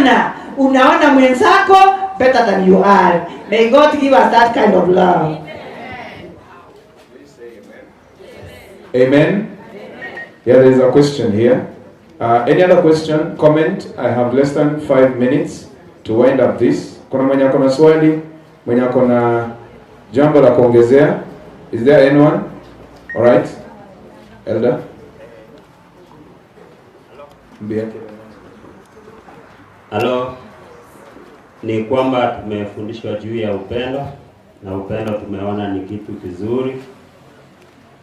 maana unaona mwenzako better than you are. May God give us that kind of love. Amen. Yeah, there is a question here. Any other question, comment? I have less than 5 minutes to wind up this. Kuna mwenye ako na swali, mwenye ako na jambo la kuongezea? Is there anyone? All right. Elder. Mbia. Halo, ni kwamba tumefundishwa juu ya upendo na upendo tumeona ni kitu kizuri.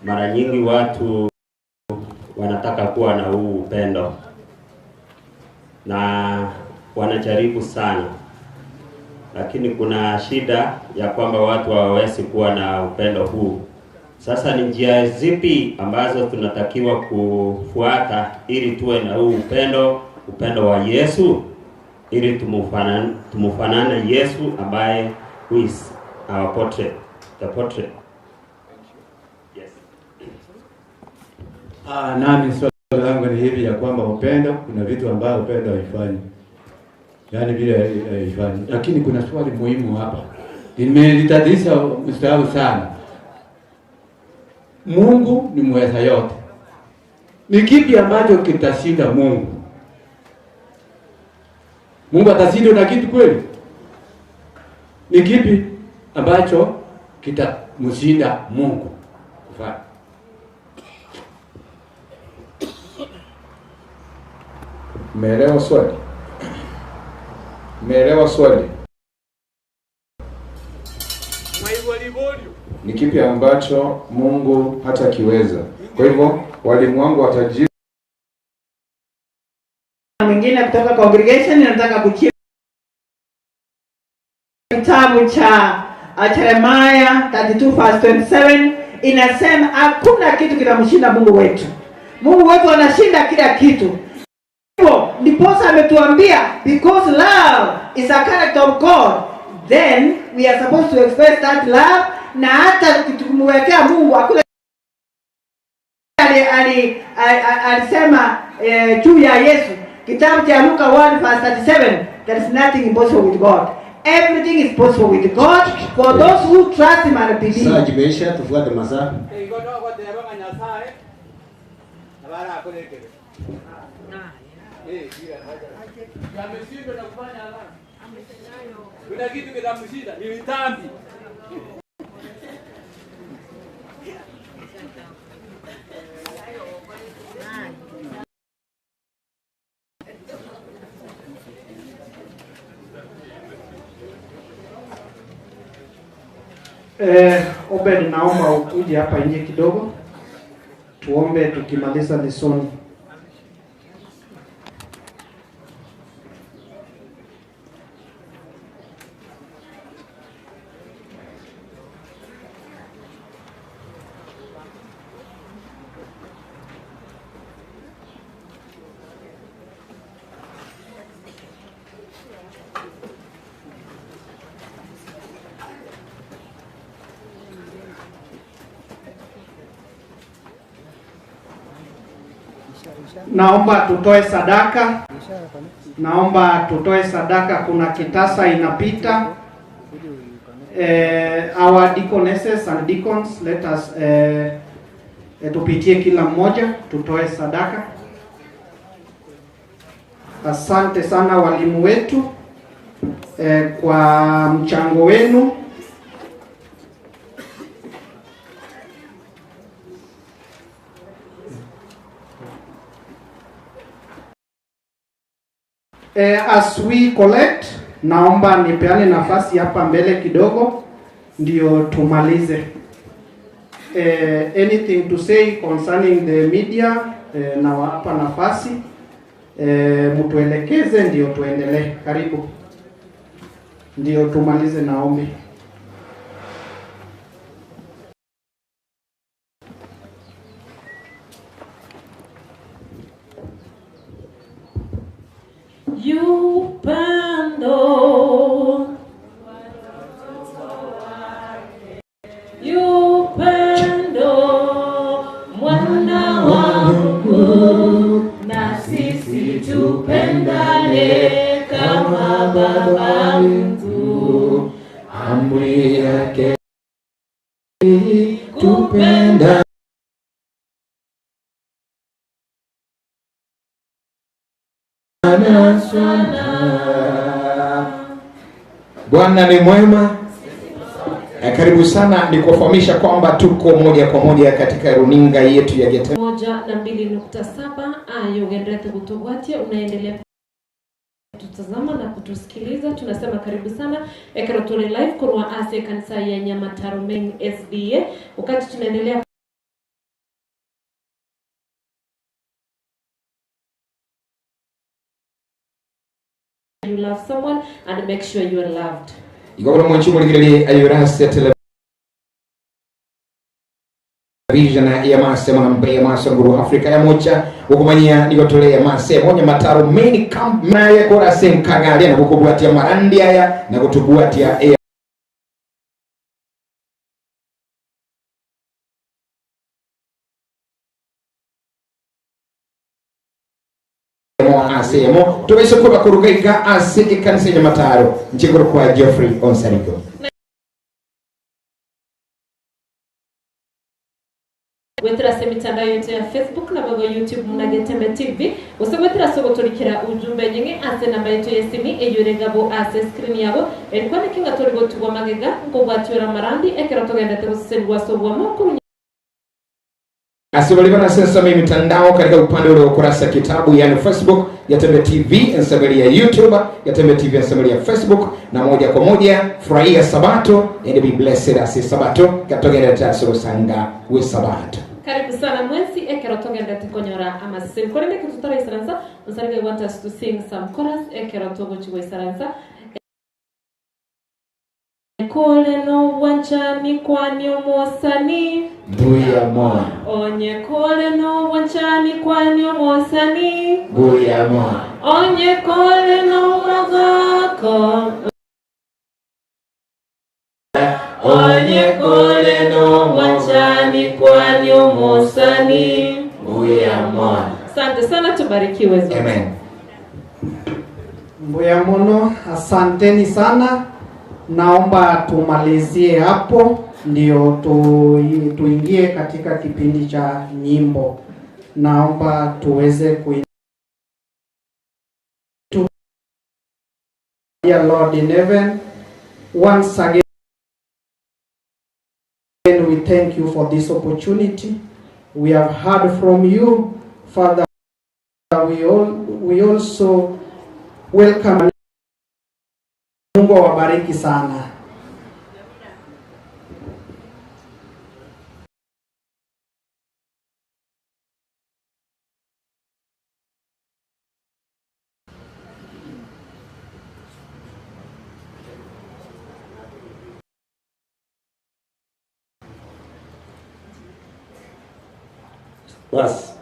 Mara nyingi watu wanataka kuwa na huu upendo na wanajaribu sana, lakini kuna shida ya kwamba watu hawawezi kuwa na upendo huu. Sasa ni njia zipi ambazo tunatakiwa kufuata ili tuwe na huu upendo, upendo wa Yesu, ili tumufanane Yesu ambaye who is our portrait, the portrait. Yes. Ah, nami swali langu ni hivi ya kwamba upendo, kuna vitu ambavyo upendo haifanyi, yaani vile haifanyi, lakini kuna swali muhimu hapa limenitatiza mstaafu sana. Mungu ni mweza yote, ni kipi ambacho kitashinda Mungu? Mungu atashindwa na kitu kweli? Ni kipi ambacho kitamshinda Mungu kufanya? Mmeelewa swali? Mmeelewa swali? Ni kipi ambacho Mungu hatakiweza? Kwa hivyo walimu wangu watajibu. Mwingine kutoka congregation nataka kuchia kitabu cha Jeremiah 32 verse 27 inasema hakuna kitu kinamshinda Mungu wetu. Mungu wetu anashinda kila kitu. Hivyo ndiposa ametuambia, because love is a character of God, then we are supposed to express that love, na hata tukimwekea Mungu hakuna alisema juu ya Yesu, kitabu cha Luka 1 verse 37, there is nothing impossible with God. Everything is possible with God for those who trust him and believe. Saa jimeisha, tufuate masaa. Kuna kitu kitamshinda ni dhambi. Obed, naomba ukuje hapa nje kidogo tuombe tukimaliza lesoni. Naomba tutoe sadaka. Naomba tutoe sadaka. Kuna kitasa inapita. Our deaconesses and deacons, let us tupitie kila mmoja tutoe sadaka. Asante sana walimu wetu kwa mchango wenu. As we collect, naomba nipeane nafasi hapa mbele kidogo ndio tumalize. Anything to say concerning the media, nawapa nafasi, mtuelekeze ndio tuendelee. Karibu, ndio tumalize naombi. Upendo, upendo, mwana wa Mungu, na sisi tupendane kama Baba yetu, amri yake tupenda sana. Bwana ni mwema. Karibu sana, ni kufahamisha kwamba tuko moja kwa moja katika runinga yetu ya Getembe 102.7 ayo ugenderete kutugwatia, unaendelea kututazama na kutusikiliza. Tunasema karibu sana ekero tuli live kurwa ase kanisa ya Nyamataro Main SDA, wakati tunaendelea you love someone and make sure you are loved. Igobora mwanchi muligiriri ayurase television ya mase mwanambe ya mase nguru Afrika ya mocha ukumanyia nigotole ya mase monya mataro main camp naye kora senkagalia na kukubwatia marandi aya na kutubwatia asemo tubeso kuba kurugaiga ase ekanisa ya Nyamataro nchigoro kwa Geoffrey Onsarigo. Wetrase mitandao yote ya Facebook na bago YouTube muna Getembe TV. Usabwetira soko tolikira ujumbe nyingi ase namba yetu ya simu eyoregabo ase screen yabo. Elikuwa nikinga torigo tugwa magega ngobwatiora marandi ekero togenda tegosesengwa sobwa mokuru. Asiwaliwa na sasa mitandao katika upande ule wa ukurasa kitabu, yani Facebook ya Tembe TV, ensabeli ya YouTube ya Tembe TV, ensabeli ya Facebook, na moja kwa moja furahia Sabato and be blessed as Sabato katogenda taso sanga we Sabato. Karibu sana mwensi ekero togenda tekonyora amasem korende kututara isaransa nsarige want us to sing some chorus ekero togo chiwe isaransa Kole no wanchani kwani omosani Mbuya mo. Onye kole no wanchani kwani omosani Mbuya mo. Onye kole no magako Onye kole no wanchani kwani omosani Mbuya mo. Asante sana, tubarikiwe zote. Amen. Mbuya mono, asanteni sana. Naomba tumalizie hapo ndio tuingie katika kipindi cha nyimbo. Naomba tuweze Dear Lord in heaven, once again we thank you for this opportunity. We have heard from you, Father. We also welcome. Mungu awabariki sana. Bas.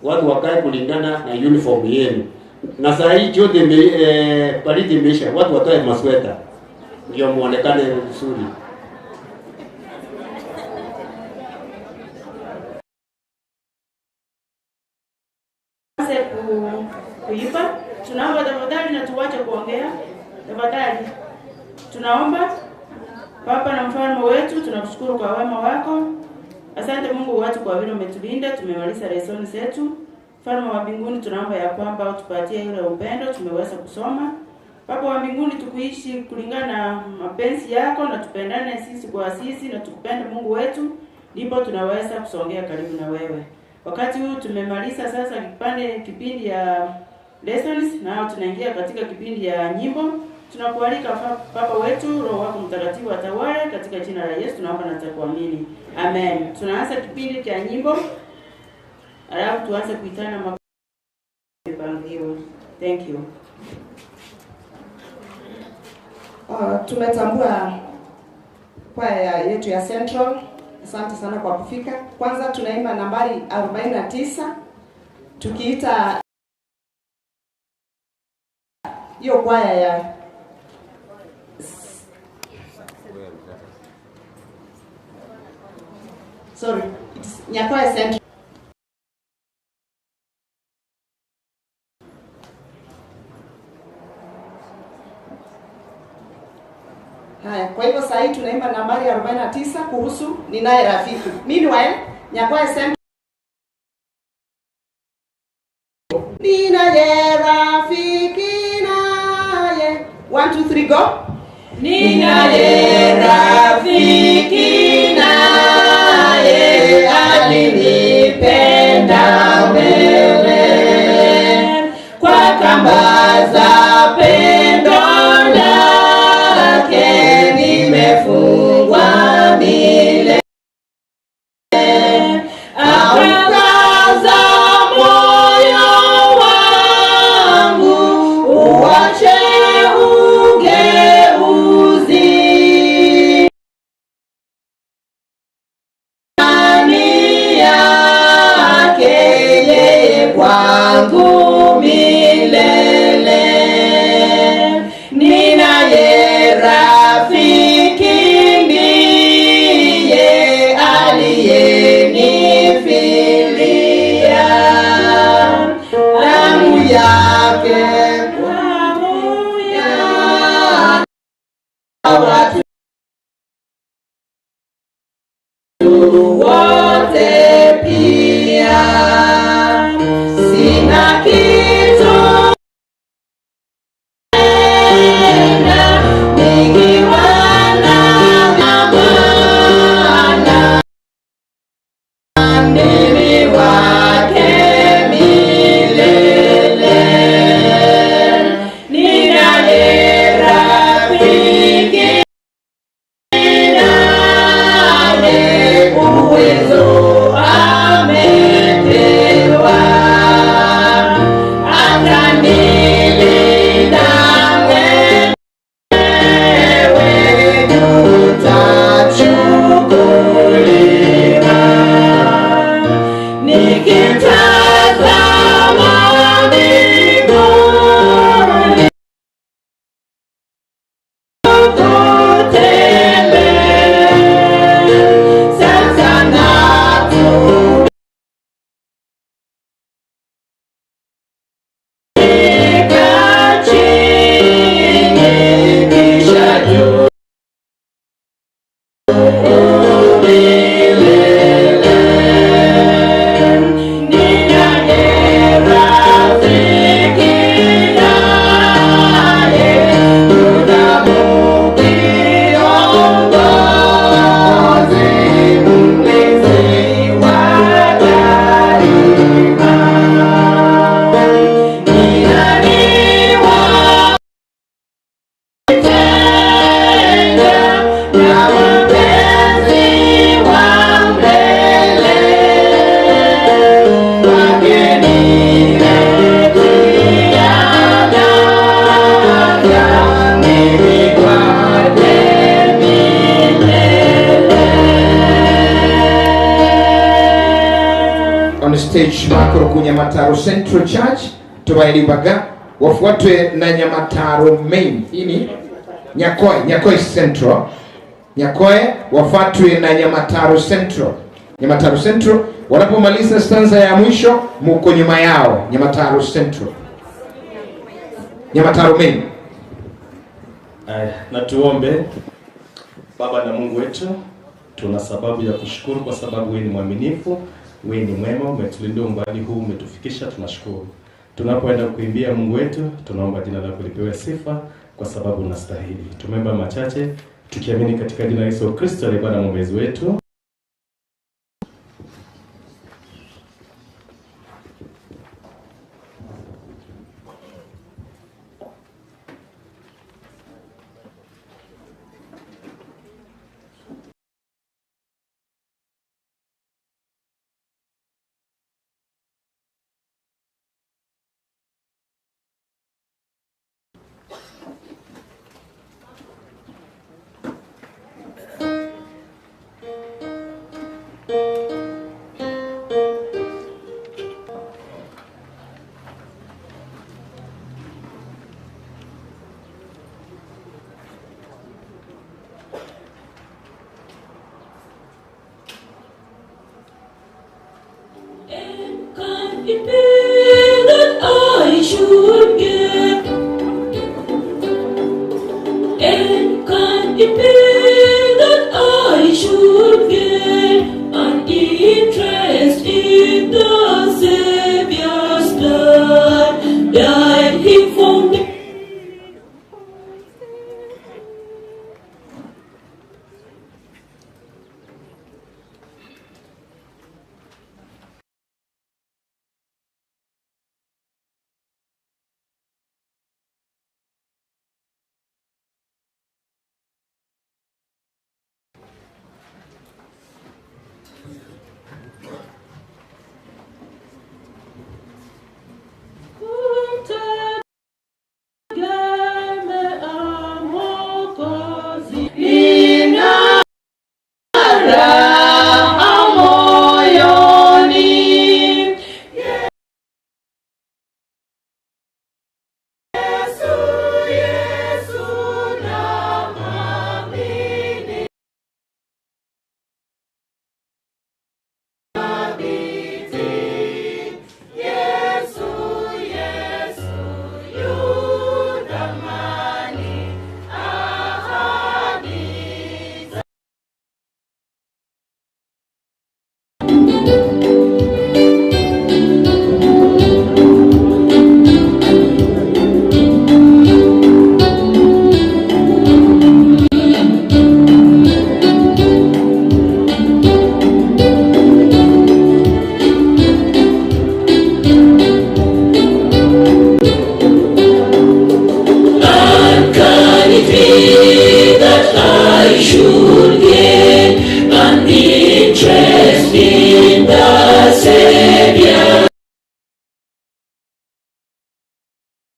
Watu wakae kulingana na uniform yenu. Na saa hii joto baridi imeisha, watu watoe masweta ndio muonekane vizuri. Kuimba, tunaomba tafadhali na tuwache kuongea tafadhali. Tunaomba Baba na mfalme wetu, tunakushukuru kwa wema wako. Asante Mungu wetu kwa vile umetulinda, tumemaliza lesoni zetu. Mfalme wa mbinguni, tunaomba ya kwamba utupatie ile upendo tumeweza kusoma. Baba wa mbinguni, tukuishi kulingana na mapenzi yako na tupendane sisi kwa sisi na tukupende Mungu wetu, ndipo tunaweza kusongea karibu na wewe. Wakati huu tumemaliza sasa kipindi ya lessons, na tunaingia katika kipindi ya nyimbo. Tunakualika Baba wetu, Roho wako Mtakatifu atawale katika jina la Yesu tunaomba na tukuamini. Amen. Tunaanza kipindi cha nyimbo. Alafu tuanze kuitana mapangilio. Thank you. Tumetambua kwaya yetu ya Central. Asante sana kwa kufika. Kwanza tunaimba nambari 49 tukiita hiyo kwaya ya sorry, it's Nyakwaya Central. Haya, kwa hivyo sasa hii tunaimba nambari 49 kuhusu ninaye rafiki. Meanwhile, Nyakwaya Central. Ninaye rafiki naye. 1 2 3 go. Ninaye rafiki naye alinipenda mbele kwa kamba za pendo lake nimefungwa milele. Aukaza moyo wangu uache ugeuzi, ndani yake yeye kwangu milele. Ninaye rafiki ndiye aliyenifilia, damu yake ya watu wote pia. Sina kitu tena nikiwa na Bwana, ndimi wake milele. Ninaye rafiki naye uwezo amepewa, atanilinda mwenyewe, tutachukuliwa. Nikitazama mbinguni tele, sasa natulika chini kisha juu milele. Ninaye rafiki naye kiongozi, mlinzi wa daima. Ni nani wa kunitenga na mpenzi wa mbele? Kwake nimetia nanga, mimi kwake milele. On stage. stage Makoro Nyamataro Central Church Tubailibaga, wafuatwe na Nyamataro Main. Hii ni Nyakoe, Nyakoe Central. Nyakoe wafuatwe na Nyamataro Central. Nyamataro Central wanapomaliza stanza ya mwisho, muko nyuma yao. Nyamataro Central, Nyamataro Main. Aya, na tuombe. Baba na Mungu wetu, tuna sababu ya kushukuru kwa sababu wewe ni mwaminifu, wewe ni mwema, umetulinda umbali huu, umetufikisha, tunashukuru. Tunapoenda kuimbia Mungu wetu, tunaomba jina lako lipewe sifa kwa sababu unastahili. Tumeomba machache tukiamini katika jina la Yesu Kristo aliye Bwana mwombezi wetu. Can it be that I should give? And can it be that I should get an interest in the Savior's blood that He for me? Kumtegemea Mwokozi. Nina raha moyoni. Yesu, Yesu namwamini. Yesu, Yesu yu thamani, ahadi And can it be that I should gain an interest in the Savior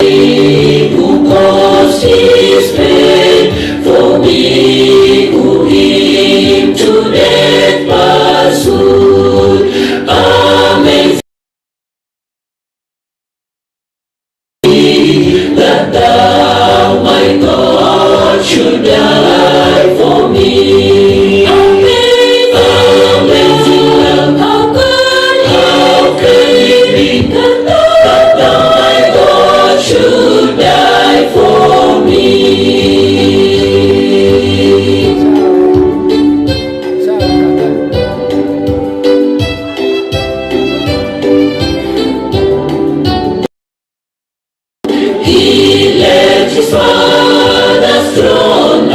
who caused his pain for me, who him to death pursued? Amazing that thou, my God, should die for me. Amazing, amazing love, how could it be that thou, my God, should die for me? He left his father's throne.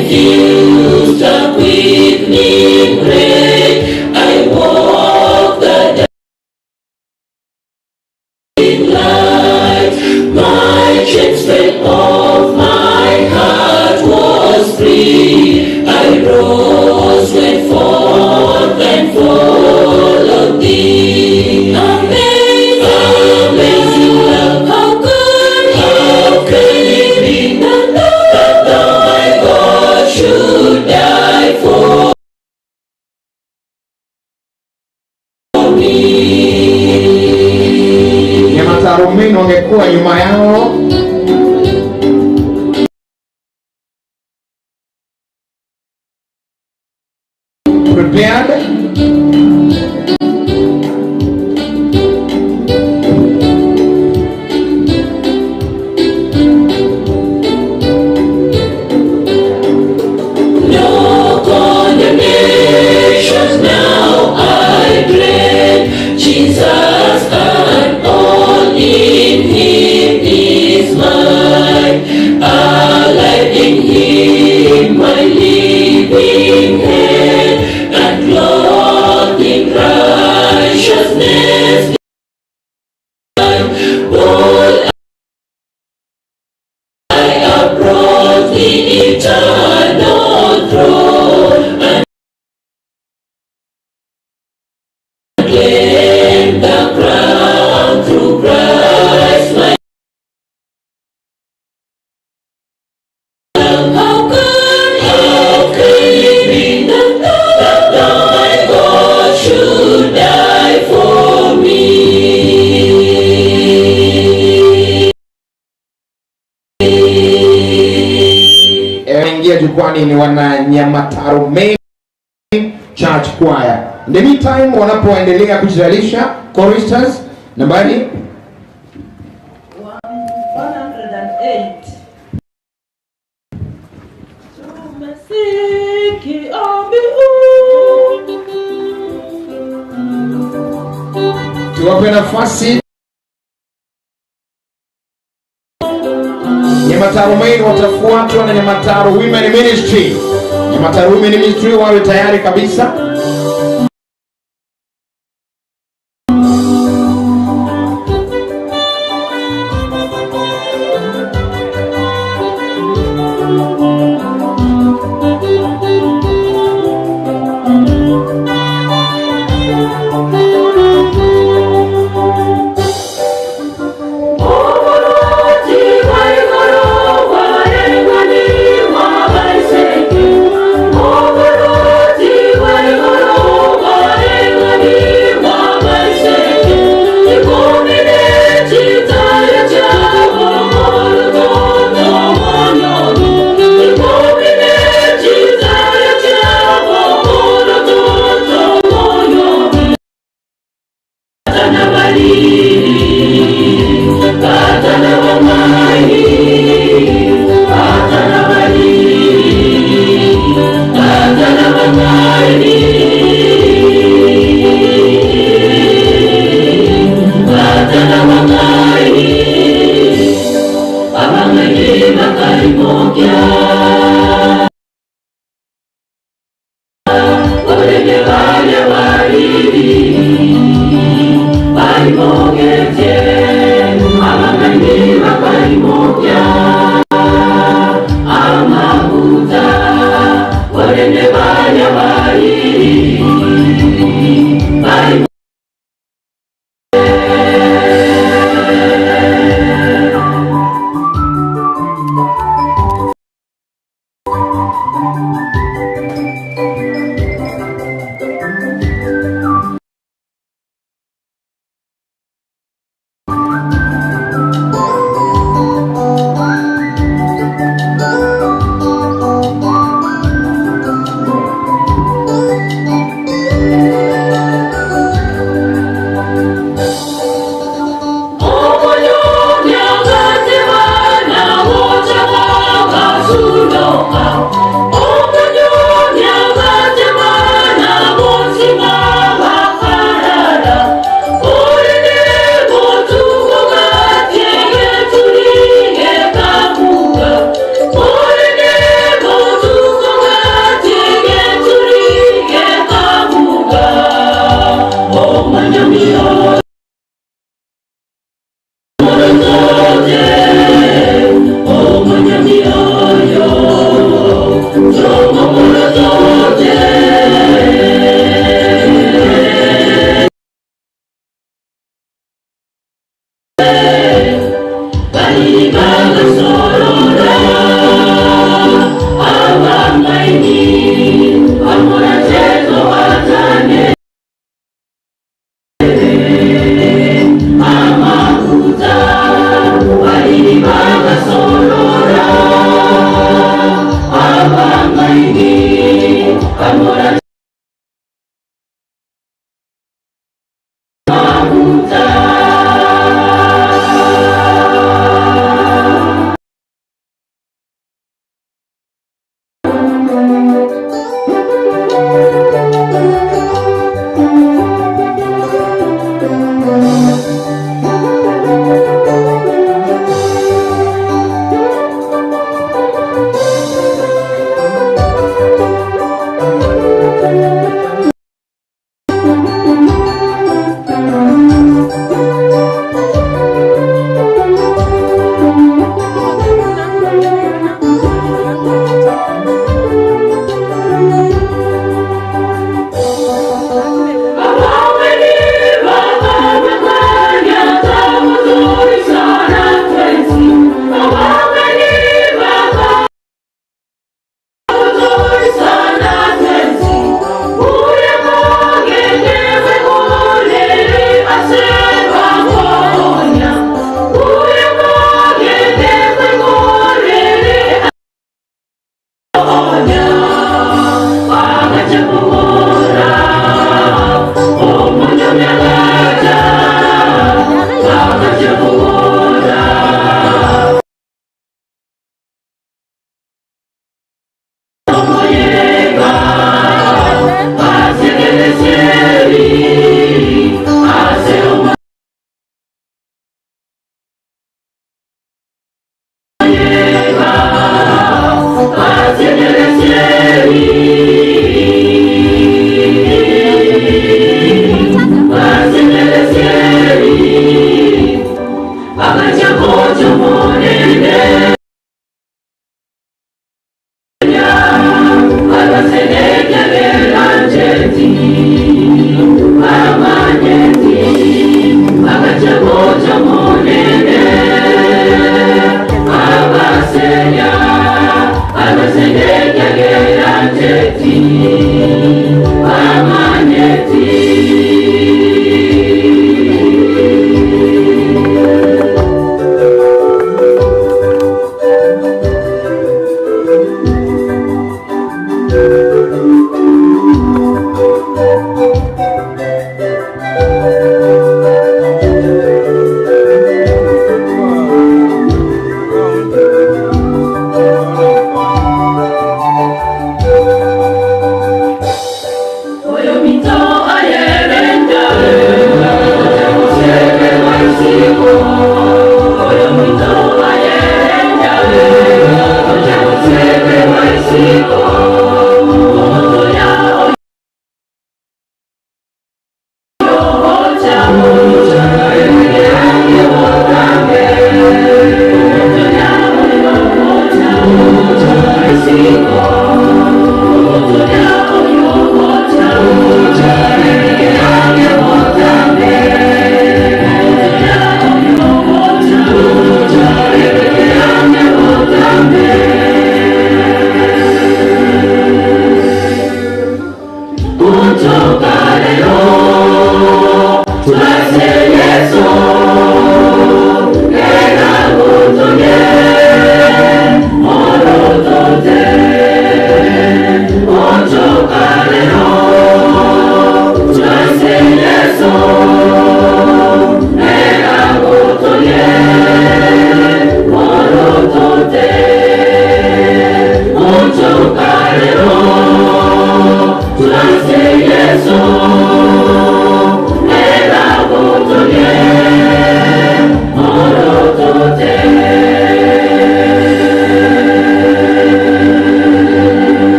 Infused a quickening ray. I walk the dying light. My chains fell off, my heart was free. I rose, went forth, and followed thee. Amazing, amazing love, how could it be that thou, my God, should die for me? Nyamataro Main wangekuwa nyuma yao. Prepared. No condemnations now I dread. Jesus and all in Him is mine. Alive in Him, my living head, and clothed in righteousness. Bold I approach the eternal throne and claim the crown through Christ my Lamb. How could it be that thou, my God, should die for me? Ingia jukwani ni wana Nyamataro Main Church Choir. In the meantime, wanapoendelea kujitayarisha, choristers nambari 108. Tumesikia mbiu tuwape nafasi. Nyamataro Main watafuatwa na Nyamataro Women Ministry. Nyamataro Women Ministry wawe tayari kabisa.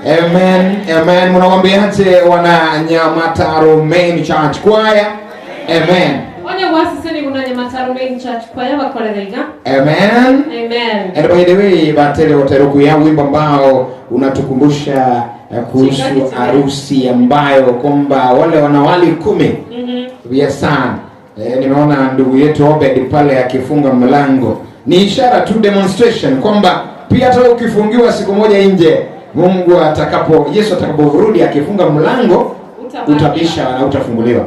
Amen, amen. Mnawambiaje wana Nyamataro Main Church Choir? Amen. Onye wasiseni kuna Nyamataro Main Church Choir bakorerega. Amen. Amen. And by the way, Batele Oteruku ya wimbo ambao unatukumbusha kuhusu harusi ambayo kwamba wale wanawali 10 sana. Nimeona ndugu yetu Obed pale akifunga mlango. Ni ishara tu, demonstration kwamba pia hata ukifungiwa siku moja nje, Mungu atakapo, Yesu atakaporudi akifunga mlango utabisha na utafunguliwa.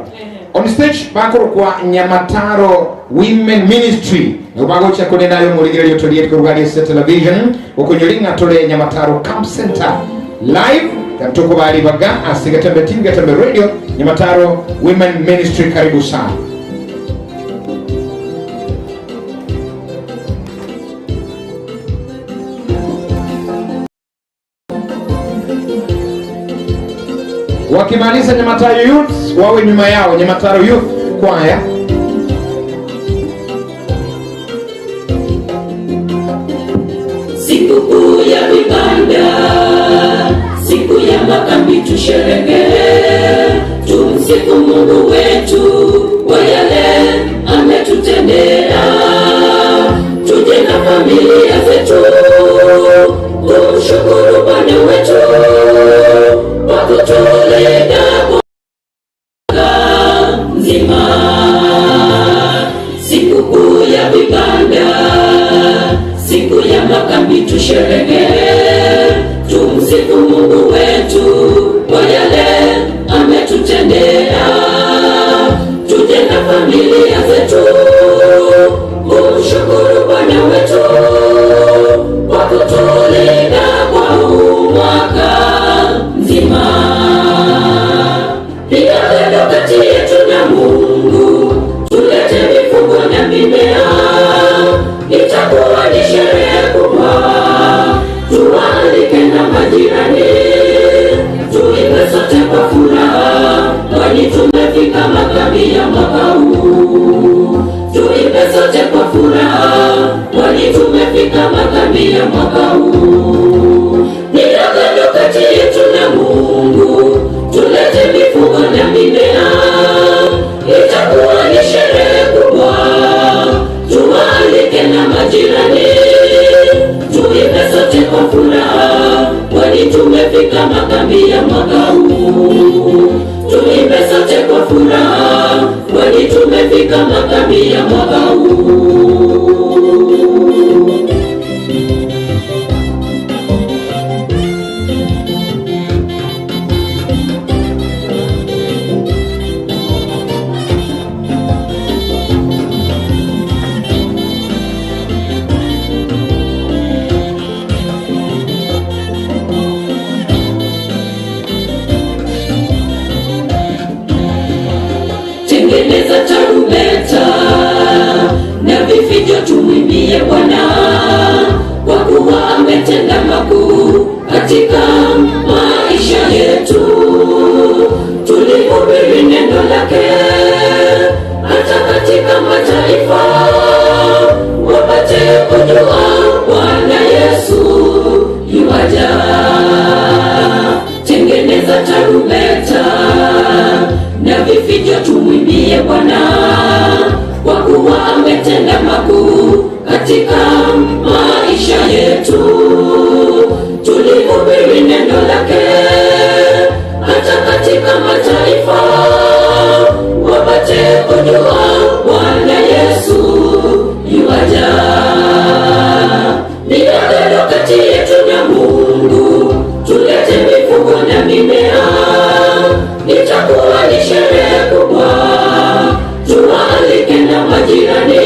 On stage bako kwa Nyamataro Women Ministry. Ubago cha kunena yo muligere yo toliet kwa Radio Television okunyolinga tole Nyamataro Camp Center live tamtoko bali baga asigatembe TV Gatembe Radio. Nyamataro Women Ministry, karibu sana. Wakimaliza Nyamataro Youth wawe nyuma yao Nyamataro Youth Choir. Sikukuu ya vibanda, siku ya makambi tusherehekee, tumsifu Mungu wetu kwa yale ametutendea. Tuje na familia zetu kumshukuru Bwana wetu kwa kutulinda mwaka mzima. Sikukuu ya vibanda, siku ya makambi tusherehekee, tumsifu Mungu wetu kwa yale ametutendea. Tuje na familia zetu kumshukuru Bwana wetu kwa kutulinda kwa mwaka mzima. Piga agano kati yetu na Mungu, tulete mifugo na mimea, itakuwa ni sherehe kubwa. Tuwaalike na majirani, tuimbe sote kwa furaha, kwani tumefika makambi ya mwaka huu. Tuimbe sote kwa furaha, kwani tumefika makambi ya mwaka huu. Ni agano kati yetu na Mungu, tulete mifugo na mimea, itakuwa ni sherehe kubwa. Tuwaalike na majirani, tuimbe sote kwa furaha, kwani tumefika makambi ya mwaka huu. Tuimbe sote kwa furaha, kwani tumefika makambi ya mwaka huu. Tengeneza tarumbeta na vifijo, tumwimbie Bwana, kwa kuwa ametenda makuu katika maisha yetu. Tulihubiri neno lake hata katika mataifa, wapate kujua Bwana Yesu yuaja. Tengeneza tarumbeta na vifijo, tumwimbie Bwana, kwa kuwa ametenda makuu katika maisha yetu. Tulihubiri neno lake hata katika mataifa, wapate kujua Bwana Yesu yuaja. Ni agano kati yetu na Mungu, tulete mifugo na mimea, itakuwa ni sherehe kubwa, tuwaalike na majirani,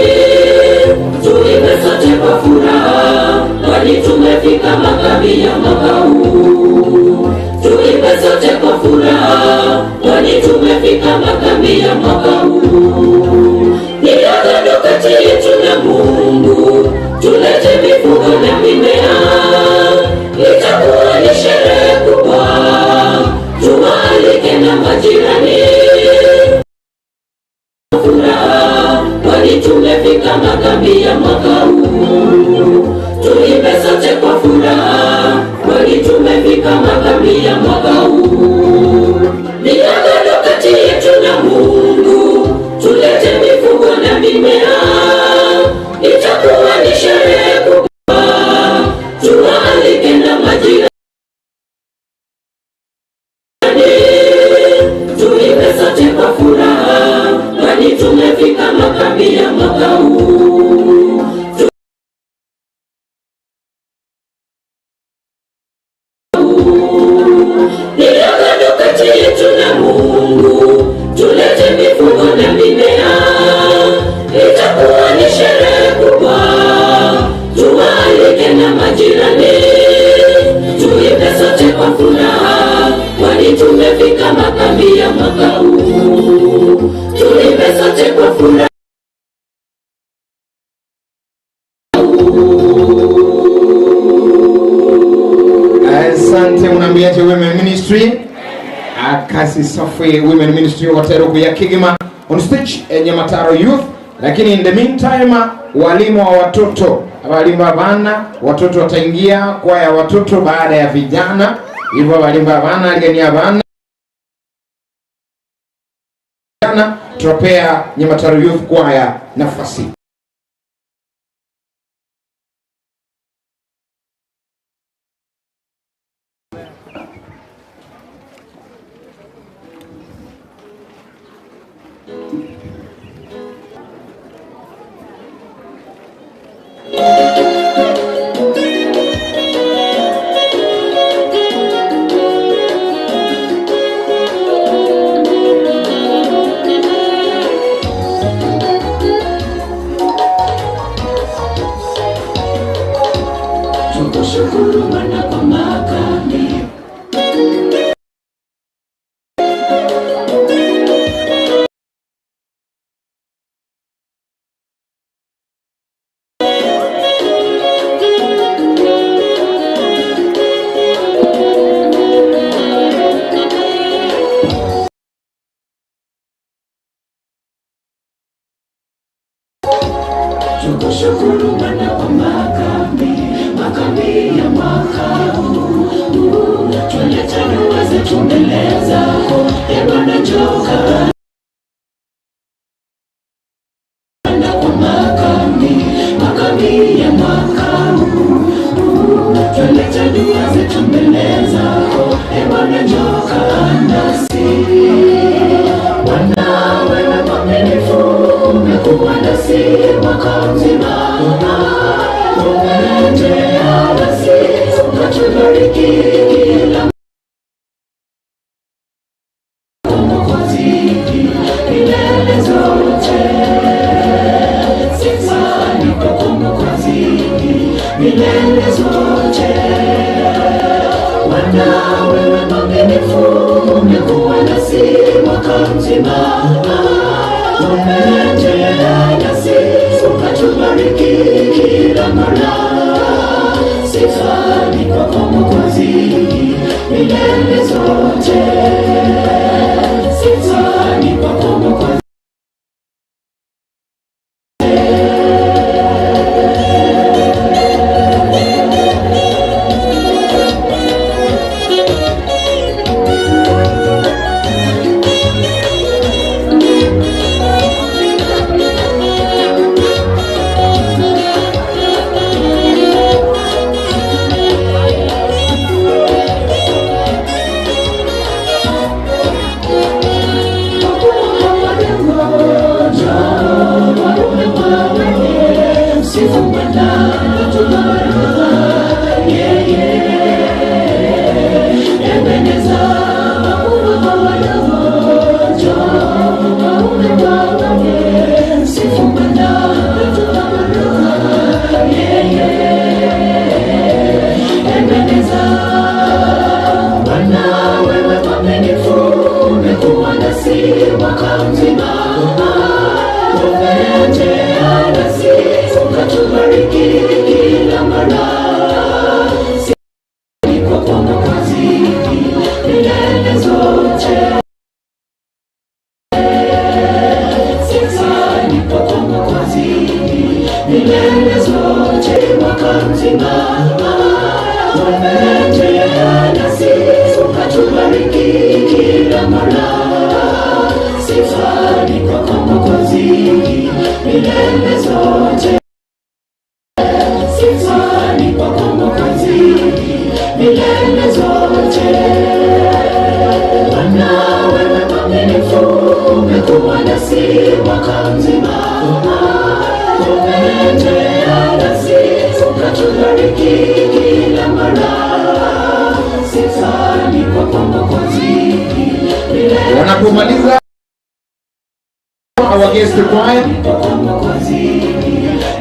tuimbe sote kwa furaha, kwani tumefika makambi ya mwaka huu. Tuimbe sote kwa furaha, kwani tumefika makambi ya mwaka huu. Ni agano kati yetu na Mungu, tulete mifugo na mimea, itakuwa ni sherehe kubwa, tuwaalike na majirani, furaha, kwani tumefika makambi ya mwaka huu. Tuimbe sote kwa furaha, kwani tumefika makambi ya mwaka huu. Ni agano kati yetu na Mungu, tulete mifugo na mimea, itakuwa ni sherehe kubwa, tuwaalike na majirani, tuimbe sote kwa furaha, kwani tumefika makambi ya mwaka huu. Ni agano kati yetu na Mungu, tulete mifugo na mimea, itakuwa ni sherehe kubwa, tuwaalike na majirani, tuimbe sote kwa furaha, kwani tumefika makambi ya mwaka huu. Tuimbe sote kwa furaha. Asante. Unaambiaje Women Ministry? Akasi Safi Women Ministry watero ya Kigima on stage, Nyamataro Youth. Lakini in the meantime, walimu wa watoto, walimu wa watoto wataingia kwaya watoto baada ya vijana, hivyo walimu wa bana aligania bana tutapea Nyamataro Youth kwaya nafasi. Tukushukuru Bwana kwa makambi. Tukushukuru Bwana kwa makambi, makambi ya mwaka huu. Twaleta dua zetu mbele zako, e Bwana njoo kaa kwa makambi, makambi ya mwaka huu. Twaleta dua zetu mbele zako, e Bwana njoo kaa nasi. Bwana wewe mwaminifu, umekuwa nasi mwaka mzima, umetembea nasi ukatubariki kila Mwokozi milele zote. Sifa ni kwako Mwokozi milele zote. Bwana wewe mwaminifu, umekuwa nasi mwaka mzima, Umetenda nasi ukatubariki kila mara. Sifa ni kwako Mwokozi milele zote. Sifa ni kwako Mwokozi. Wanapomaliza our guest choir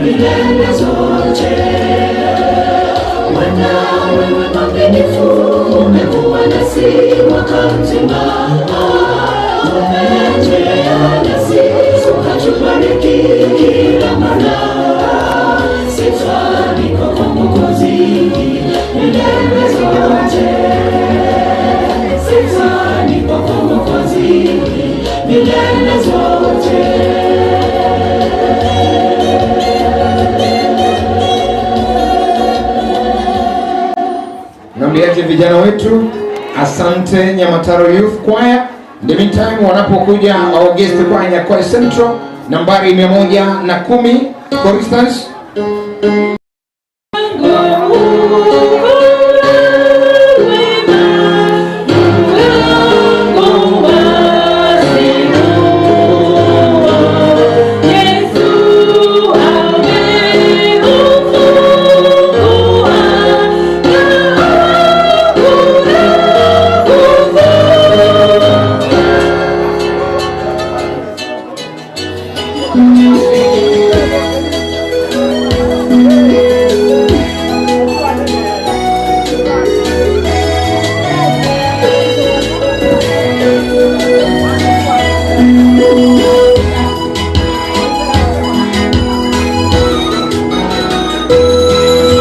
Milele zote. Bwana wewe mwaminifu, umekuwa nasi mwaka mzima. Umetenda nasi ukatubariki kila mara. Sifa ni kwako Mwokozi milele zote. Sifa ni kwako Mwokozi milele zote. Naambiaje vijana wetu, asante Nyamataro Youth Choir. In the meantime, wanapokuja our guest choir Nyakoe Central nambari 110 choristers.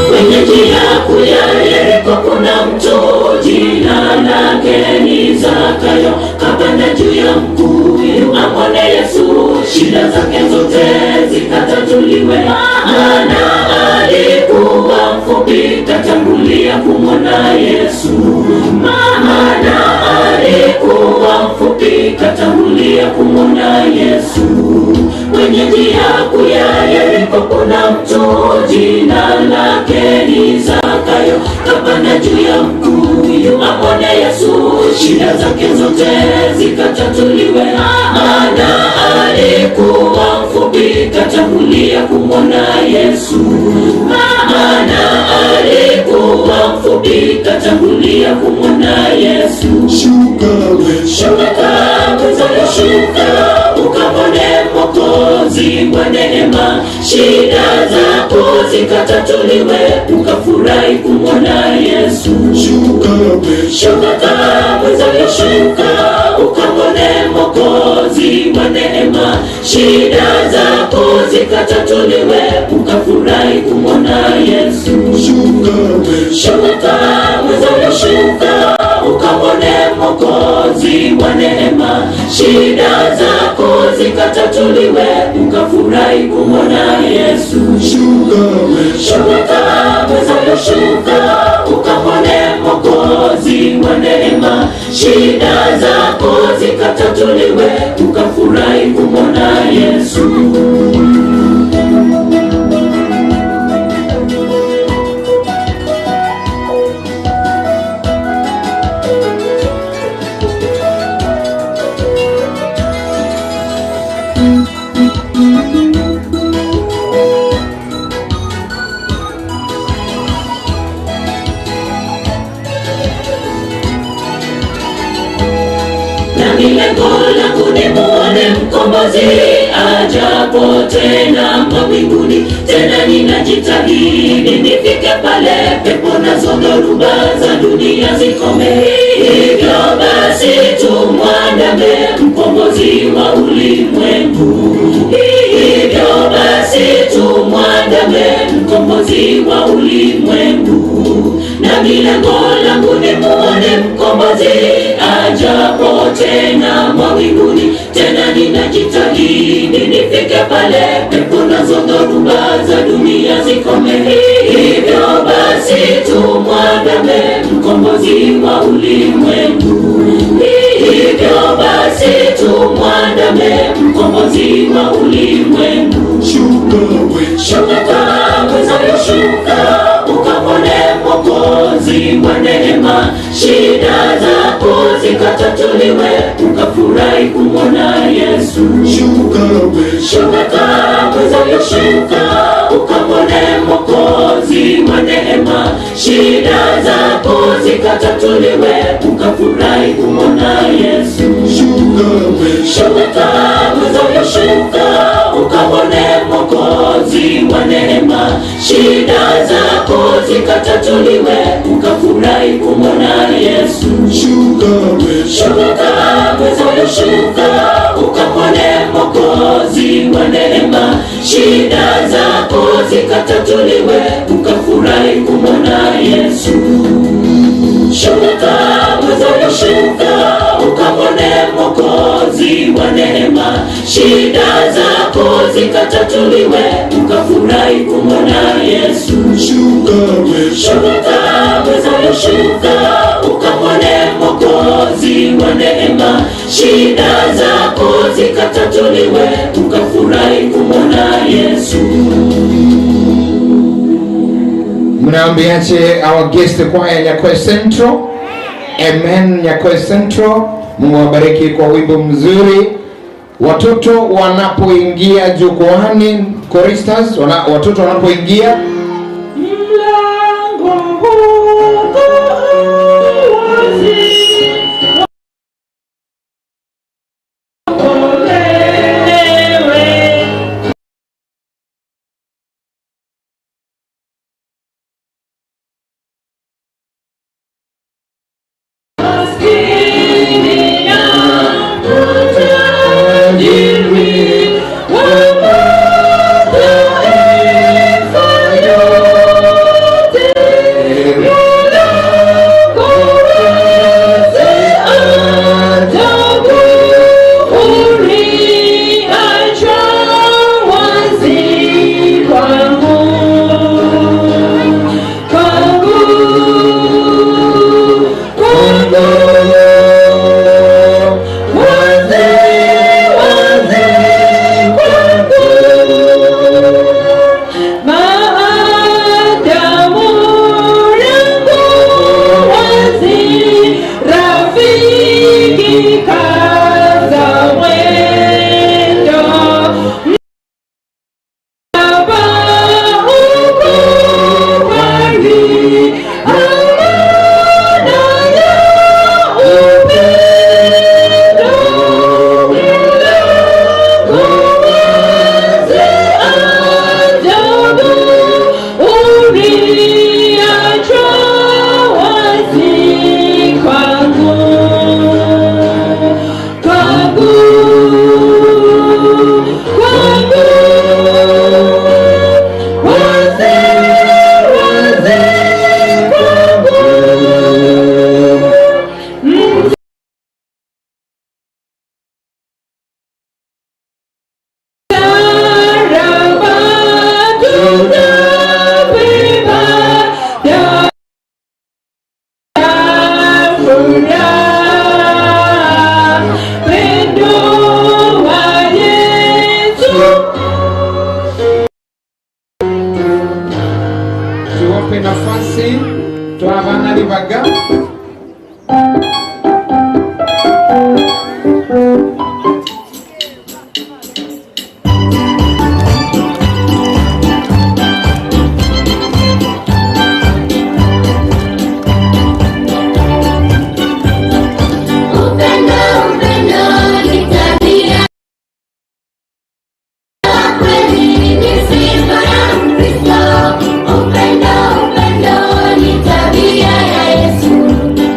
Kwenye njia kuu ya Yeriko kuna mtu jina lake ni Zakayo, kapanda juu ya mkuyu amwone Yesu, shida zake zote zikatatuliwe. Maana alikuwa mfupi, katangulia kumwona Yesu. Maana alikuwa mfupi, katangulia kumwona Yesu. Kwenye njia kuu ya Yeriko kuna mtu jina lake ni Zakayo, kapanda juu ya mkuyu amwone Yesu, shida zake zote zikatatuliwe. Maana alikuwa mfupi, katangulia kumwona Yesu. Maana alikuwa mfupi, katangulia kumwona Yesu. Shuka we, shuka mwenzangu, shuka ukamwone Mwokozi wa neema, shida zako zikatatuliwe, ukafurahi kumwona Yesu. Shuka we, shuka mwenzangu, shuka ukamwone Mwokozi wa neema, shida zako zikatatuliwe, ukafurahi kumwona Yesu. Shuka mwenzangu, shuka ukamwone Mwokozi wa neema, shida zako zikatatuliwe, ukafurahi kumwona Yesu. Shuka mwenzangu, shuka ukamwone Mwokozi wa neema, shida zako zikatatuliwe, ukafurahi kumwona Yesu. Nami lengo langu ni muone Mkombozi ajapo tena mawinguni. Tena ninajitahidi nifike pale pepo nazo dhoruba za dunia zikome. Hivyo basi tumwandame Mkombozi wa ulimwengu. Hivyo basi tumwandame Mkombozi wa ulimwengu. Nami lengo langu ni muone Mkombozi ajapo tena mawinguni. Tena ninajitahidi nifike pale pepo nazo dhoruba za dunia zikome. Hivyo basi tumwandame Mkombozi wa ulimwengu. Hivyo basi tumwandame Mkombozi wa ulimwengu. Shuka mwenzangu, shuka ukamwone Mwokozi wa neema, shida zako zikatatuliwe, ukafurahi kumwona Yesu. Shuka mwenzangu, shuka ukamwone Mwokozi wa neema, shida zako zikatatuliwe, ukafurahi kumwona Yesu. Shuka mwenzangu, shuka ukamwone Mwokozi wa neema, shida zako zikatatuliwe, ukafurahi kumwona Yesu. Shuka mwenzangu, shuka ukamwone Mwokozi wa neema, shida zako zikatatuliwe, ukafurahi kumwona Yesu. Shuka mwenzangu, shuka ukamwone Mwokozi wa neema, shida zako zikatatuliwe, ukafurahi kumwona Yesu. Shuka mwenzangu, shuka ukamwone Mwokozi wa neema, shida zako zikatatuliwe, ukafurahi kumwona Yesu. Mnaambiaje our guest choir Nyakoe Central? Amen, Nyakoe Central. Mungu awabariki kwa wimbo mzuri. Watoto wanapoingia jukwaani, choristers, watoto wanapoingia Mlango uko wazi, okolewe. Maskini na mtajiri wa mataifa yote. Tuwape nafasi twabana libaga. Upendo, upendo ni tabia kweli, ni sifa ya Mkristo. Upendo, upendo ni tabia ya Yesu.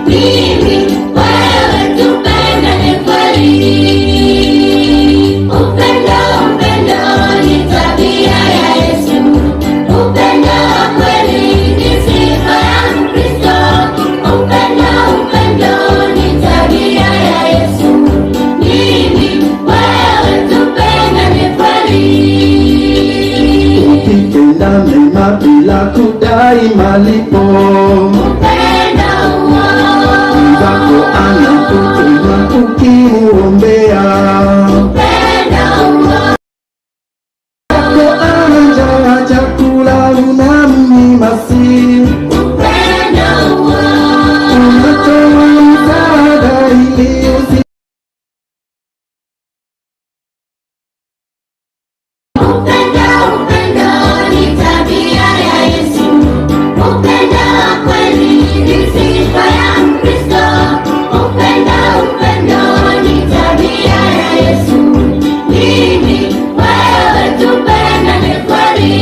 Mimi, wewe tupendane kweli. Upendo, upendo ni tabia ya Yesu. Upendo wa kweli ni sifa ya Mkristo. Upendo, upendo ni tabia ya Yesu. Mimi, wewe tupendane kweli. Ukitenda mema bila kudai malipo, Upendo huo mwenzako anakutuma ukimuombea. Upendo huo Ako ana njaa chakula unamnyima, si Upendo huo unatoa msaada ili usi Upendo, upendo ni tabia ya Yesu. Upendo wa kweli ni sifa ya Mkristo. Upendo, upendo ni tabia ya Yesu. Mimi, wewe tupendane kweli.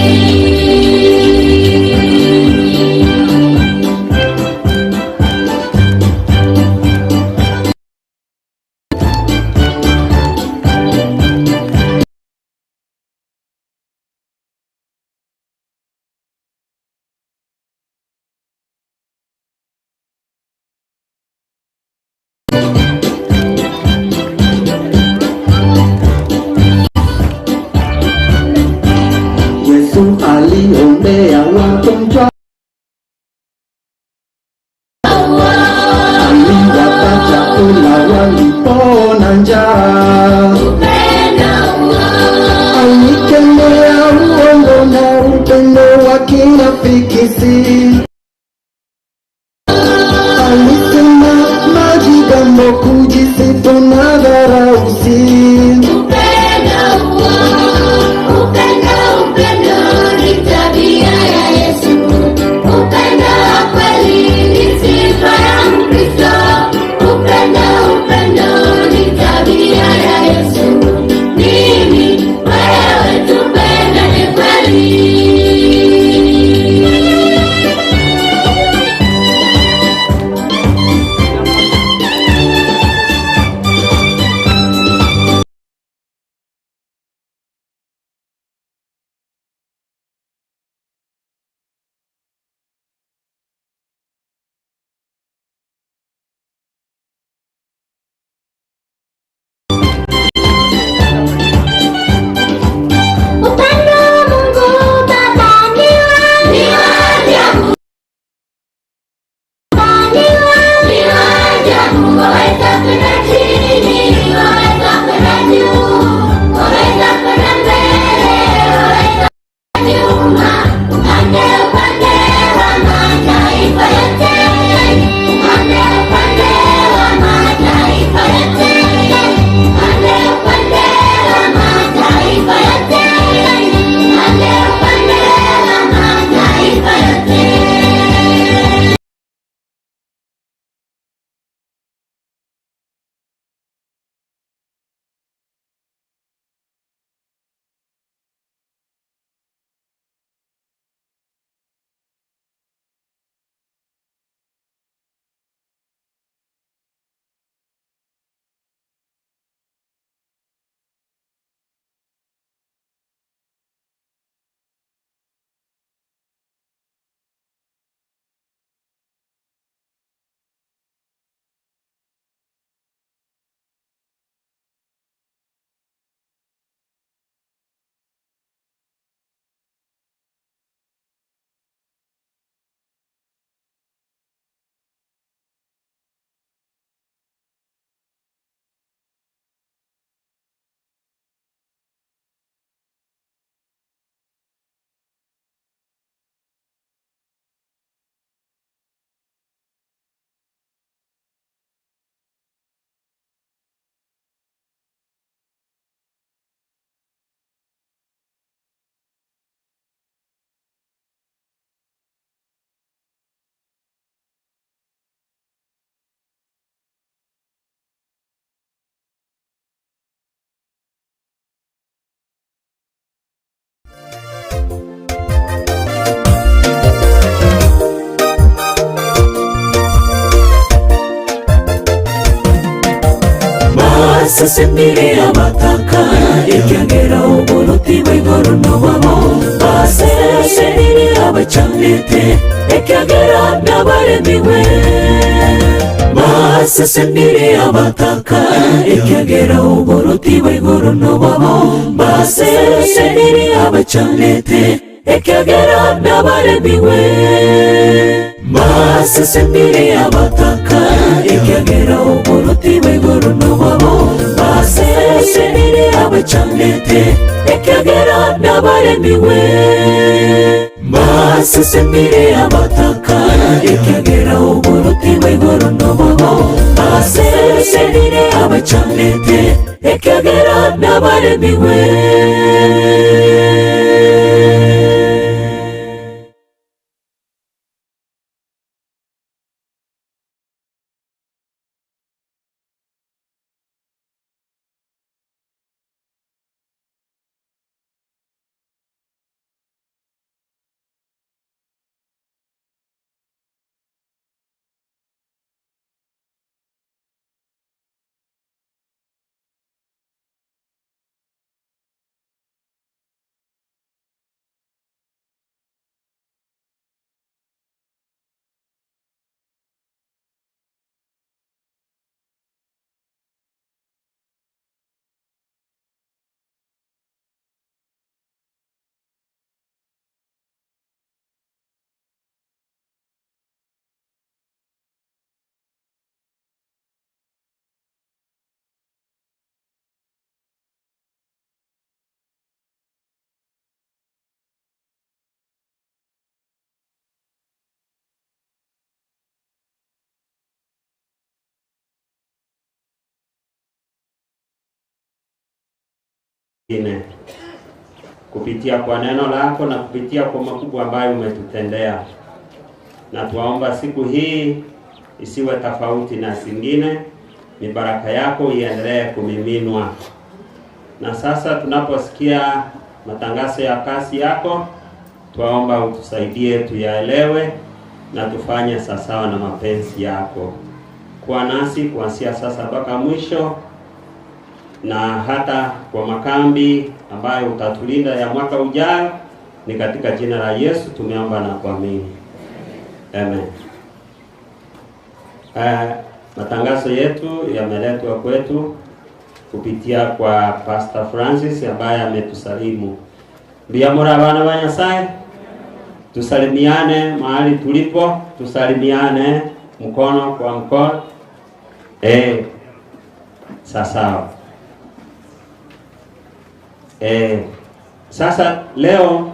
Yesu aliombea wagonjwa, aliwapa chakula walipoona njaa. Upendo huo Alikemea uongo na upendo wa kirafiki si. Alisema majigambo, kujisifu na dharau si. Upendo huo, upendo, upendo ni tabia ya Yesu. Upendo wa kweli ni sifa ya Mkristo. Upendo, upendo ni tabia ya Yesu. Mimi, wewe tupendane kweli. Basesemire abataka ekyagera oburuti bw'iguru n'obwabo. Basesemire abacandete ekyagera n'abaremiwe. Basesemire abataka ekyagera oburuti bw'iguru n'obwabo. Basesemire abacandete ekyagera n'abaremiwe. Basesemire abataka ekyagera oburuti bw'iguru n'obwabo. Basesemire abacandete ekyagera n'abaremiwe. Basesemire abataka ekyagera oburuti bw'iguru n'obwabo. Basesemire abacandete ekyagera n'abaremiwe. Kupitia kwa neno lako na kupitia kwa makubwa ambayo umetutendea, na tuwaomba siku hii isiwe tofauti na zingine, ni baraka yako iendelee kumiminwa. Na sasa tunaposikia matangazo ya kazi yako, tuwaomba utusaidie tuyaelewe na tufanye sawasawa na mapenzi yako. Kuwa nasi kuanzia sasa mpaka mwisho, na hata kwa makambi ambayo utatulinda ya mwaka ujao. Ni katika jina la Yesu tumeomba na kuamini. Amen. Matangazo yetu yameletwa kwetu kupitia kwa Pastor Francis ambaye ametusalimu. Biyamura bana ba Nyasaye, tusalimiane mahali tulipo, tusalimiane mkono kwa mkono. Sasa sasa leo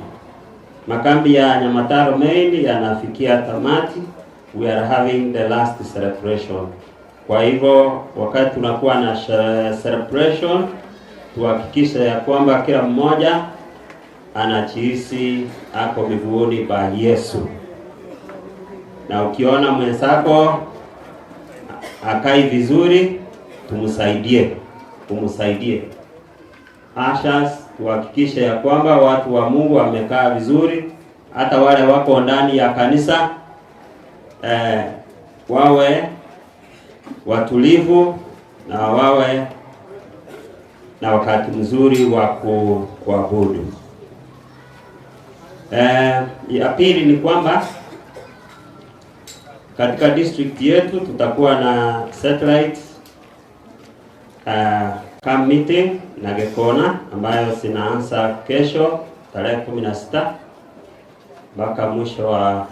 makambi ya Nyamataro Main yanafikia tamati. We are having the last celebration. Kwa hivyo wakati tunakuwa na celebration, tuhakikishe ya kwamba kila mmoja anajihisi ako miguuni pa Yesu. Na ukiona mwenzako akai vizuri, tumsaidie, tumsaidie. Ushers, tuhakikishe ya kwamba watu wa Mungu wamekaa vizuri, hata wale wako ndani ya kanisa wawe watulivu na wawe na wakati mzuri wa kuabudu. Ya pili ni kwamba katika district yetu tutakuwa na satellite camp meeting na Gekona ambayo zinaanza kesho tarehe 16 mpaka mwisho wa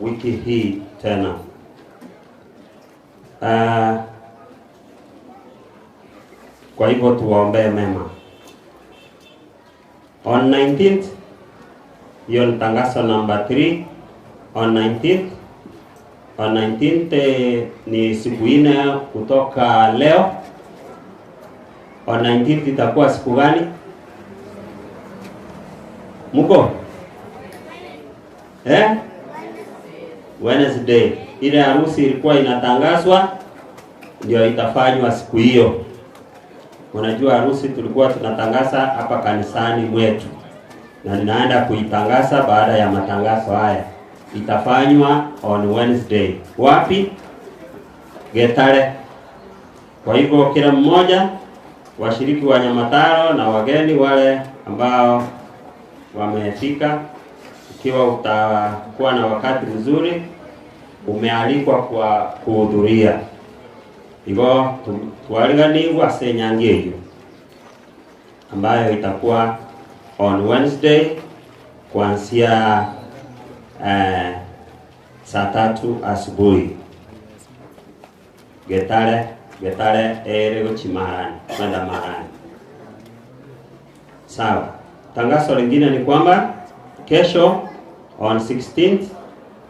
wiki hii tena. Kwa hivyo tuwaombee mema. On 19th, hiyo ni tangazo number 3. On 19th, on 19th ni siku 4 kutoka leo. On 19th itakuwa siku gani? Muko? Wednesday. Ile harusi ilikuwa inatangazwa ndio itafanywa siku hiyo. Unajua harusi tulikuwa tunatangaza hapa kanisani mwetu, na ninaenda kuitangaza baada ya matangazo haya. Itafanywa on Wednesday. Wapi? Getare. Kwa hivyo kila mmoja Washiriki wa Nyamataro na wageni wale ambao wamefika, ikiwa utakuwa na wakati mzuri, umealikwa kwa kuhudhuria. Hivyo tualiganiwa senyangi hiyo ambayo itakuwa on Wednesday kuanzia saa 3 asubuhi. Getare ere gochimarani kwenda marani. Sawa. Tangazo lingine ni kwamba kesho on 16th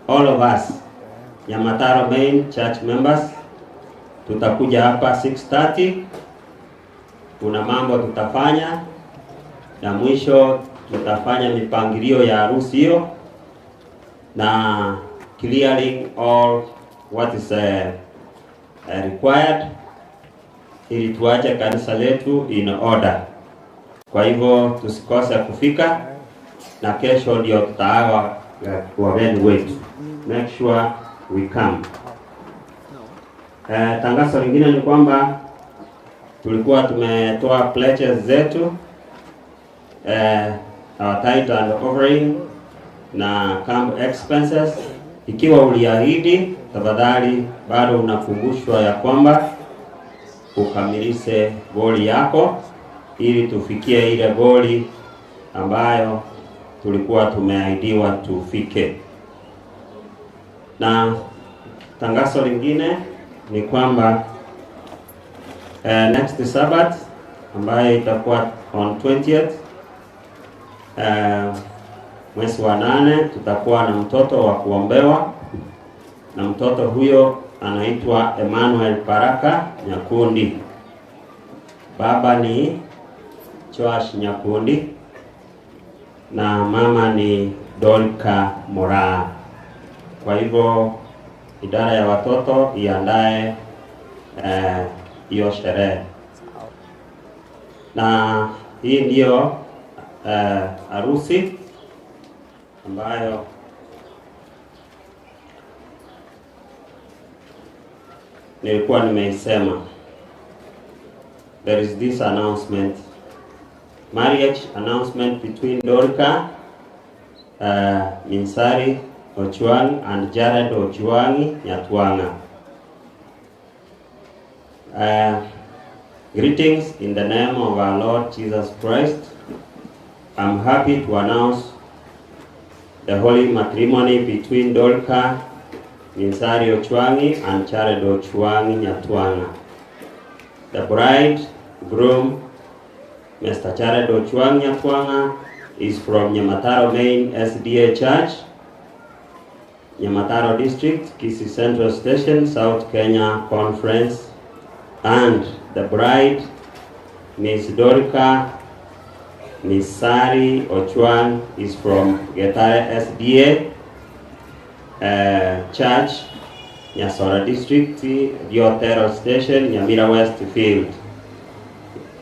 all of us Nyamataro Main Church members tutakuja hapa 6:30. Kuna mambo tutafanya na mwisho tutafanya mipangilio ya harusi hiyo na clearing all what is required ili tuache kanisa letu in order. Kwa hivyo tusikose kufika, na kesho ndio tutaaga wageni wetu. Make sure we come. Tangazo lingine ni kwamba tulikuwa tumetoa pledges zetu, our tithe and offering na camp expenses. Ikiwa uliahidi, tafadhali bado unakumbushwa ya kwamba ukamilishe goli yako ili tufikie ile goli ambayo tulikuwa tumeahidiwa tufike. Na tangazo lingine ni kwamba next Sabbath ambayo itakuwa on 20th mwezi wa 8 tutakuwa na mtoto wa kuombewa, na mtoto huyo anaitwa Emmanuel Baraka Nyakundi. Baba ni Joash Nyakundi na mama ni Dolka Moraa. Kwa hivyo idara ya watoto iandae hiyo sherehe. Na hii ndio harusi ambayo nilikuwa nimeisema. There is this announcement, marriage announcement between Dorka Minsari Ochuang and Jared Ochuangi Nyatwanga. Greetings in the name of our Lord Jesus Christ. I'm happy to announce the holy matrimony between Dorka Minsari Ochuangi and Jared Ochuangi Nyatwanga. The bride, groom, Mr. Jared Ochuangi Nyatwanga, is from Nyamataro Main SDA Church, Nyamataro District, Kisii Central Station, South Kenya Conference, and the bride, Ms. Dorika Misari Ochuang, is from Getare SDA Church, Nyasora District, Diotero Station, Nyamira West Field.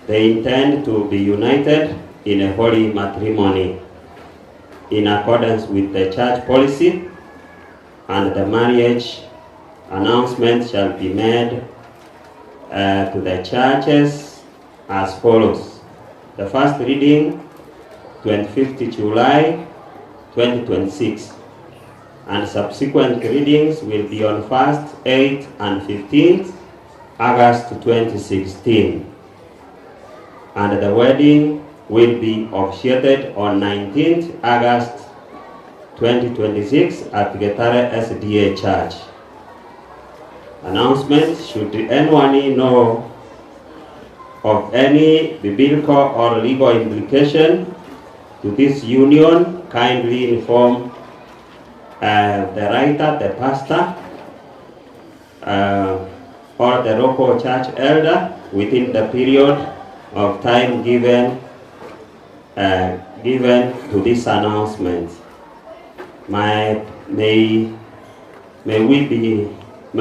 They intend to be united in a holy matrimony in accordance with the church policy, and the marriage announcement shall be made to the churches as follows. The first reading, 25th July 2026, and subsequent readings will be on 1st, 8th, and 15th August 2016. And the wedding will be officiated on 19th August 2026 at Getare SDA Church. Announcement: should anyone know of any biblical or legal implication to this union, kindly inform the writer, the pastor, or the local church elder within the period of time given to this announcement. May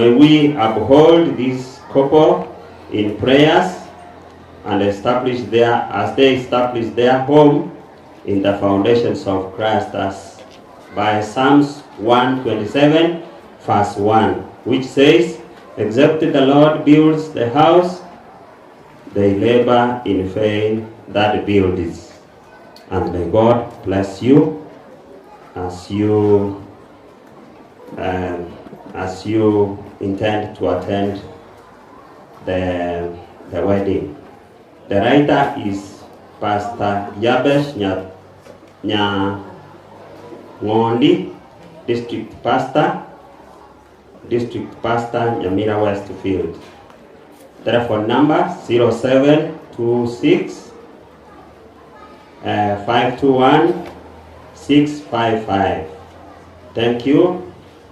we uphold this couple in prayers and establish their home in the foundations of Christ, as by Psalms 127 verse 1, which says, "Except the Lord builds the house, They labor in vain that build it. And may God bless you as you intend to attend the wedding. The writer is Pastor Jabesh Nyangondi, District Pastor Nyamira Westfield. Telephone number 0726 521 655. Thank you.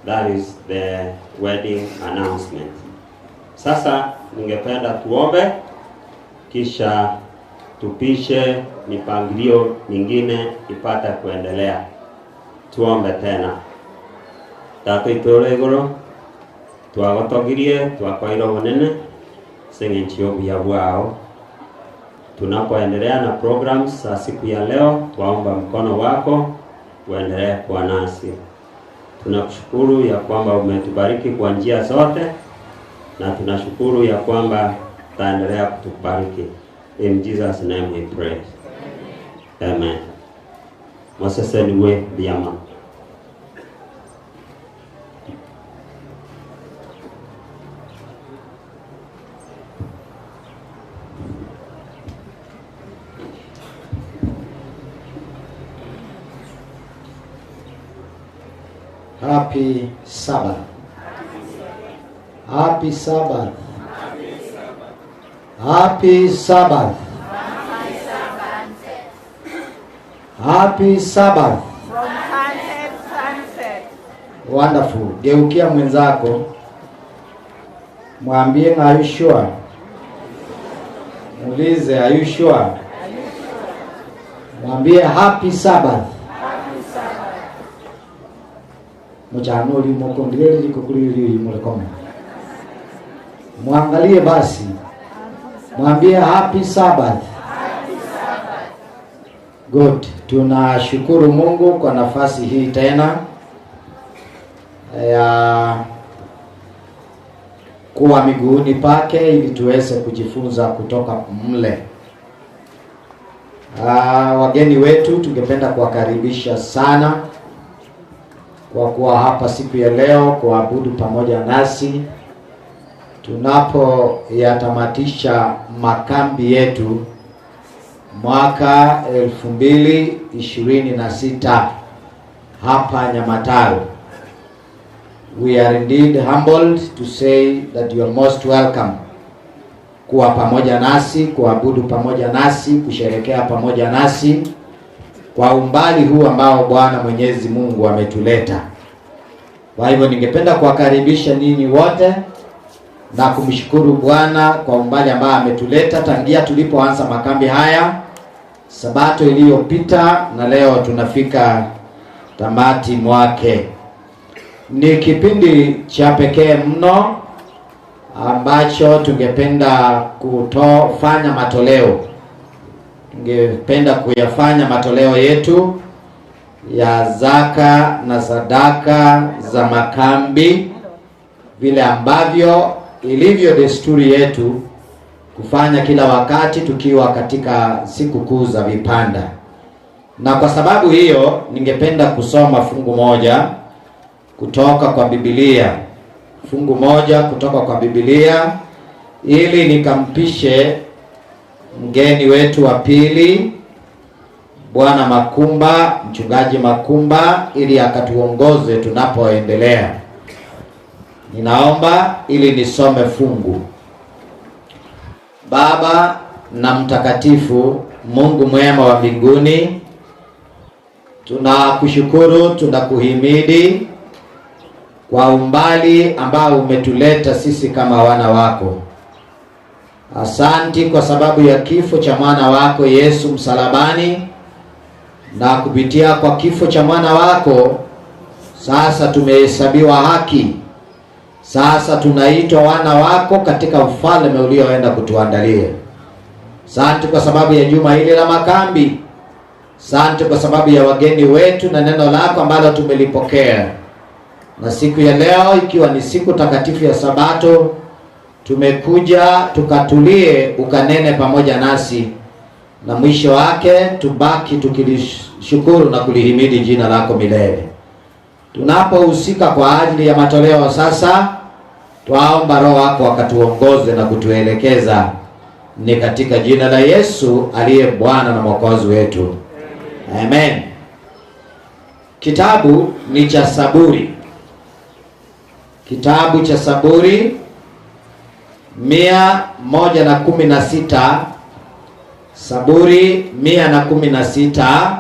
That is the wedding announcement. Sasa ningependa tuombe kisha tupishe mipangilio mingine ipate kuendelea. Tuombe tena. Tata itore igoro twagotogirie twakwairwo munene seng'encho buya bwao. Tunapoendelea na programs za siku ya leo, twaomba mkono wako uendelee kuwa nasi. Tunakushukuru ya kwamba umetubariki kwa njia zote, na tunashukuru ya kwamba utaendelea kutubariki. In Jesus name we pray. Amen. Moses niwe biama. Happy Sabbath. Happy Sabbath. Happy Sabbath. Happy Sabbath. From sunset, sunset. Wonderful. Geukia mwenzako, mwambie are you sure? Muulize are you sure? Mwambie happy Sabbath. Mchano limo kongileli liko. Mwangalie basi. Mwambie happy Sabbath. Good. Tunashukuru Mungu kwa nafasi hii tena ya kuwa miguuni pake ili tuweze kujifunza kutoka mle. Wageni wetu tungependa kuwakaribisha sana kwa kuwa hapa siku ya leo kuabudu pamoja nasi tunapoyatamatisha makambi yetu mwaka 2026 hapa Nyamataro. We are indeed humbled to say that you are most welcome kuwa pamoja nasi, kuabudu pamoja nasi, kusherekea pamoja nasi kwa umbali huu ambao Bwana Mwenyezi Mungu ametuleta. Kwa hivyo ningependa kuwakaribisha ninyi wote na kumshukuru Bwana kwa umbali ambao ametuleta tangia tulipoanza makambi haya Sabato iliyopita, na leo tunafika tamati mwake. Ni kipindi cha pekee mno ambacho tungependa kutofanya matoleo. Tungependa kuyafanya matoleo yetu ya zaka na sadaka za makambi vile ambavyo ilivyo desturi yetu kufanya kila wakati tukiwa katika siku kuu za vipanda. Na kwa sababu hiyo ningependa kusoma fungu moja kutoka kwa Biblia. Fungu moja kutoka kwa Biblia ili nikampishe mgeni wetu wa pili Bwana Makumba, Mchungaji Makumba, ili akatuongoze tunapoendelea. Ninaomba ili nisome fungu. Baba na mtakatifu Mungu mwema wa mbinguni, tunakushukuru, tunakuhimidi kwa umbali ambao umetuleta sisi kama wana wako. Asanti kwa sababu ya kifo cha mwana wako Yesu msalabani, na kupitia kwa kifo cha mwana wako sasa tumehesabiwa haki. Sasa tunaitwa wana wako katika ufalme ulioenda kutuandalia. Asante kwa sababu ya juma hili la makambi. Asante kwa sababu ya wageni wetu na neno lako ambalo tumelipokea. Na siku ya leo ikiwa ni siku takatifu ya Sabato, Tumekuja tukatulie, ukanene pamoja nasi, na mwisho wake tubaki tukilishukuru na kulihimidi jina lako milele. Tunapohusika kwa ajili ya matoleo sasa, twaomba Roho wako akatuongoze na kutuelekeza. Ni katika jina la Yesu aliye Bwana na Mwokozi wetu, amen. Kitabu ni cha Saburi, kitabu cha Saburi 116, Saburi 116,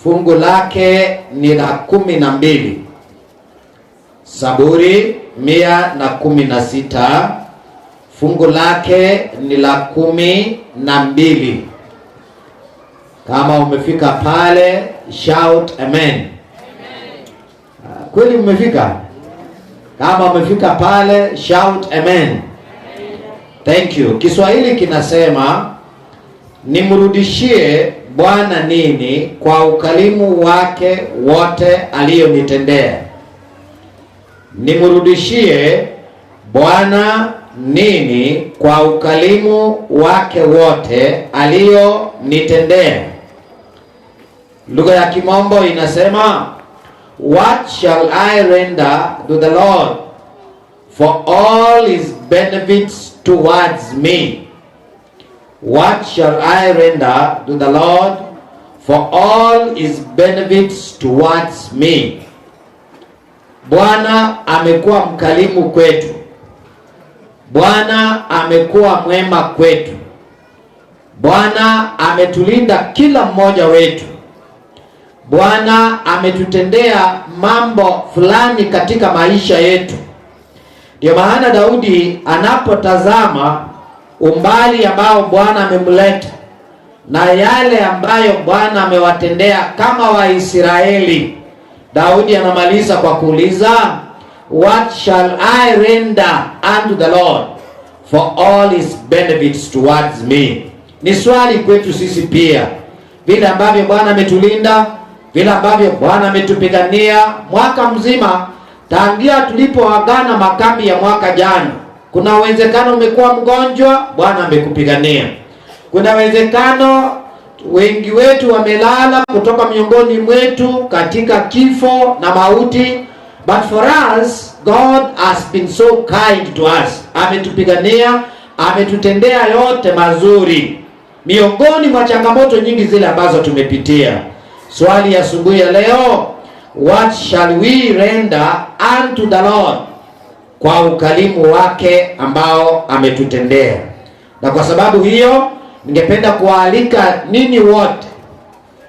fungu lake ni la 12. Saburi 116, fungu lake ni la 12. Kama umefika pale, shout amen. Kweli umefika? Kama umefika pale, shout amen. Thank you. Kiswahili kinasema, nimrudishie Bwana nini kwa ukarimu wake wote aliyonitendea? Nimrudishie Bwana nini kwa ukarimu wake wote aliyonitendea? Lugha ya Kimombo inasema, "What shall I render to the Lord for all his benefits towards me? What shall I render to the Lord for all his benefits towards me?" Bwana amekuwa mkarimu kwetu. Bwana amekuwa mwema kwetu. Bwana ametulinda kila mmoja wetu. Bwana ametutendea mambo fulani katika maisha yetu. Ndio maana Daudi anapotazama umbali ambao Bwana amemleta na yale ambayo Bwana amewatendea kama Waisraeli, Daudi anamaliza kwa kuuliza, "What shall I render unto the Lord for all his benefits towards me?" Ni swali kwetu sisi pia, vile ambavyo Bwana ametulinda, vile ambavyo Bwana ametupigania mwaka mzima tangia tulipoagana makambi ya mwaka jana. Kuna uwezekano umekuwa mgonjwa, Bwana amekupigania. Kuna uwezekano wengi wetu wamelala kutoka miongoni mwetu katika kifo na mauti, but for us God has been so kind to us. Ametupigania, ametutendea yote mazuri miongoni mwa changamoto nyingi zile ambazo tumepitia. Swali ya asubuhi ya leo, what shall we render unto the Lord kwa ukarimu wake ambao ametutendea? Na kwa sababu hiyo, ningependa kuwaalika ninyi wote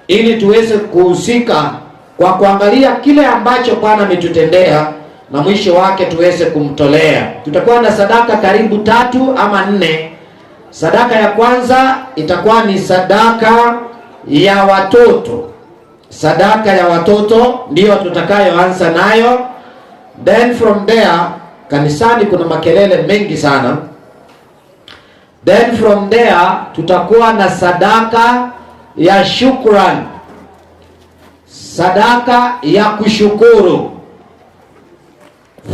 ili tuweze kuhusika kwa kuangalia kile ambacho Bwana ametutendea na mwisho wake tuweze kumtolea. Tutakuwa na sadaka karibu tatu ama nne. Sadaka ya kwanza itakuwa ni sadaka ya watoto. Sadaka ya watoto ndiyo tutakayoanza nayo. Then from there, kanisani kuna makelele mengi sana. Then from there tutakuwa na sadaka ya shukran, sadaka ya kushukuru,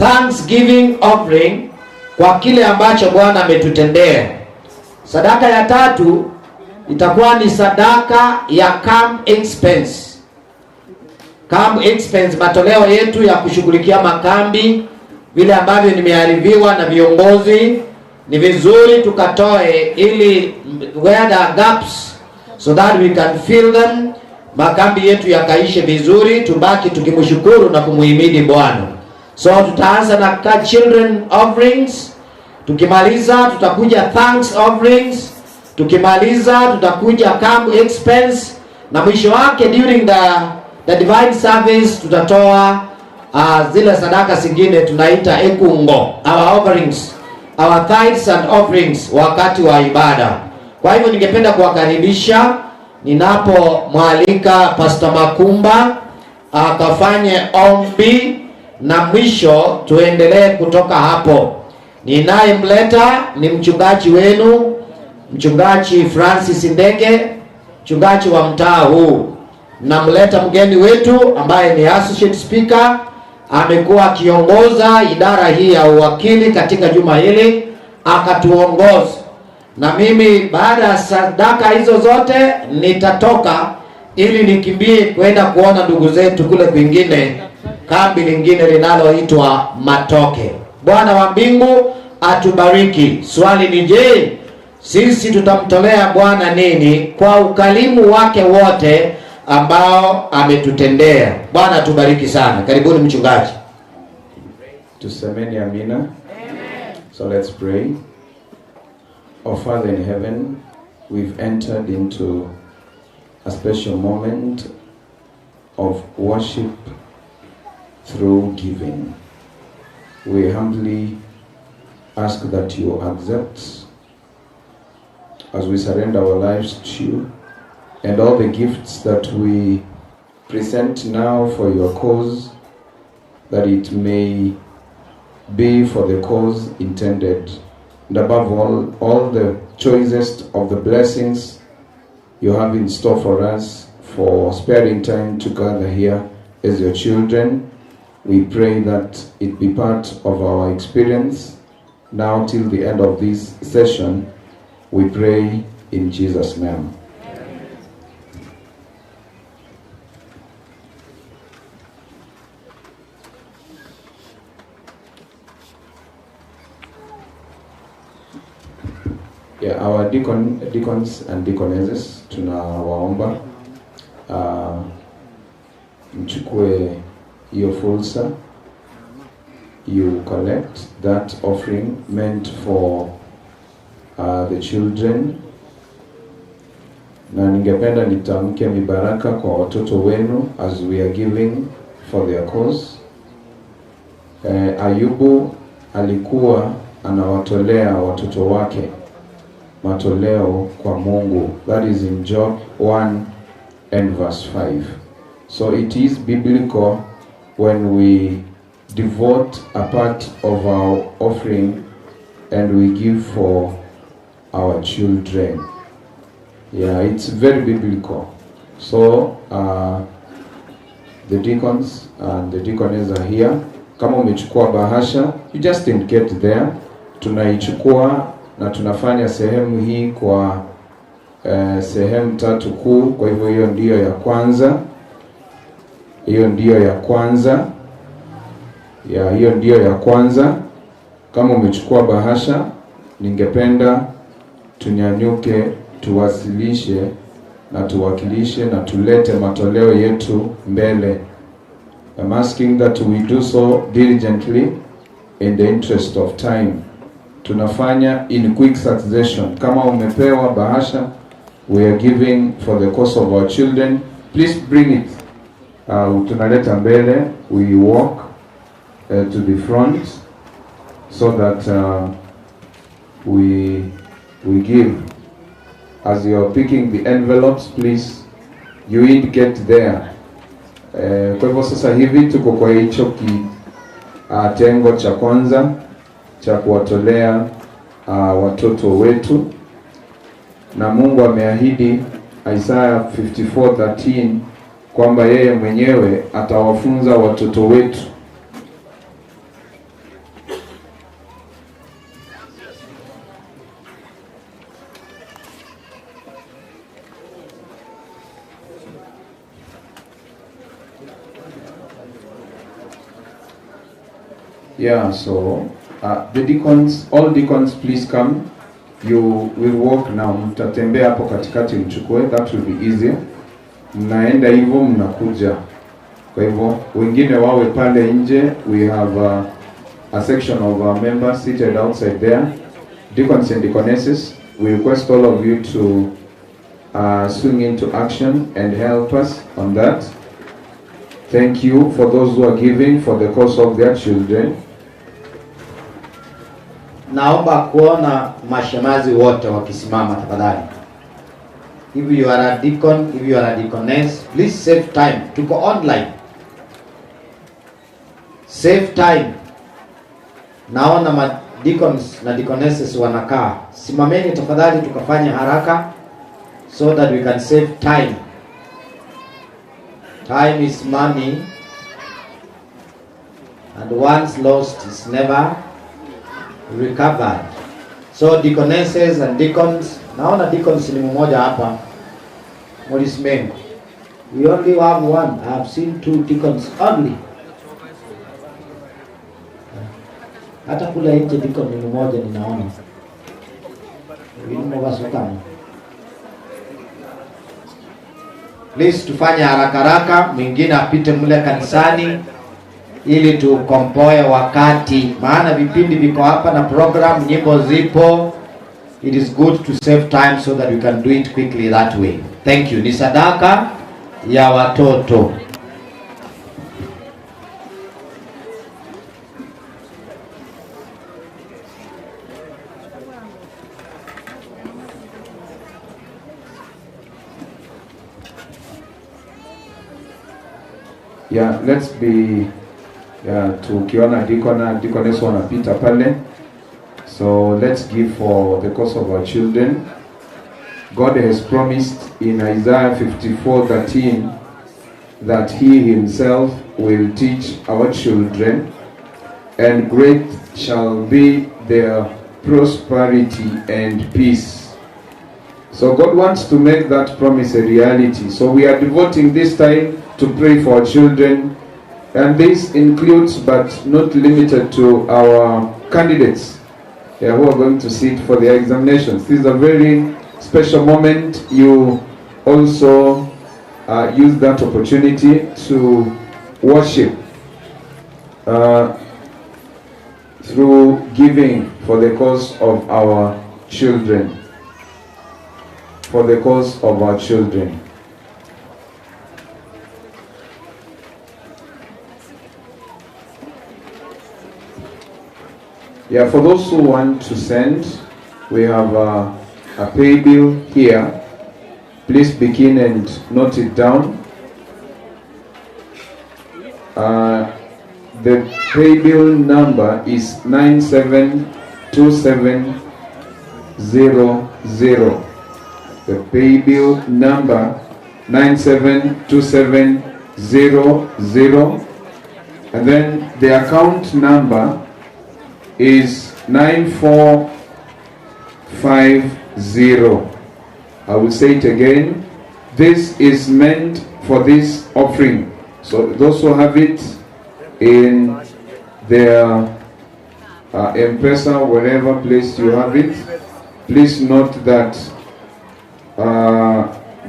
thanksgiving offering kwa kile ambacho Bwana ametutendea. Sadaka ya tatu itakuwa ni sadaka ya camp expense. Camp expense, matoleo yetu ya kushughulikia makambi, vile ambavyo nimearifiwa na viongozi, ni vizuri tukatoe ili where there are gaps so that we can fill them, makambi yetu yakaishe vizuri, tubaki tukimshukuru na kumuhimidi Bwana. So tutaanza na children offerings, tukimaliza tutakuja thanks offerings, tukimaliza tutakuja camp expense, na mwisho wake during the divine service tutatoa zile sadaka zingine tunaita ekungo, our offerings, our tithes and offerings wakati wa ibada. Kwa hivyo ningependa kuwakaribisha ninapomwalika Pastor Makumba akafanye ombi na mwisho tuendelee kutoka hapo. Ninayemleta ni mchungaji wenu, Mchungaji Francis Ndege, mchungaji wa mtaa huu. Namleta mgeni wetu ambaye ni associate speaker, amekuwa akiongoza idara hii ya uwakili katika juma hili. akatuongoze. Na mimi baada ya sadaka hizo zote nitatoka ili nikimbie kwenda kuona ndugu zetu kule kwingine, kambi lingine linaloitwa Matoke. Bwana wa mbingu atubariki. Swali ni je, sisi tutamtolea Bwana nini kwa ukarimu wake wote ambao ametutendea? Bwana atubariki sana. Karibuni mchungaji. Tusemeni amina. Amen. So let's pray. Our Father in heaven, we've entered into a special moment of worship through giving. We humbly ask that you accept as we surrender our lives to you and all the gifts that we present now for your cause, that it may be for the cause intended. And above all the choicest of the blessings you have in store for us, for sparing time to gather here as your children. We pray that it be part of our experience now till the end of this session. We pray in Jesus' name. Yeah, our deacons and deaconesses, tunawaomba mchukue hiyo fursa. You collect that offering meant for the children. Na ningependa nitamke mibaraka kwa watoto wenu as we are giving for their cause. Ayubu alikuwa anawatolea watoto wake matoleo kwa Mungu. That is in Job 1 and verse 5. So it is biblical when we devote a part of our offering and we give for our children. Yeah, it's very biblical. So the deacons and the deaconess are here. Kama umechukua bahasha, you just indicate there. Tunaichukua na tunafanya sehemu hii kwa sehemu tatu kuu. Kwa hivyo hiyo ndiyo ya kwanza. Hiyo ndiyo ya kwanza. Ya, hiyo ndiyo ya kwanza. Kama umechukua bahasha, ningependa tunyanyuke, tuwasilishe na tuwakilishe na tulete matoleo yetu mbele. I'm asking that we do so diligently in the interest of time. Tunafanya in quick succession. Kama umepewa bahasha, we are giving for the cause of our children. Please bring it. Tunaleta mbele. We walk to the front so that we give. As you are picking the envelopes, please you indicate there. Kwa hivyo sasa hivi tuko kwa hicho kitengo cha kwanza cha kuwatolea watoto wetu, na Mungu ameahidi Isaiah 54:13 kwamba yeye mwenyewe atawafunza watoto wetu. Yeah, so the deacons, all deacons, please come. You will walk now. Mtatembea hapo katikati mchukue, that will be easier. Mnaenda hivyo mnakuja. Kwa hivyo wengine wawe pale nje. We have a section of our members seated outside there. Deacons and deaconesses, we request all of you to swing into action and help us on that. Thank you for those who are giving for the cause of their children. Naomba kuona mashemazi wote wakisimama tafadhali. If you are a deacon, if you are a deaconess, please save time. Tuko online. Save time. Naona ma deacons na deaconesses wanakaa. Simameni tafadhali tukafanye haraka so that we can save time. Time is money, and once lost is never recovered. So deaconesses and deacons, naona deacons ni mmoja hapa, Maurice Mengo. We only have one. I have seen two deacons only. Hata kule nje deacon ni mmoja ninaona. Wino. Please tufanye haraka haraka, mwingine apite mle kanisani ili tukomboe wakati, maana vipindi viko hapa na program, nyimbo zipo. It is good to save time so that we can do it quickly that way. Thank you. Ni sadaka ya watoto. Yeah, let's be, yeah, tukiona deacon, deaconess wanapita pale. So let's give for the cause of our children. God has promised in Isaiah 54:13 that he himself will teach our children, and great shall be their prosperity and peace. So God wants to make that promise a reality. So we are devoting this time to pray for our children, and this includes but not limited to our candidates who are going to sit for their examinations. This is a very special moment. You also use that opportunity to worship through giving for the cause of our children. For the cause of our children. Yeah, for those who want to send, we have a pay bill here. Please begin and note it down. The pay bill number is 972700. The pay bill number 972700, and then the account number is 9450. I will say it again. This is meant for this offering. So those who have it in their M-Pesa, wherever place you have it, please note that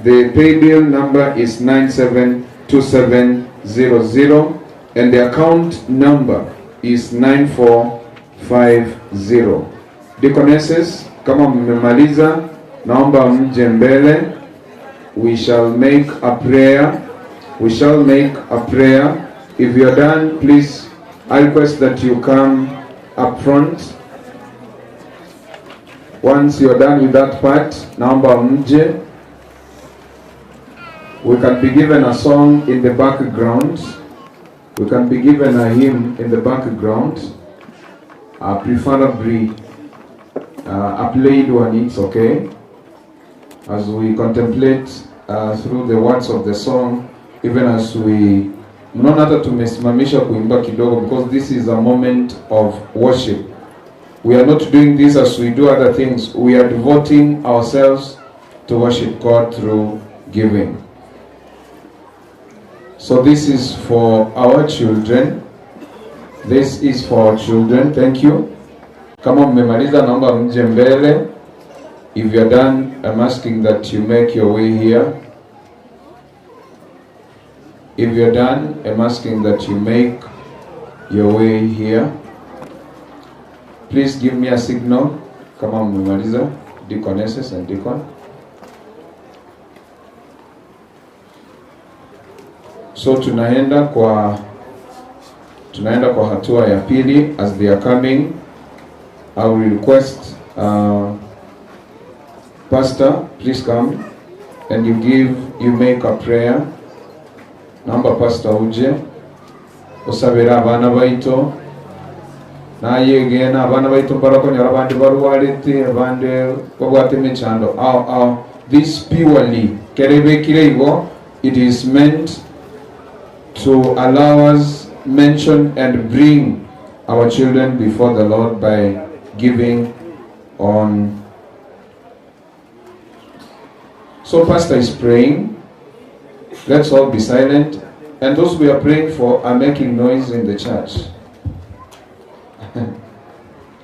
the pay bill number is 972700 and the account number is 9450. Deaconesses, kama mmemaliza, naomba mje mbele. We shall make a prayer. We shall make a prayer. If you are done, please, I request that you come up front. Once you are done with that part, naomba mje. We can be given a song in the background. We can be given a hymn in the background. Preferably a played one, it's okay. As we contemplate through the words of the song, even as we, mnaona hata tumesimamisha kuimba kidogo, because this is a moment of worship. We are not doing this as we do other things. We are devoting ourselves to worship God through giving. So this is for our children. This is for our children. Thank you. Kama mmemaliza, naomba mje mbele. If you're done, I'm asking that you make your way here. If you're done, I'm asking that you make your way here. Please give me a signal. Kama mmemaliza, deaconesses and deacon. So tunaenda kwa hatua ya pili. As they are coming, I will request Pastor, please come and you make a prayer. Namba Pastor uje osabera abana baito nayegena abana baito barakonyora abandi barwarete abandi babwate emechando ao this purely kerebekire igo. It is meant to allow us mention and bring our children before the Lord by giving on. So pastor is praying. Let's all be silent. And those we are praying for are making noise in the church.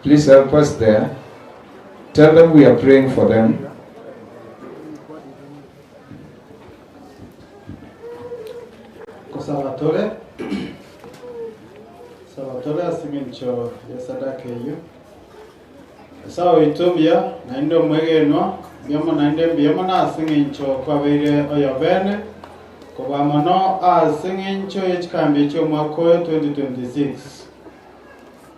Please help us there. Tell them we are praying for them. Salvatore Salvatore asimincho ya sadaka eyo sawa itumbia nainde omwegenwa biomo nainde mbiomo na asing'incho kwabeire oyo bene koba mono asing'incho yechikambi eky'omwaka oyo 2026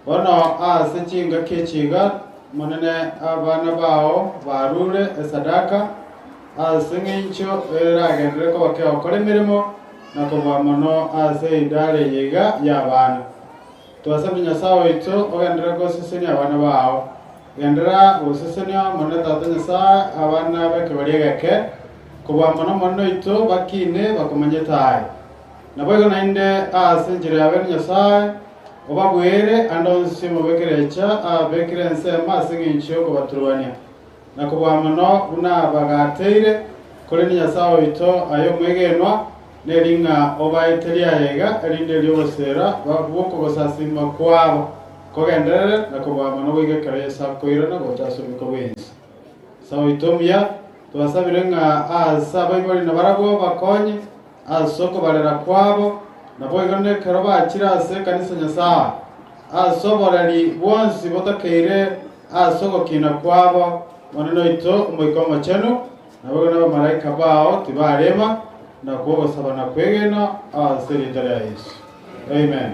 bono ase chingaki echiga monene abana bao barure esadaka asing'incho eragendere koba keokora emirimo na koba mono ase idare yiga y'abana twasabye Nyasaye waitu ogendera gosesenia abana bao gendera gosesenia mono tata Nyasaye abana beke bari egeke koba mono mono itu bakine bakomanyete aye nabo igo nainde ase enchera yabe Nyasaye obabwere ande onsi mobekerecha abekere ensemo ase eng'encho yokobaturwania na koba mono buna bagateire kore ni Nyasaye waitu aye omwegenwa neringa obaeteria yega erinde ryobosera bwokogosasima kwabo kogenderere na kobwama nogoigekera Yesu akoirana gochasomika bwensi sawa itomia twasabire ng'a ase abaibori na barabwo bakonye ase okobarera kwabo nabo igo nekero bakire ase ekanisa Nyasaye ase oboreri bwonsi botakeire ase ogokina kwabo monene oito omoika omochenu nabo igo n'abamalaika bao tibarema na kuogosaba na kwegena ase erieta ria Yesu. Amen.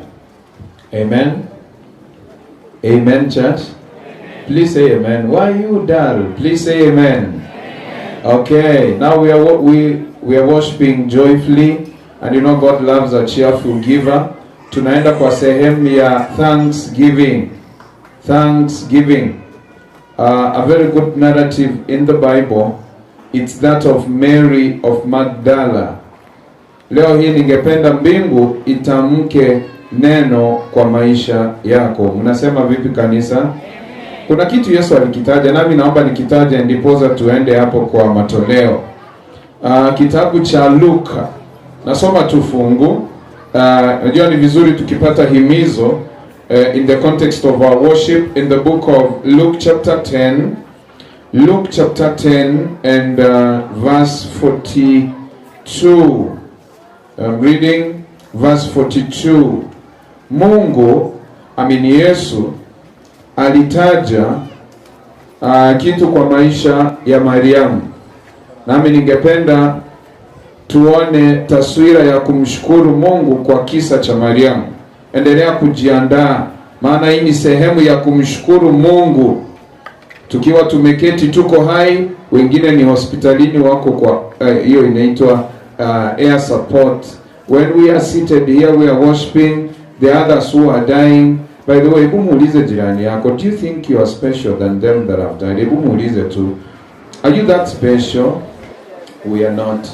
Amen. Amen, church. Amen. Please say amen. Why you dull? Please say amen. Amen. Okay. Now we are worshiping joyfully, and you know God loves a cheerful giver. Tunaenda kwa sehemu ya thanksgiving. Thanksgiving. A very good narrative in the Bible. It's that of Mary of Magdala. Leo hii ningependa mbingu itamke neno kwa maisha yako. Mnasema vipi kanisa? Amen. Kuna kitu Yesu alikitaja, nami naomba nikitaje ndipoza tuende hapo kwa matoleo. Kitabu cha Luka. Nasoma tu fungu. Najua ni vizuri tukipata himizo in the context of our worship in the book of Luke chapter 10. Luke chapter 10 and verse 42. I'm reading verse 42. Mungu, amini Yesu, alitaja kitu kwa maisha ya Mariamu. Nami ningependa tuone taswira ya kumshukuru Mungu kwa kisa cha Mariamu. Endelea kujiandaa, maana hii ni sehemu ya kumshukuru Mungu. Tukiwa tumeketi tuko hai, wengine ni hospitalini wako kwa hiyo inaitwa air support. When we are seated here we are worshiping the others who are dying. By the way, hebu muulize jirani yako, do you think you are special than them that have died? Hebu muulize tu, are you that special? We are not.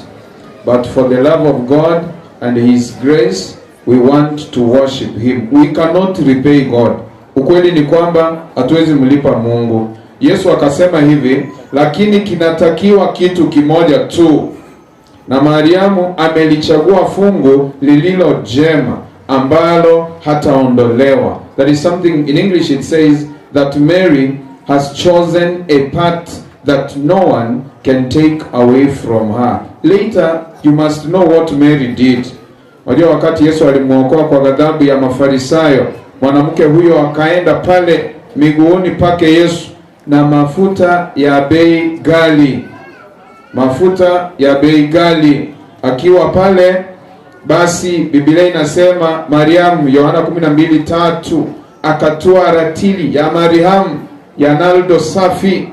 But for the love of God and His grace, we want to worship Him. We cannot repay God. Ukweli ni kwamba hatuwezi mlipa Mungu. Yesu akasema hivi, lakini kinatakiwa kitu kimoja tu. Na Mariamu amelichagua fungu lililo jema ambalo hataondolewa. That is something in English it says that Mary has chosen a part that no one can take away from her. Later you must know what Mary did. Unajua wakati Yesu alimuokoa kwa ghadhabu ya Mafarisayo, mwanamke huyo akaenda pale miguuni pake Yesu na mafuta ya bei ghali. Mafuta ya bei ghali. Akiwa pale, basi Biblia inasema Mariamu, Yohana 12:3, akatoa ratili ya Mariamu ya nardo safi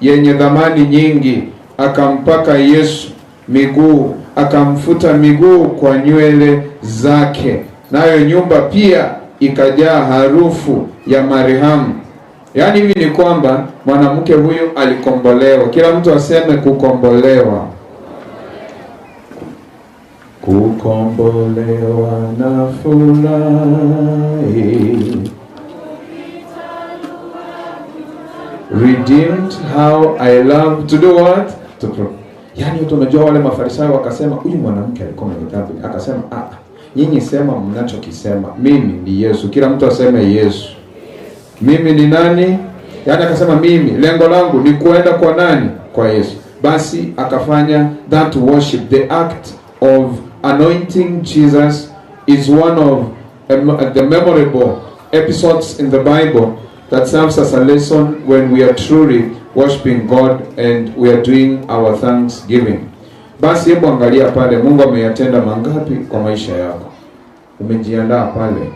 yenye dhamani nyingi, akampaka Yesu miguu, akamfuta miguu kwa nywele zake, nayo nyumba pia ikajaa harufu ya Mariamu. Yaani hivi ni kwamba mwanamke huyu alikombolewa. Kila mtu aseme kukombolewa. Kukombolewa na furahi. Redeem redeemed, how I love to do what? To pray. Yaani unajua wale Mafarisayo wakasema huyu mwanamke alikuwa mwenye dhambi. Akasema nyinyi sema mnachokisema, mimi ni Yesu. Kila mtu aseme Yesu. Mimi ni nani? Yaani akasema mimi lengo langu ni kuenda kwa nani? Kwa Yesu. Basi akafanya that worship. The act of anointing Jesus is one of the memorable episodes in the Bible that serves as a lesson when we are truly worshiping God and we are doing our thanksgiving. Basi hebu angalia pale Mungu ameyatenda mangapi kwa maisha yako. Umejiandaa pale.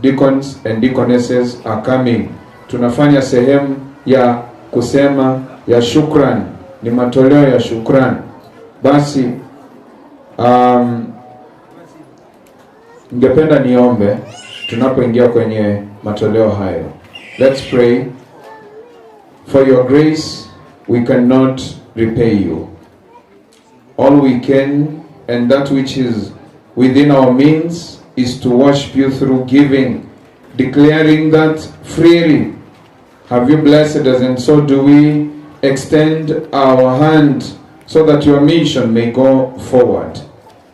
Deacons and deaconesses are coming. Tunafanya sehemu ya kusema ya shukran, ni matoleo ya shukran. Basi ningependa niombe tunapoingia kwenye matoleo hayo. Let's pray. For your grace we cannot repay you. All we can, and that which is within our means, is to worship you through giving, declaring that freely have you blessed us, and so do we extend our hand so that your mission may go forward.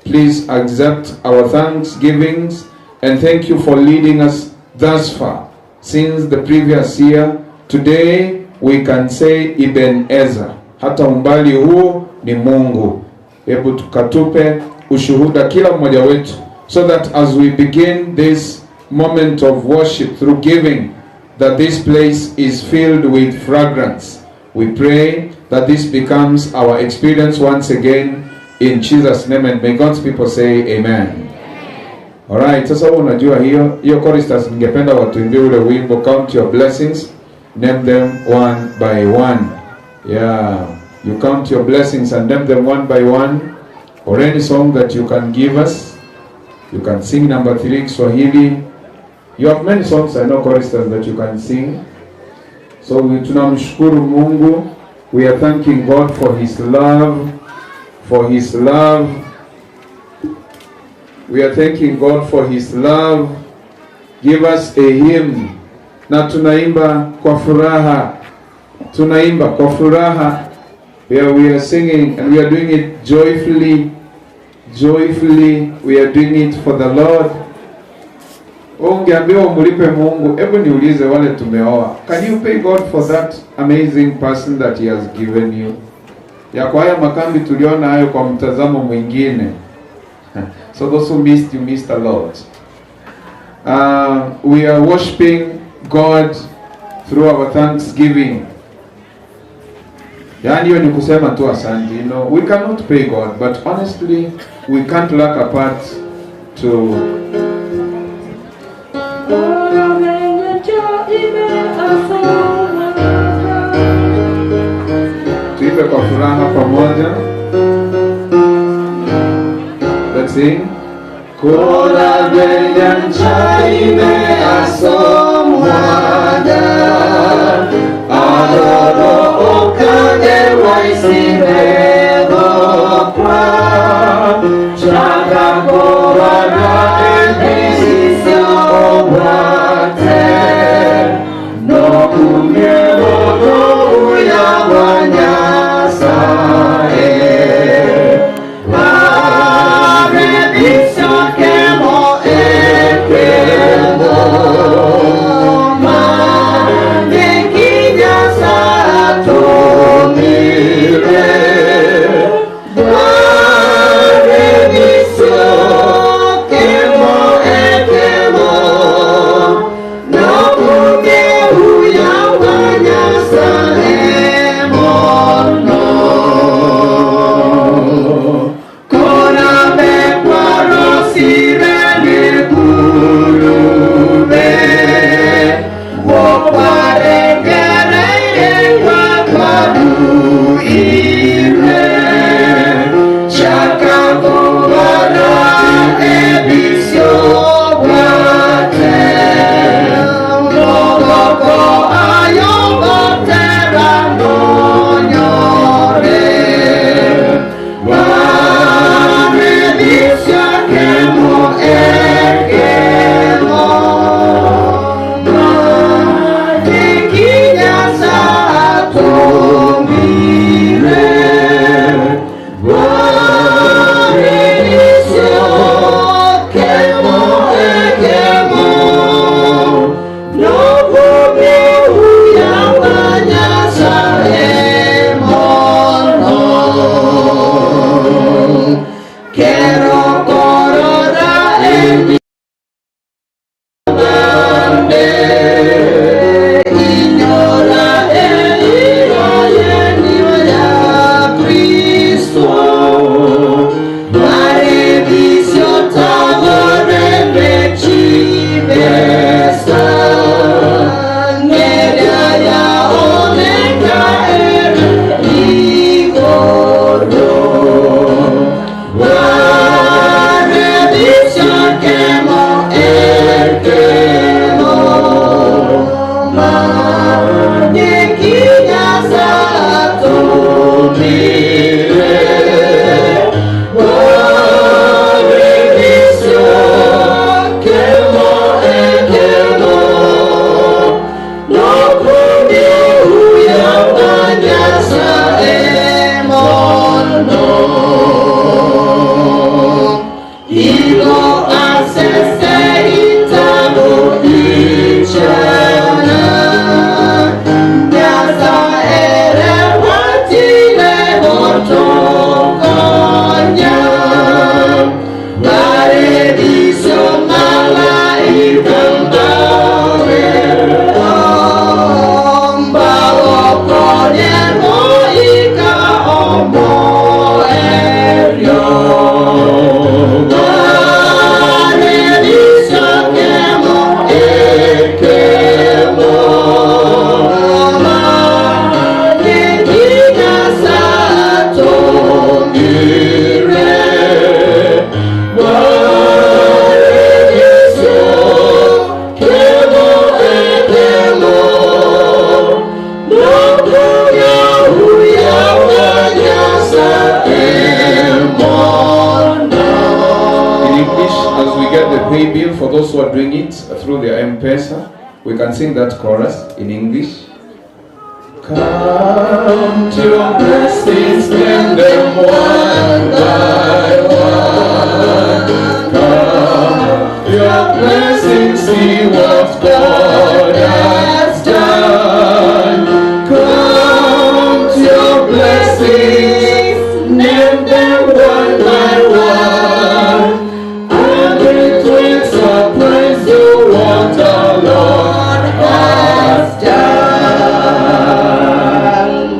Please accept our thanksgivings and thank you for leading us thus far. Since the previous year, today we can say Eben Ezer. Hata umbali huu ni Mungu. Hebu tukatupe ushuhuda kila mmoja wetu, so that as we begin this moment of worship through giving, that this place is filled with fragrance. We pray that this becomes our experience once again in Jesus' name, and may God's people say amen. Alright, sasa unajua hiyo choristers ningependa watuimbie ule wimbo Count Your Blessings, name them one by one. Yeah, you count your blessings and name them one by one, or any song that you can give us. You can sing number 3 Kiswahili. You have many songs, I know, choristers, that you can sing. So we tunamshukuru Mungu. We are thanking God for His love, for His love. We are thanking God for His love. Give us a hymn. Na tunaimba kwa furaha. Tunaimba kwa furaha. We are singing and we are doing it joyfully. Joyfully, we are doing it for the Lord. Ungeambiwa umlipe Mungu, hebu niulize wale tumeoa. Can you pay God for that amazing person that He has given you? Ya kwa haya makambi tuliona hayo kwa mtazamo mwingine. So those who missed, you missed a lot. We are worshiping God through our thanksgiving. Yaani hiyo ni kusema tu asante. You know, we cannot pay God, but honestly, we can't lack a part to tuimbe kwa furaha pamoja. Let's sing. Kora benyanchaime asomwada aroro okage waisiregokwa chakakorana ebisisiobwate nokumyemono uyawanyasae barebisokemo ekemo. Vanessa. We can sing that chorus in English. Count your blessings, name them one by one. Count your blessings, see what God has done. Count your blessings, name them one by one. And it will surprise you what the Lord has done.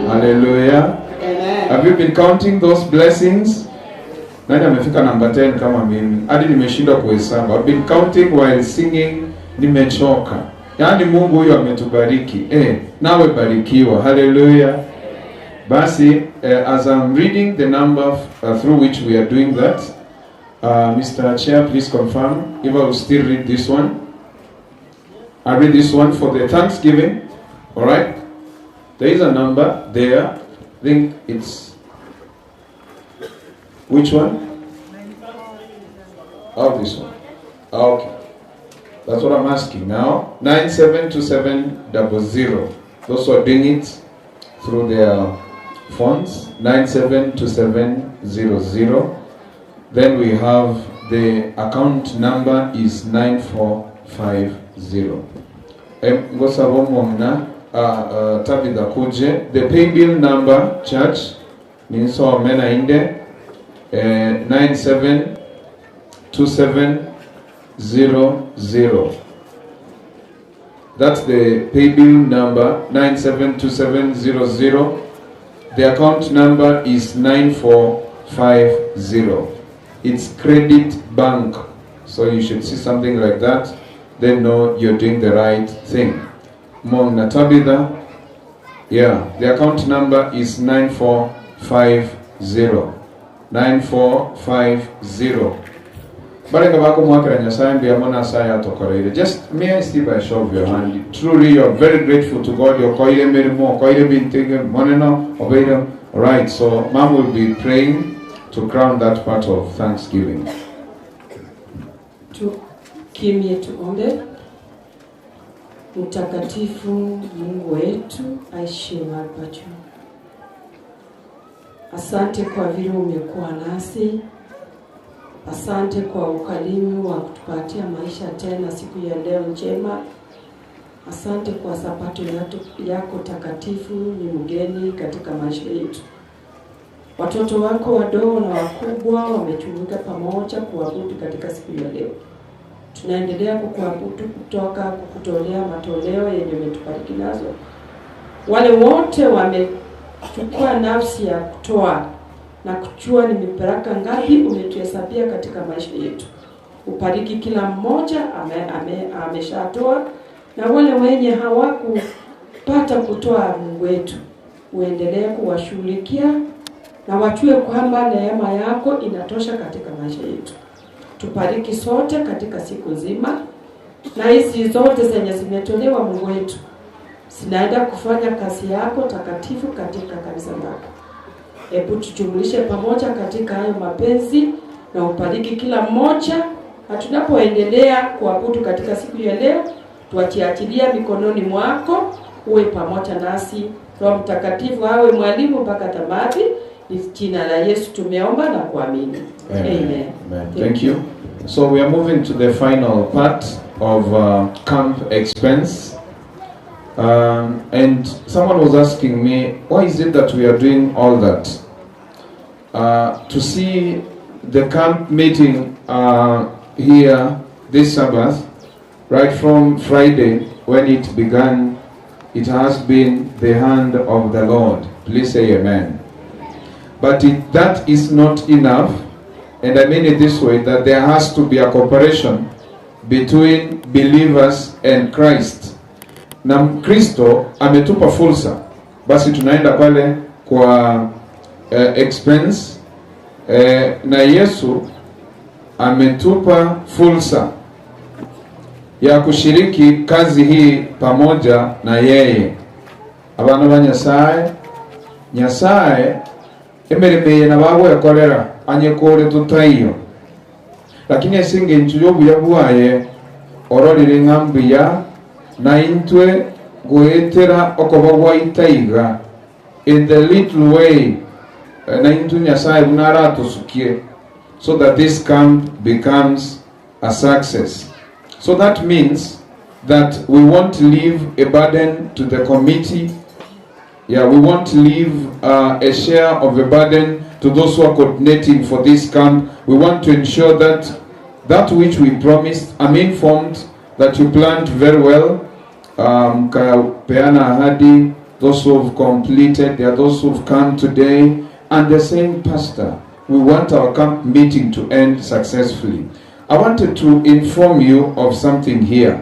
Hallelujah. Amen. Have you been counting those blessings? Nani amefika number 10 kama mimi? Hadi nimeshindwa kuhesabu. I've been counting while singing, nimechoka. Yaani Mungu huyu ametubariki. Nawe barikiwa. Hallelujah. Basi, as I'm reading the number through which we are doing that, Mr. Chair, please confirm if I will still read this one. I read this one for the Thanksgiving. All right. There is a number there. I think it's which one? Oh, this one. Okay. That's what I'm asking now. 972700. Those who are doing it through their phones. 972700. Then we have the account number is 9450. Ngosabomwomna Tabitha Kuje. The pay bill number, church, ninso mena inde 972700. That's the pay bill number, 972700. The account number is 9450. It's Credit Bank. So you should see something like that. Then know you're doing the right thing. Mong Tabitha. Yeah, the account number is 9450. 9450. Just may I see by a show of your hand. Truly, you're very grateful to God. You're all right, so Mom will be praying to crown that part of Thanksgiving. Tukimye tuombe. Mtakatifu Mungu wetu aishiye mahali pa juu, asante kwa vile umekuwa nasi. Asante kwa ukarimu wa kutupatia maisha tena siku ya leo njema. Asante kwa sabato yako takatifu ni mgeni katika maisha yetu. Watoto wako wadogo na wakubwa wamejumuika pamoja kuabudu katika siku ya leo. Tunaendelea kukuabudu kutoka kukutolea matoleo yenye umetubariki nazo. Wale wote wamechukua nafsi ya kutoa na kujua ni mibaraka ngapi umetuhesabia katika maisha yetu. Ubariki kila mmoja ameshatoa, na wale wenye hawakupata kutoa, Mungu wetu uendelee kuwashughulikia na wajue kwamba neema yako inatosha katika maisha yetu. Tubariki sote katika siku nzima, na hizi zote zenye zimetolewa Mungu wetu zinaenda kufanya kazi yako takatifu katika kanisa lako. Hebu tujumlishe pamoja katika hayo mapenzi na ubariki kila mmoja, na tunapoendelea kuabudu katika siku ya leo, tuachiachilia mikononi mwako, uwe pamoja nasi. Roho Mtakatifu awe mwalimu mpaka tamati. Jina la Yesu tumeomba na kuamini. Amen. Amen. Amen. Thank you. So we are moving to the final part of camp expense. And someone was asking me, why is it that we are doing all that? To see the camp meeting here this Sabbath, right from Friday when it began, it has been the hand of the Lord. Please say amen. But that is not enough, and I mean it this way, that there has to be a cooperation between believers and Christ. Na Kristo ametupa fursa, basi tunaenda pale kwa expense, na Yesu ametupa fursa ya kushiriki kazi hii pamoja na yeye. Abana ba Nyasaye, Nyasaye emeremeye na bagwekorera anyekore tutaiyo, lakini esinge nchu yobuya bwaye ororire ng'ambuya Na intwe goetera okobogwa itaiga in the little way na intwe Nyasaye bunaratusukie, so that this camp becomes a success. So that means that we won't leave a burden to the committee. Yeah, we won't leave a share of a burden to those who are coordinating for this camp. We want to ensure that that which we promised, I'm informed that you planned very well. Peana ahadi, those who have completed, there are those who have come today, and the same pastor. We want our camp meeting to end successfully. I wanted to inform you of something here.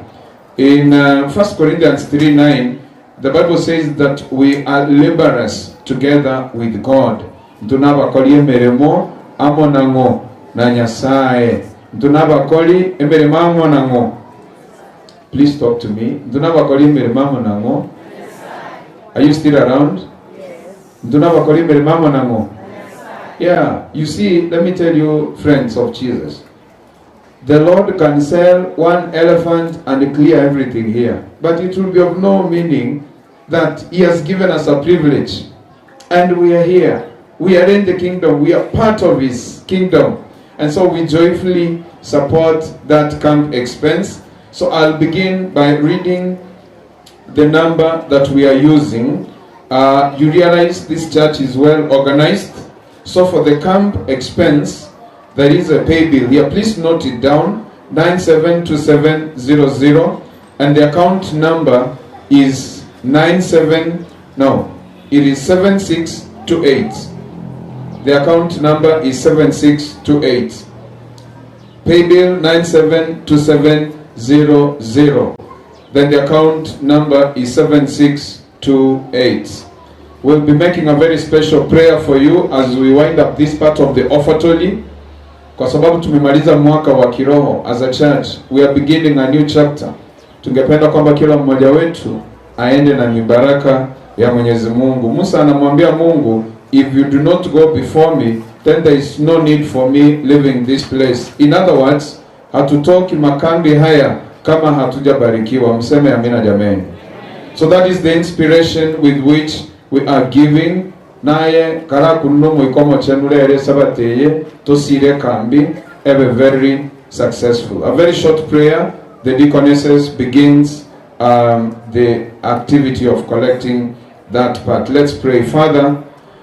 In 1 Corinthians 3:9, the Bible says that we are laborers together with God. Ntunabakoli emeremo amonango na Nyasaye. Ntunabakoli emeremo amonango. Please talk to me. Ntunabakoli emeremo amonango. Are you still around? Ntunabakoli emeremo amonango. Yeah, you see, let me tell you, friends of Jesus, the Lord can sell one elephant and clear everything here, but it will be of no meaning that he has given us a privilege, and we are here. We are in the kingdom. We are part of his kingdom. And so we joyfully support that camp expense. So I'll begin by reading the number that we are using. You realize this church is well organized. So for the camp expense, there is a pay bill here. Please note it down, 972700, and the account number is 7628. The account number is 7628. Pay bill 972700. Then the account number is 7628. We'll be making a very special prayer for you as we wind up this part of the offertory. Kwa sababu tumemaliza mwaka wa kiroho as a church, we are beginning a new chapter. Tungependa kwamba kila mmoja wetu aende na mibaraka ya Mwenyezi Mungu. Musa anamwambia Mungu, if you do not go before me, then there is no need for me leaving this place. In other words, hatutoki makambi haya kama hatujabarikiwa. Mseme amina jameni. So that is the inspiration with which we are giving. Naye karakuno mwikomo chenulere sabateye tosire kambi ebe very successful. A very short prayer. The deaconesses begins the activity of collecting that part. Let's pray. Father,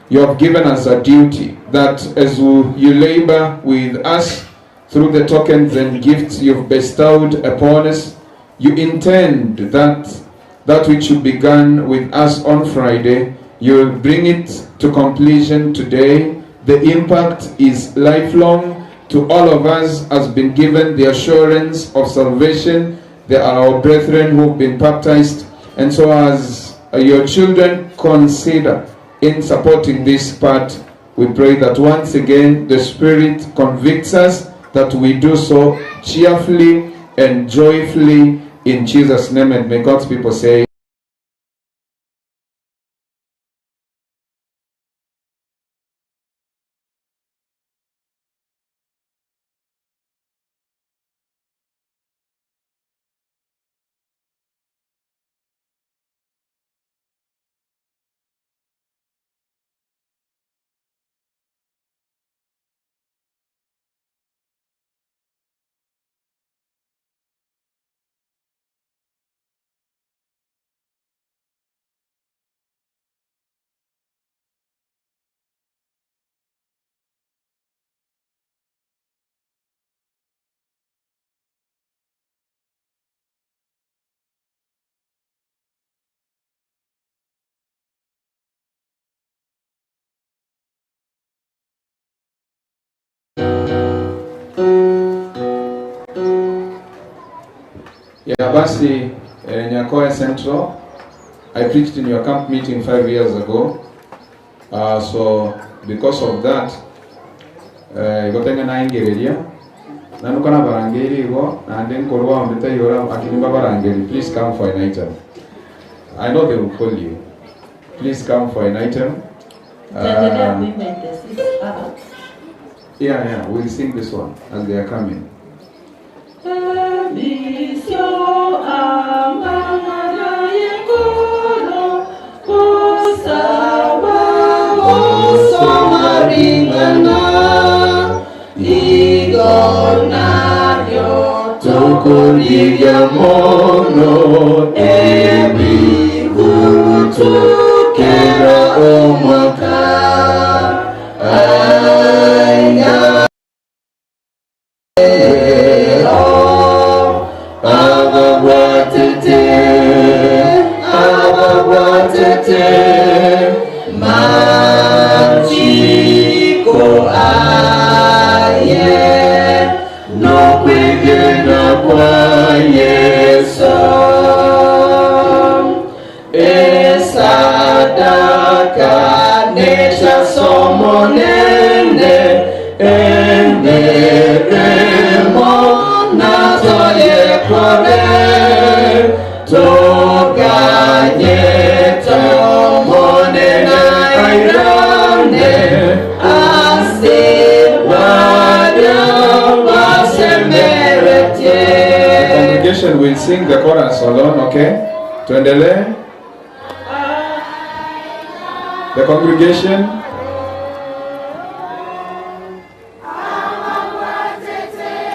you have given us a duty that as you labor with us through the tokens and gifts you've bestowed upon us, you intend that that which you began with us on Friday, you'll bring it to completion today. The impact is lifelong. To all of us has been given the assurance of salvation. There are our brethren who've been baptized. And so as your children consider in supporting this part, we pray that once again the Spirit convicts us that we do so cheerfully and joyfully in Jesus' name. And may God's people say, Yeah, basi Nyakoe Central, I preached in your camp meeting 5 years ago. So because of that, gotenga naingereria nanukana barangeri go nande nkorwa mbeta yora akinimba barangeri, please come for an item. I know they will call you. Please come for an item. Yeah, we'll sing this one as they are coming. Misio amana. Biyamono ebigutu kera omwaka aya ababwatete machiko aye no kwegena kwa Yesu esadaka nesha somonene emberemo natoyekore toganye tomone nairane asebada basemerete. The congregation will sing the chorus alone, okay? Tuendelee. The congregation.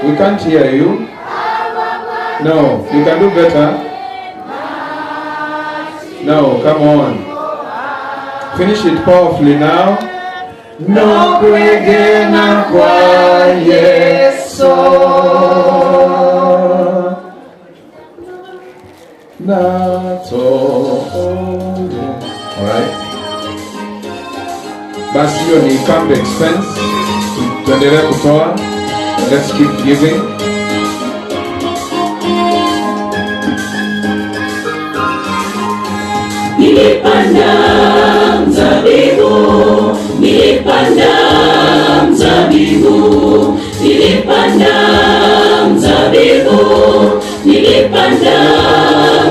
We can't hear you. No, you can do better. No, come on. Finish it powerfully now. No kwegena kwa Yesu Nato. All right. Basi hiyo ni camp expense. Tuendelee kutoa. Let's keep giving. Nilipanda mzabibu, nilipanda mzabibu, nilipanda mzabibu, nilipanda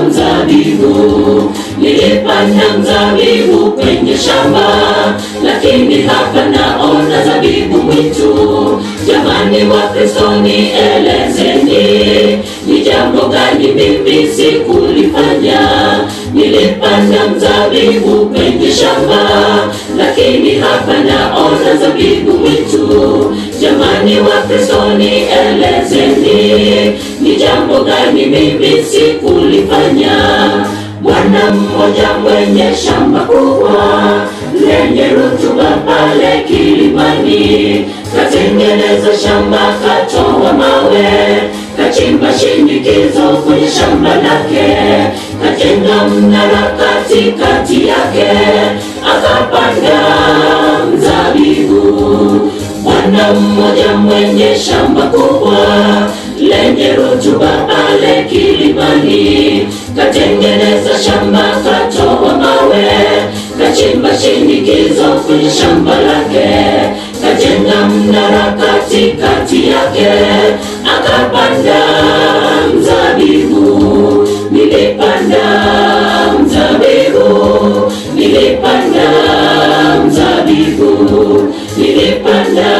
mzabibu, nilipanda mzabibu kwenye shamba, lakini hapa naona zabibu mwitu. Jamani wa Kristo nielezeni, ni jambo gani mimi sikulifanya? Nilipanda mzabibu kwenye shamba, lakini hapa naona zabibu mwitu. Jamani wa Kristo nielezeni, ni jambo gani mimi sikulifanya? Bwana mmoja mwenye shamba kubwa lenye rutuba pale kilimani, katengeneza shamba, katoa mawe, kachimba shinikizo kwenye shamba lake, kajenga mnara katikati yake, akapanda mzabibu. Bwana mmoja mwenye shamba kubwa lenye rutuba pale kilimani, katengeneza shamba, katoa mawe, kachimba shinikizo kwenye shamba lake, kajenga mnara katikati yake, akapanda mzabibu. Nilipanda mzabibu, nilipanda mzabibu, nilipanda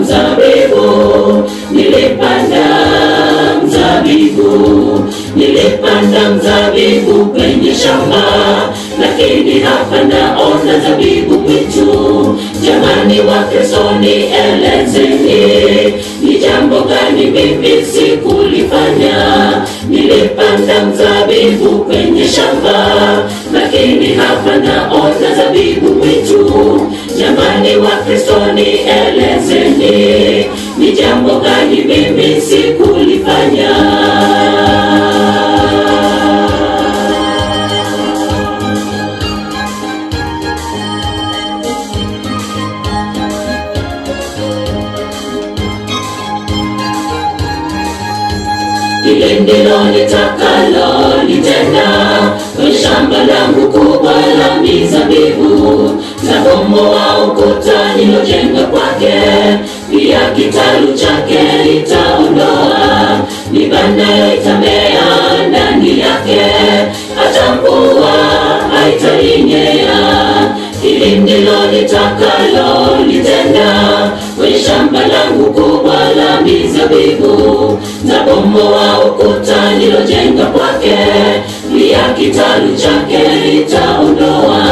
mzabibu, nilipanda mzabibu, nilipanda mzabibu kwenye shamba, lakini hapa naona zabibu mwitu. Jamani wa Kristo nielezeni, ni jambo gani mimi sikulifanya? Nilipanda mzabibu kwenye shamba, lakini hapa naona zabibu mwitu. Jamani wa Kristo nielezeni, ni jambo gani mimi sikulifanya? Hili ndilo nitakalo litenda kwenye shamba langu kubwa la mizabibu, nitabomoa ukuta nilojenga kwake, pia kitalu chake nitaondoa, mibanda itamea ndani yake, hata mvua haitainyea. Hili ndilo nitakalo litenda kwenye shamba langu kubwa la mizabibu, nitabomoa ukuta nilojenga kwake, pia kitalu chake nitaondoa,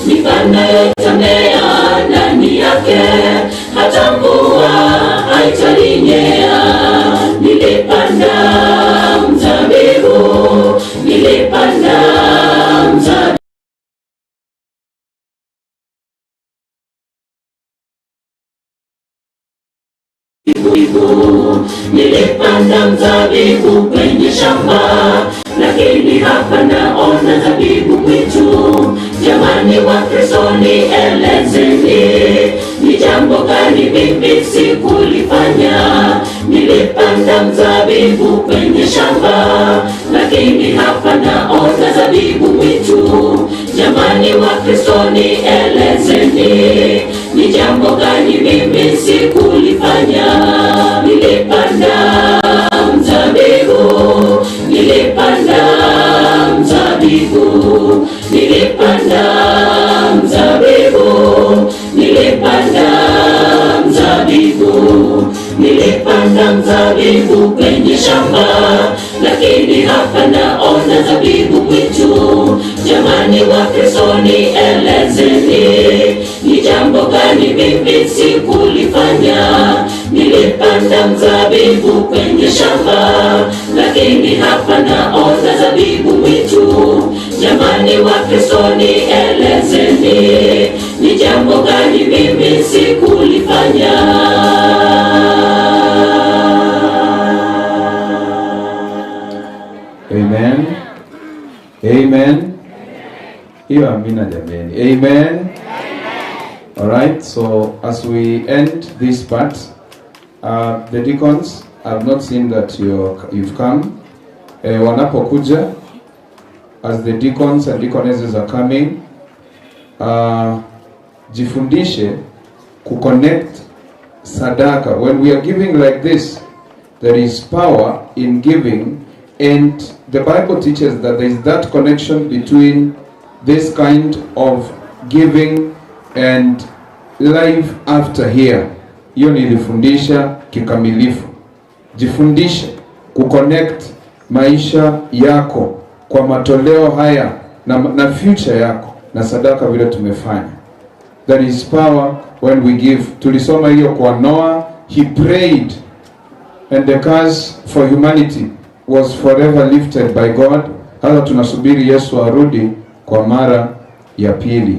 mibanda itamea ndani yake, hata mvua haitalinyea. Nilipanda Nilipanda mzabibu kwenye shamba, lakini hapa naona zabibu mwitu. Jamani wa Kristo nielezeni, ni jambo gani mimi sikulifanya? Nilipanda mzabibu kwenye shamba, lakini hapa naona zabibu mwitu. Jamani wa Kristo nielezeni, ni jambo gani mimi sikulifanya? Nilipanda mzabibu, nilipanda mzabibu, nilipanda mzabibu, nilipanda mzabibu, nilipanda mzabibu kwenye shamba, lakini hapa naona zabibu mwitu. Jamani wa Kristo nielezeni, ni jambo gani mimi sikulifanya? Nilipanda mzabibu kwenye shamba, lakini hapa naona zabibu mwitu. Jamani wa Kristo nielezeni, ni jambo gani mimi sikulifanya? Amen. Amen. Hiyo amina jameni. Amen. All right, so as we end this part, the deacons have not seen that you've come. Wanapokuja, as the deacons and deaconesses are coming, jifundishe kuconnect sadaka. When we are giving like this, there is power in giving, and the Bible teaches that there is that connection between this kind of giving and life after here. Hiyo nilifundisha kikamilifu. Jifundishe kuconnect maisha yako kwa matoleo haya na future yako na sadaka vile tumefanya. There is power when we give. Tulisoma hiyo kwa Noah. He prayed and the curse for humanity was forever lifted by God. Hata tunasubiri Yesu arudi kwa mara ya pili.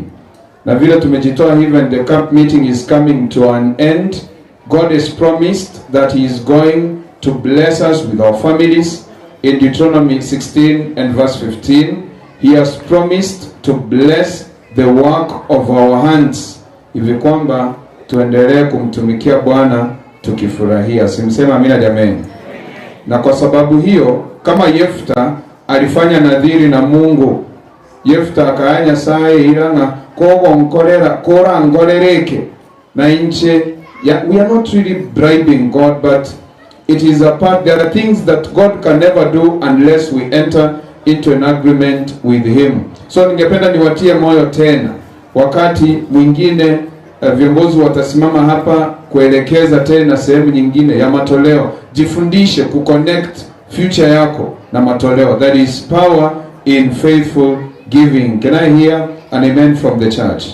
Na vile tumejitoa hivi, and the camp meeting is coming to an end. God has promised that he is going to bless us with our families. In Deuteronomy 16 and verse 15, he has promised to bless the work of our hands. Hivi kwamba tuendelee kumtumikia Bwana tukifurahia. Simsema amina jameni. Na kwa sababu hiyo, kama Yefta alifanya nadhiri na Mungu, Yefta akaanya sae iranga kogo nkorera kora ngorereke na inche ya, we are not really bribing God, but it is a part. There are things that God can never do unless we enter into an agreement with him. So ningependa niwatie moyo tena, wakati mwingine viongozi watasimama hapa kuelekeza tena sehemu nyingine ya matoleo. Jifundishe kuconnect future yako na matoleo. That is power in faithful giving. Can I hear an amen from the church?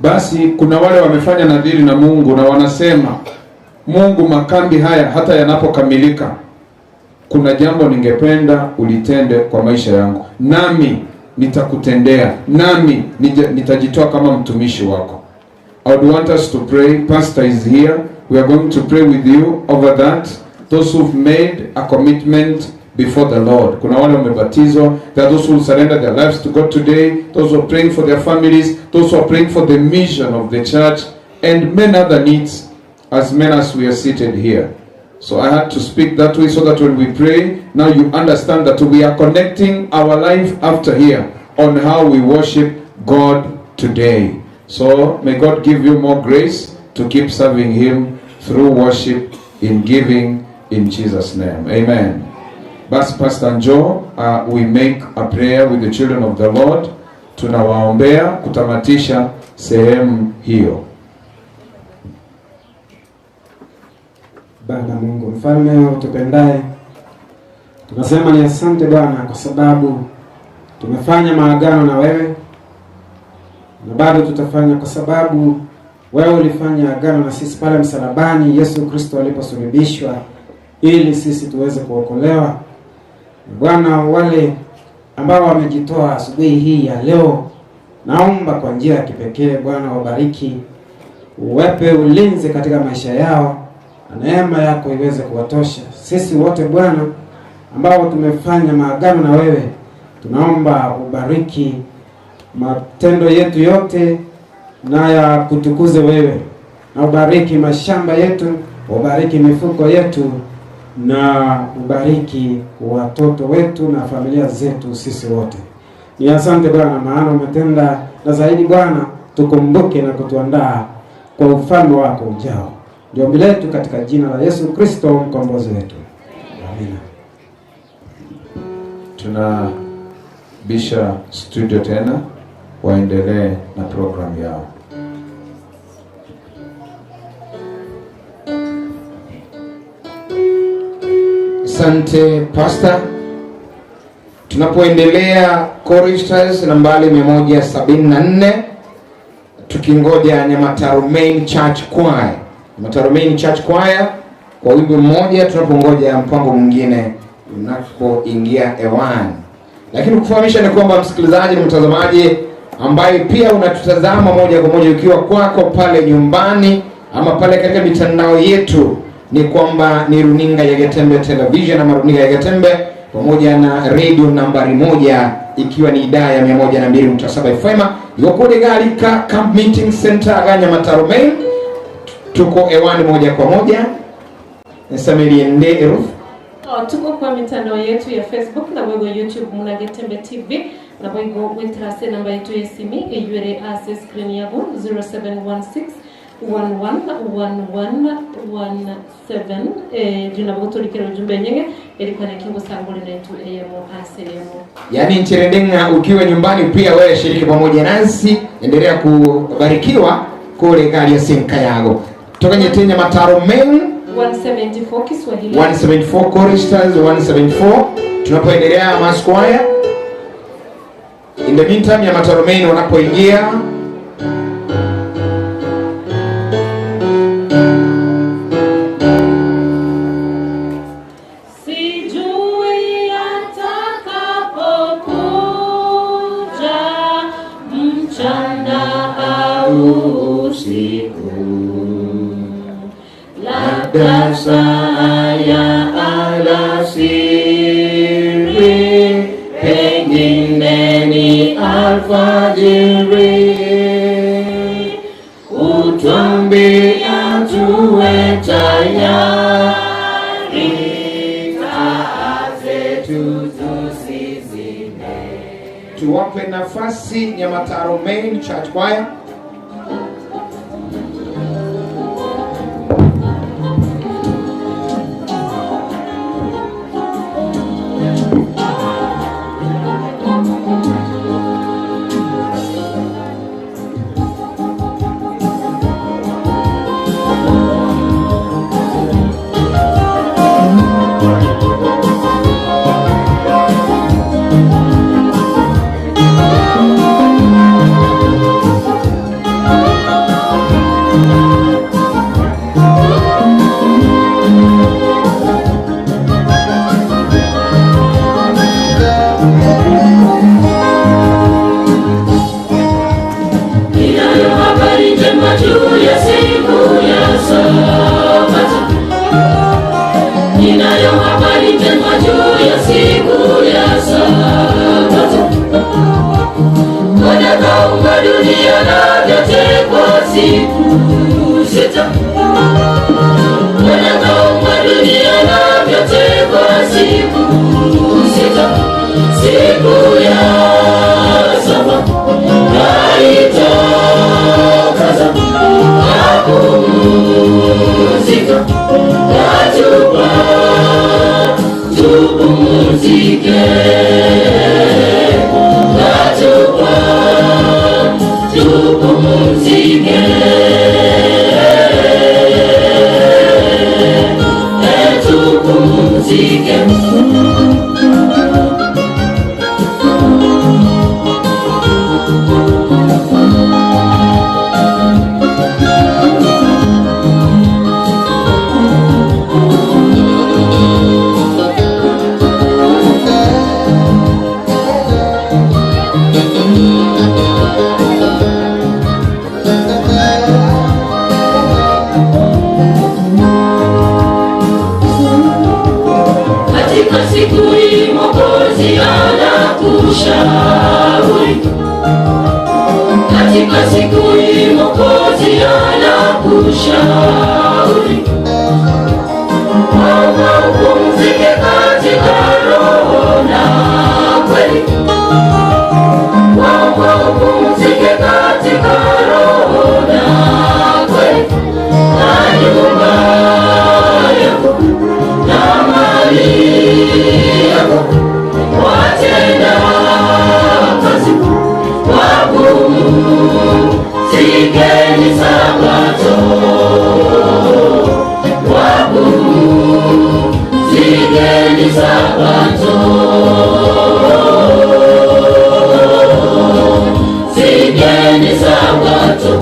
Basi kuna wale wamefanya nadhiri na Mungu na wanasema, Mungu, makambi haya hata yanapokamilika, kuna jambo ningependa ulitende kwa maisha yangu, nami nitakutendea, nami nitajitoa kama mtumishi wako. I would want us to pray. Pastor is here. We are going to pray with you over that. Those who've made a commitment before the Lord. Kuna wale wamebatizwa. There are those who surrender their lives to God today. Those who are praying for their families. Those who are praying for the mission of the church. And many other needs, as many as we are seated here. So I had to speak that way so that when we pray, now you understand that we are connecting our life after here on how we worship God today. So may God give you more grace to keep serving him through worship, in giving, in Jesus' name. Amen. Basi Pastor Njo, we make a prayer with the children of the Lord. Tunawaombea kutamatisha sehemu hiyo. Baba Mungu mfalme utupendaye, tunasema ni asante Bwana kwa sababu tumefanya maagano na wewe, na bado tutafanya kwa sababu wewe ulifanya agano na sisi pale msalabani Yesu Kristo aliposulubishwa ili sisi tuweze kuokolewa. Bwana, wale ambao wamejitoa asubuhi hii ya leo, naomba kwa njia ya kipekee Bwana wabariki, uwepe ulinzi katika maisha yao, na neema yako iweze kuwatosha. Sisi wote Bwana ambao tumefanya maagano na wewe, tunaomba ubariki matendo yetu yote na ya kutukuze wewe, na ubariki mashamba yetu, ubariki mifuko yetu, na ubariki watoto wetu na familia zetu sisi wote. Ni asante Bwana, maana umetenda, na zaidi Bwana tukumbuke na kutuandaa kwa ufalme wako ujao. Ndio ombi letu katika jina la Yesu Kristo mkombozi wetu. Amina. Tunabisha studio tena waendelee na programu yao. Asante Pastor. Tunapoendelea choristers nambari 174 tukingoja Nyamataro Main Church Choir. Nyamataro Main Church Choir kwa wimbo mmoja, tunapongoja mpango mwingine unapoingia hewani. Lakini kufahamisha ni kwamba msikilizaji na mtazamaji ambaye pia unatutazama moja kwa moja ukiwa kwako pale nyumbani ama pale katika mitandao yetu, ni kwamba ni runinga ya Getembe Television ama runinga ya Getembe pamoja na radio nambari 1 ikiwa ni idhaa ya 102.7 FM yokode galika Camp Meeting Center ga Nyamataro Main. Tuko hewani moja kwa moja. Nsameliende Ruth. Tuko kwa mitandao yetu ya Facebook na wego YouTube muna Getembe TV na wego wetrase namba yetu ya simu eyure ase screen yabo 0716 111117 jina botorikera ujumbe nyenge ilikuwa na kingo sangole na yetu eyemo ase yemo. Yaani nchirendenga ukiwa nyumbani pia wewe shiriki pamoja nasi, endelea kubarikiwa kule gari ya sinka yago. Toka nyetenya Mataro Main 174 Kiswahili 174 choristers 174 tunapoendelea mass choir. In the meantime ya Mataro Main wanapoingia sijui atakapokuja mchana au usiku, labda saa ya alasiri, pengine ni alfajiri, utwambia tuwe tayari, taa zetu tusizime. Tuwape nafasi Nyamataro Main Church Choir. anakushauri katika siku hii, Mwokozi anakushauri kwamba upumzike katika roho na kweli, kwamba upumzike katika roho na kweli, na nyumba yako na mali yako watenda kazi wapumzikeni Sabato, wapumzikeni Sabato, zikeni Sabato.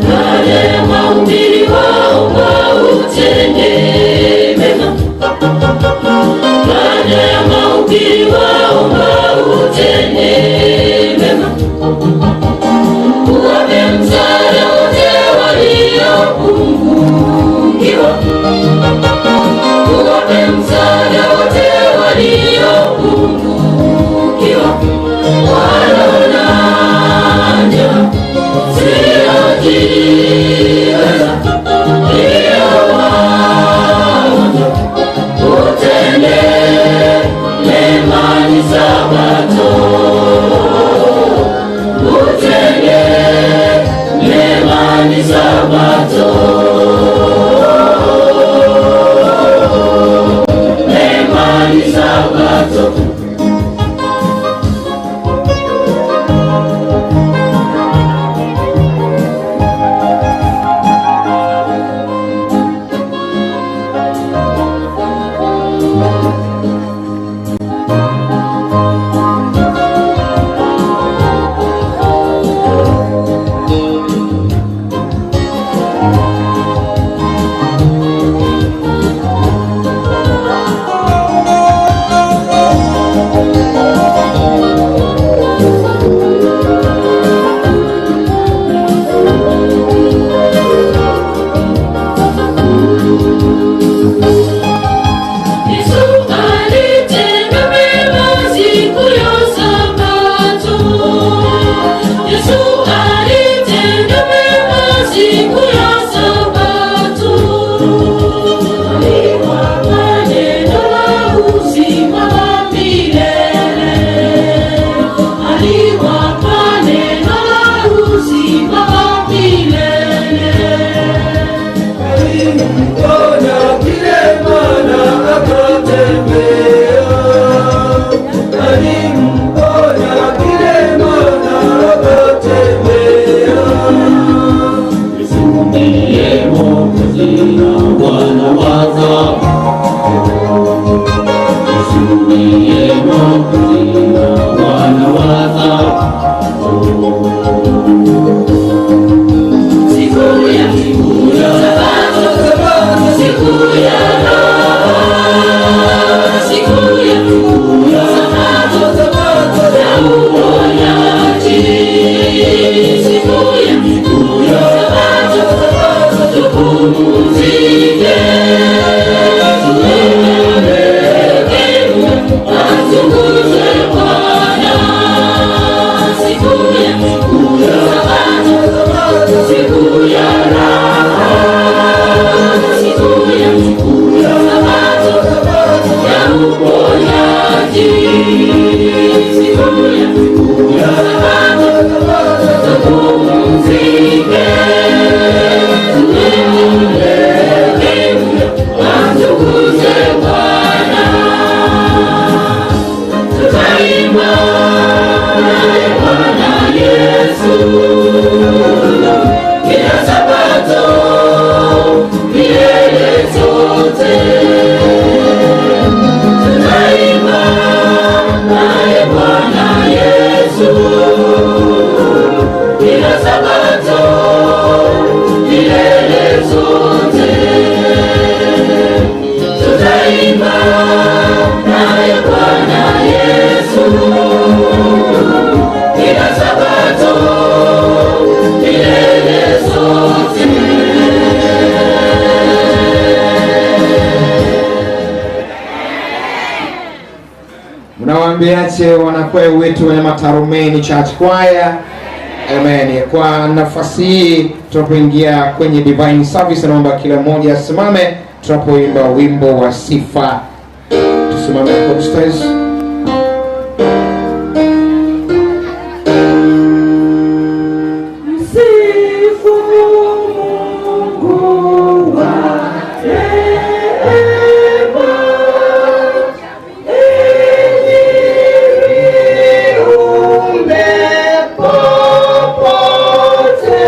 Wale wahubiri waomba utende mema, baada ya mahubiri waomba utende mema, uwape msaada wote waliopungukiwa, uwape msaada wote waliopungukiwa, walona njaa siojiweza, ndio wagonjwa utende mema ni Sabato, utende mema ni Sabato, mema ni Sabato. Yesu alitenda mema siku ya Sabato. Yesu alitenda mema siku ya Sabato. Aliwapa neno la uzima wa milele. Aliwapa neno la uzima wa milele. Alimponya kilema na akatembea, alimponya kilema na akatembea. Yesu ndiye Mwokozi na Bwana wa Sabato. Yesu ndiye Mwokozi na Bwana wa Sabato. Siku ya Sabato, siku ya raha, siku ya Sabato ya uponyaji, siku ya Sabato tupumzike, tuende atukuzwe Bwana. Siku ya Sabato, siku ya raha, siku ya Sabato ya uponyaji, siku ya Sabato tupumzike, tuende atukuzwe Bwana. Tutaimba naye Bwana Yesu kila Sabato milele zote. Tutaimba naye Bwana Yesu kila Sabato milele zote. Tutaimba naye Bwana Yesu kila Sabato milele zote. Mnawaambiaje wanakwaya wetu wa Nyamataro Main Church Choir? Amen. Kwa nafasi hii tunapoingia kwenye divine service, naomba kila mmoja asimame tunapoimba wimbo wa sifa. Tusimame upstairs. Msifu Mungu wa rehema, enyi viumbe popote,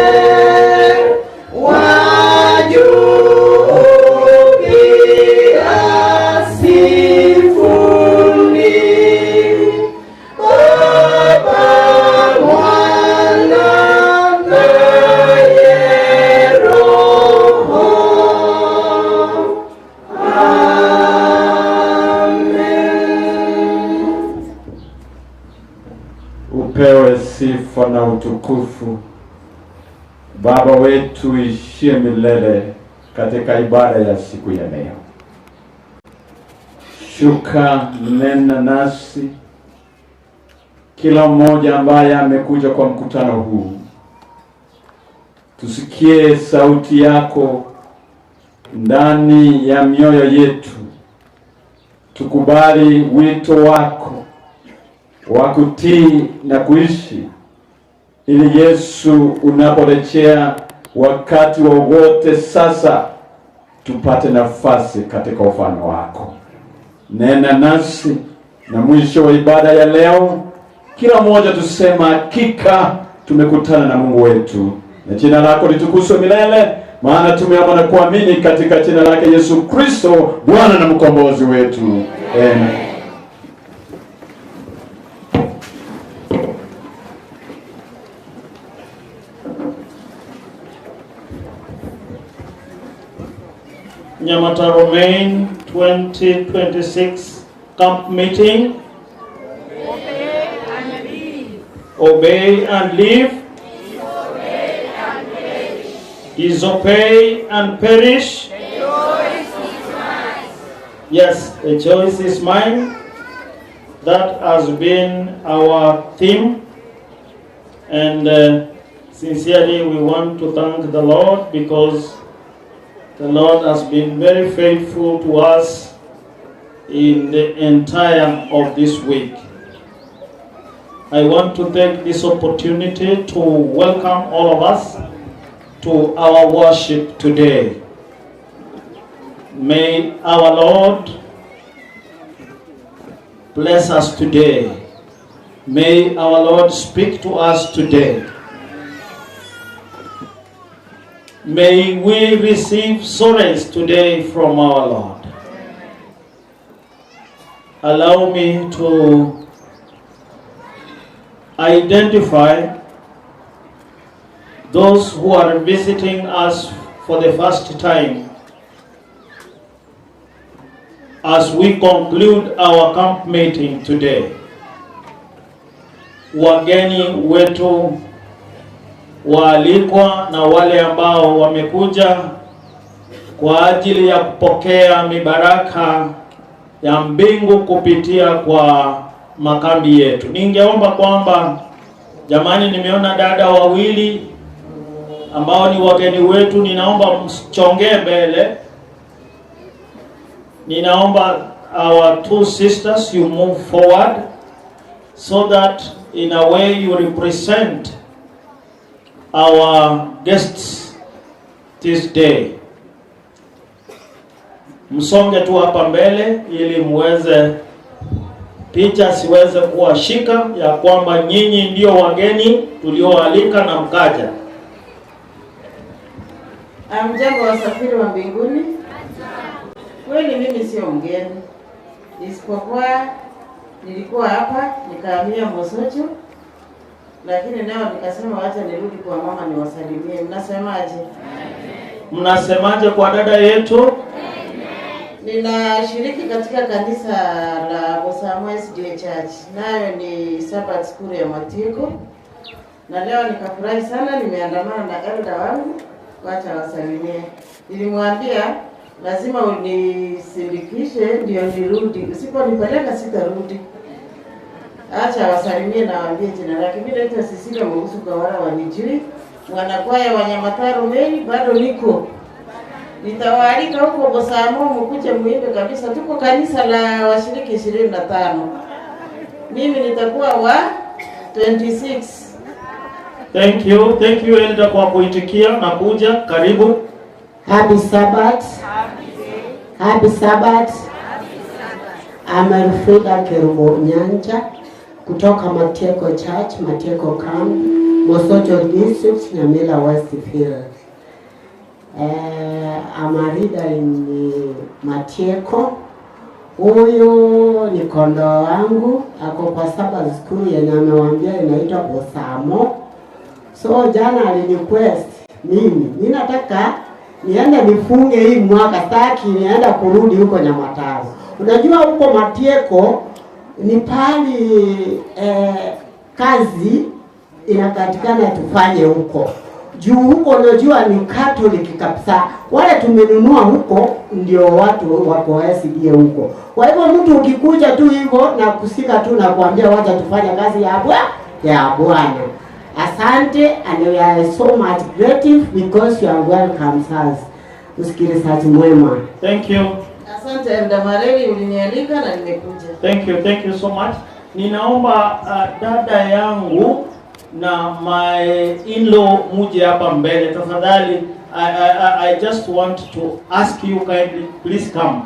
wa juu pia sifuni Baba, Mwana naye Roho. Amen. Upewe sifa na utukufu Baba wetu ishie milele katika ibada ya siku ya leo. Shuka, nena nasi, kila mmoja ambaye amekuja kwa mkutano huu. Tusikie sauti yako ndani ya mioyo yetu. Tukubali wito wako wa kutii na kuishi, ili Yesu unaporejea wakati wowote sasa tupate nafasi katika ufalme wako. Nena nasi, na mwisho wa ibada ya leo kila mmoja tusema hakika tumekutana na Mungu wetu, na jina lako litukuzwe milele, maana tumeomba na kuamini katika jina lake Yesu Kristo, Bwana na mkombozi wetu. Amen. Nyamataro Main 2026 camp meeting. Obey and live. Disobey and perish. Yes, the choice is mine. That has been our theme. And sincerely we want to thank the Lord, because the Lord has been very faithful to us in the entire of this week. I want to take this opportunity to welcome all of us to our worship today. May our Lord bless us today. May our Lord speak to us today. May we receive solace today from our Lord. Allow me to identify those who are visiting us for the first time as we conclude our camp meeting today. Wageni wetu waalikwa na wale ambao wamekuja kwa ajili ya kupokea mibaraka ya mbingu kupitia kwa makambi yetu. Ningeomba kwamba jamani, nimeona dada wawili ambao ni wageni wetu, ninaomba msichongee mbele. Ninaomba our two sisters you move forward so that in a way you represent our guests this day. Msonge tu hapa mbele ili muweze picha siweze kuwashika ya kwamba nyinyi ndio wageni tulioalika na mkaja. Amjambo wasafiri wa mbinguni. Kweli mimi sio mgeni, isipokuwa Nilikuwa hapa nikahamia Mosocho, lakini leo nikasema wacha nirudi kwa mama niwasalimie. Mnasemaje? Mnasemaje kwa dada yetu? Ninashiriki katika kanisa la Bosamo SDA Church, nayo ni Sabbath School ya Matiko, na leo nikafurahi sana, nimeandamana na elder wangu, wacha wasalimie. Nilimwambia lazima unisindikishe ndio nirudi, usiponipeleka sitarudi. Acha wasalimie na waambie jina lake. Mimi naitwa Cecilia Mausu kwa wale wanijui, mwanakwaya wa Nyamataro Main, bado niko. Nitawaalika huko Bosamo mkuje muimbe kabisa. Tuko kanisa la washiriki 25. Mimi nitakuwa wa 26. Thank you. Thank you Elder kwa kuitikia na kuja. Karibu. Happy Sabbath. Happy Sabbath. I'm Alfreda Kerubo Nyanja kutoka Matieko Church, Matieko Camp, Mosocho District, Nyamira Westfield. I'm a leader in Matieko. Huyu ni kondoo wangu, ako kwa Sabbath School yenye amewaambia inaitwa Bosamo. So jana aliniquest mimi nataka niende nifunge hii mwaka, sitaki nienda kurudi huko Nyamataro. Unajua huko Matieko ni pali kazi inakatikana tufanye huko. Juu huko unajua ni Catholic kabisa. Wale tumenunua huko ndio watu wako SDA huko. Kwa hivyo mtu ukikuja tu hivyo na kusika tu na kuambia wacha tufanye kazi ya Bwana. Asante, and we are so much grateful because you are welcome us. Msikilizaji mwema. Thank you. Asante Elder Mareli, ulinialika na nimekuja. Thank you so much. Ninaomba dada yangu na my in-law muje hapa mbele tafadhali. I just want to ask you kindly, please come.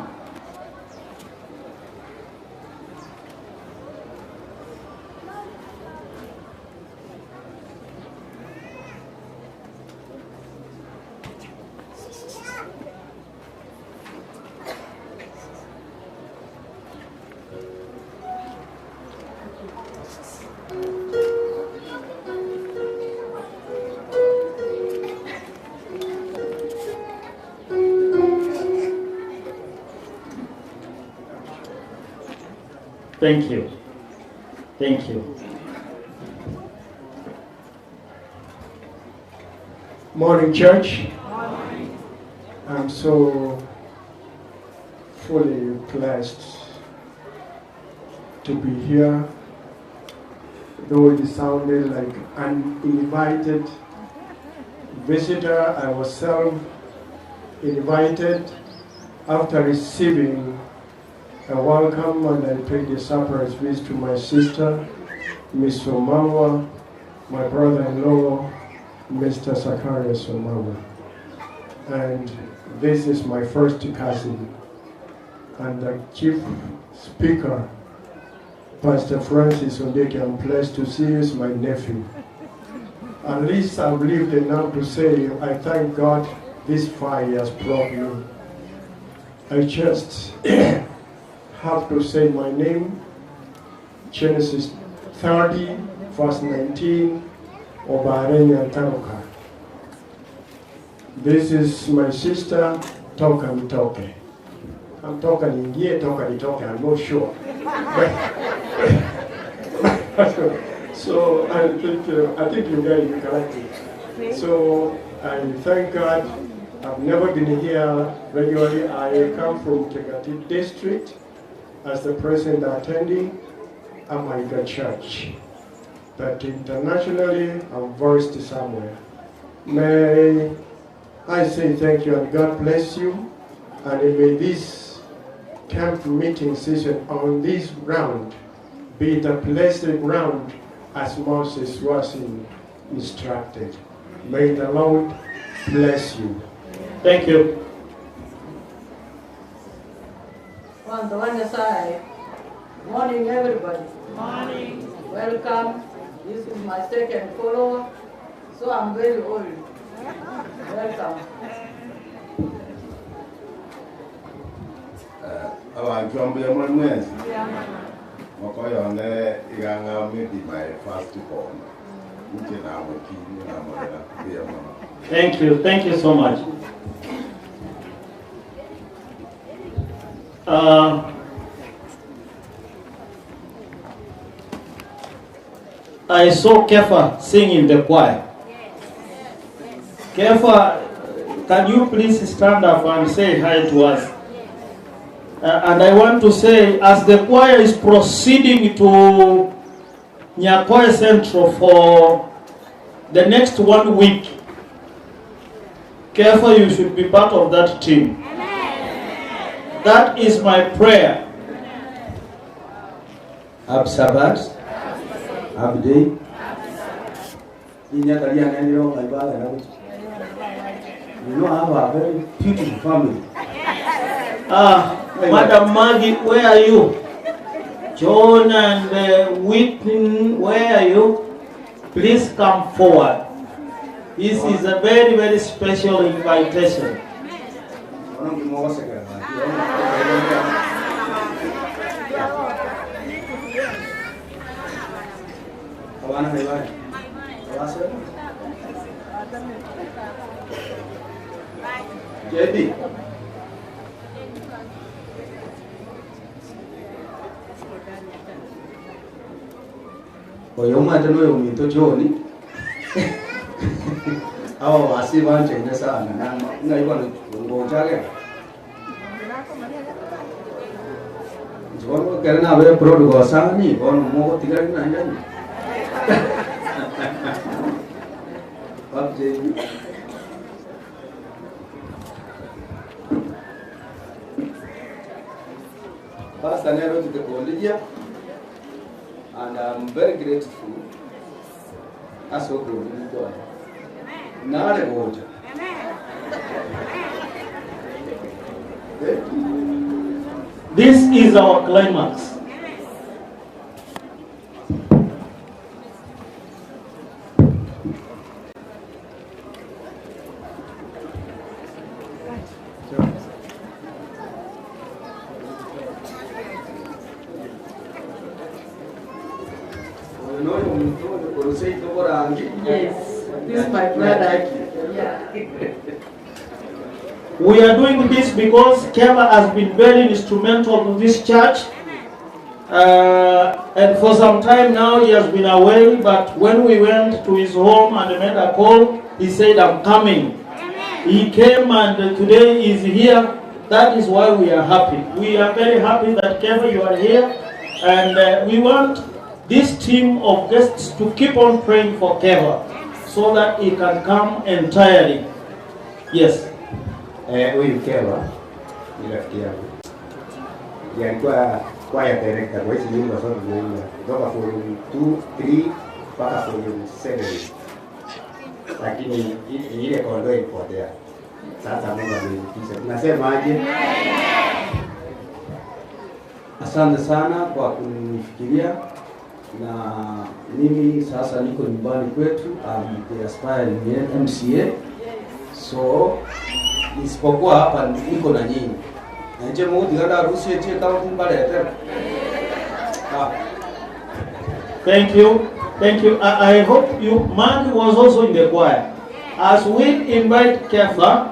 Thank you. Thank you. Morning, church. Morning. I'm so fully blessed to be here, though it sounded like an uninvited visitor. I was self-invited after receiving a welcome, and I paid a surprise visit to my sister, Miss Omawa, my brother-in-law, Mr. Zacharias Omawa. And this is my first cousin. And the chief speaker, Pastor Francis Ondeke, I'm pleased to see you, is my nephew. At least I've lived enough to say, I thank God this far he has brought me. I just have to say my name, Genesis 30, verse 19, Obarenya Taroka. This is my sister, Toka Mtoke. I'm Toka Ningie, Toka Nitoke, I'm not sure. So I think you guys are correct. So I thank God. I've never been here regularly. I come from Kegati District as the president attending America Church. But internationally, I'm versed somewhere. May I say thank you and God bless you. And may this camp meeting season on this ground be the blessed ground as Moses was instructed. May the Lord bless you. Thank you. Morning, everybody. Morning. Welcome. This is my second follower, so I'm very old. Welcome. Mokoyone iganga maybe my first born. Thank you. Thank you so much. I saw Kefa sing in the choir. Kefa, can you please stand up and say hi to us? And I want to say, as the choir is proceeding to Nyakoe Central for the next 1 week, Kefa, you should be part of that team. Amen. That is my prayer. Absabat, Abdi, you know, I have a very beautiful family. Madam Maggie, where are you? John and Whitney, where are you? Please come forward. This is a very, very special invitation. JB. Oyo mwana noyo omuntu John awo wasi banje sana na ngayibona ngochake John kerana abe prod gosani bon mo tigari na njani Bab JB. Pastor Nero to the college, and I'm very grateful. As we go, This is our climax. Yes, this is my brother. Yeah. We are doing this because Keva has been very instrumental to this church. And for some time now he has been away, but when we went to his home and made a call, he said, I'm coming. Amen. He came and today he is here. That is why we are happy. We are very happy that Keva, you are here. And we want this team of guests to keep on praying for Keva so that he can come entirely. Yes. Huyu Keva ni rafiki yangu. Ndiye alikuwa choir director kwa hizi nyimbo zote tunaimba kutoka volume 2, 3 mpaka volume 7. Lakini ile kondoo ilipotea. Sasa Mungu ameifikisha. Tunasema aje? Asante sana kwa kunifikiria. Na mimi sasa niko nyumbani kwetu, I'm the aspiring MCA. So nisipokuwa hapa niko na nyinyi. Na nje Mungu diganda ruhusu etie kama kumbalete. Thank you. Thank you. I hope you, Maggie was also in the choir. As we invite Kefa,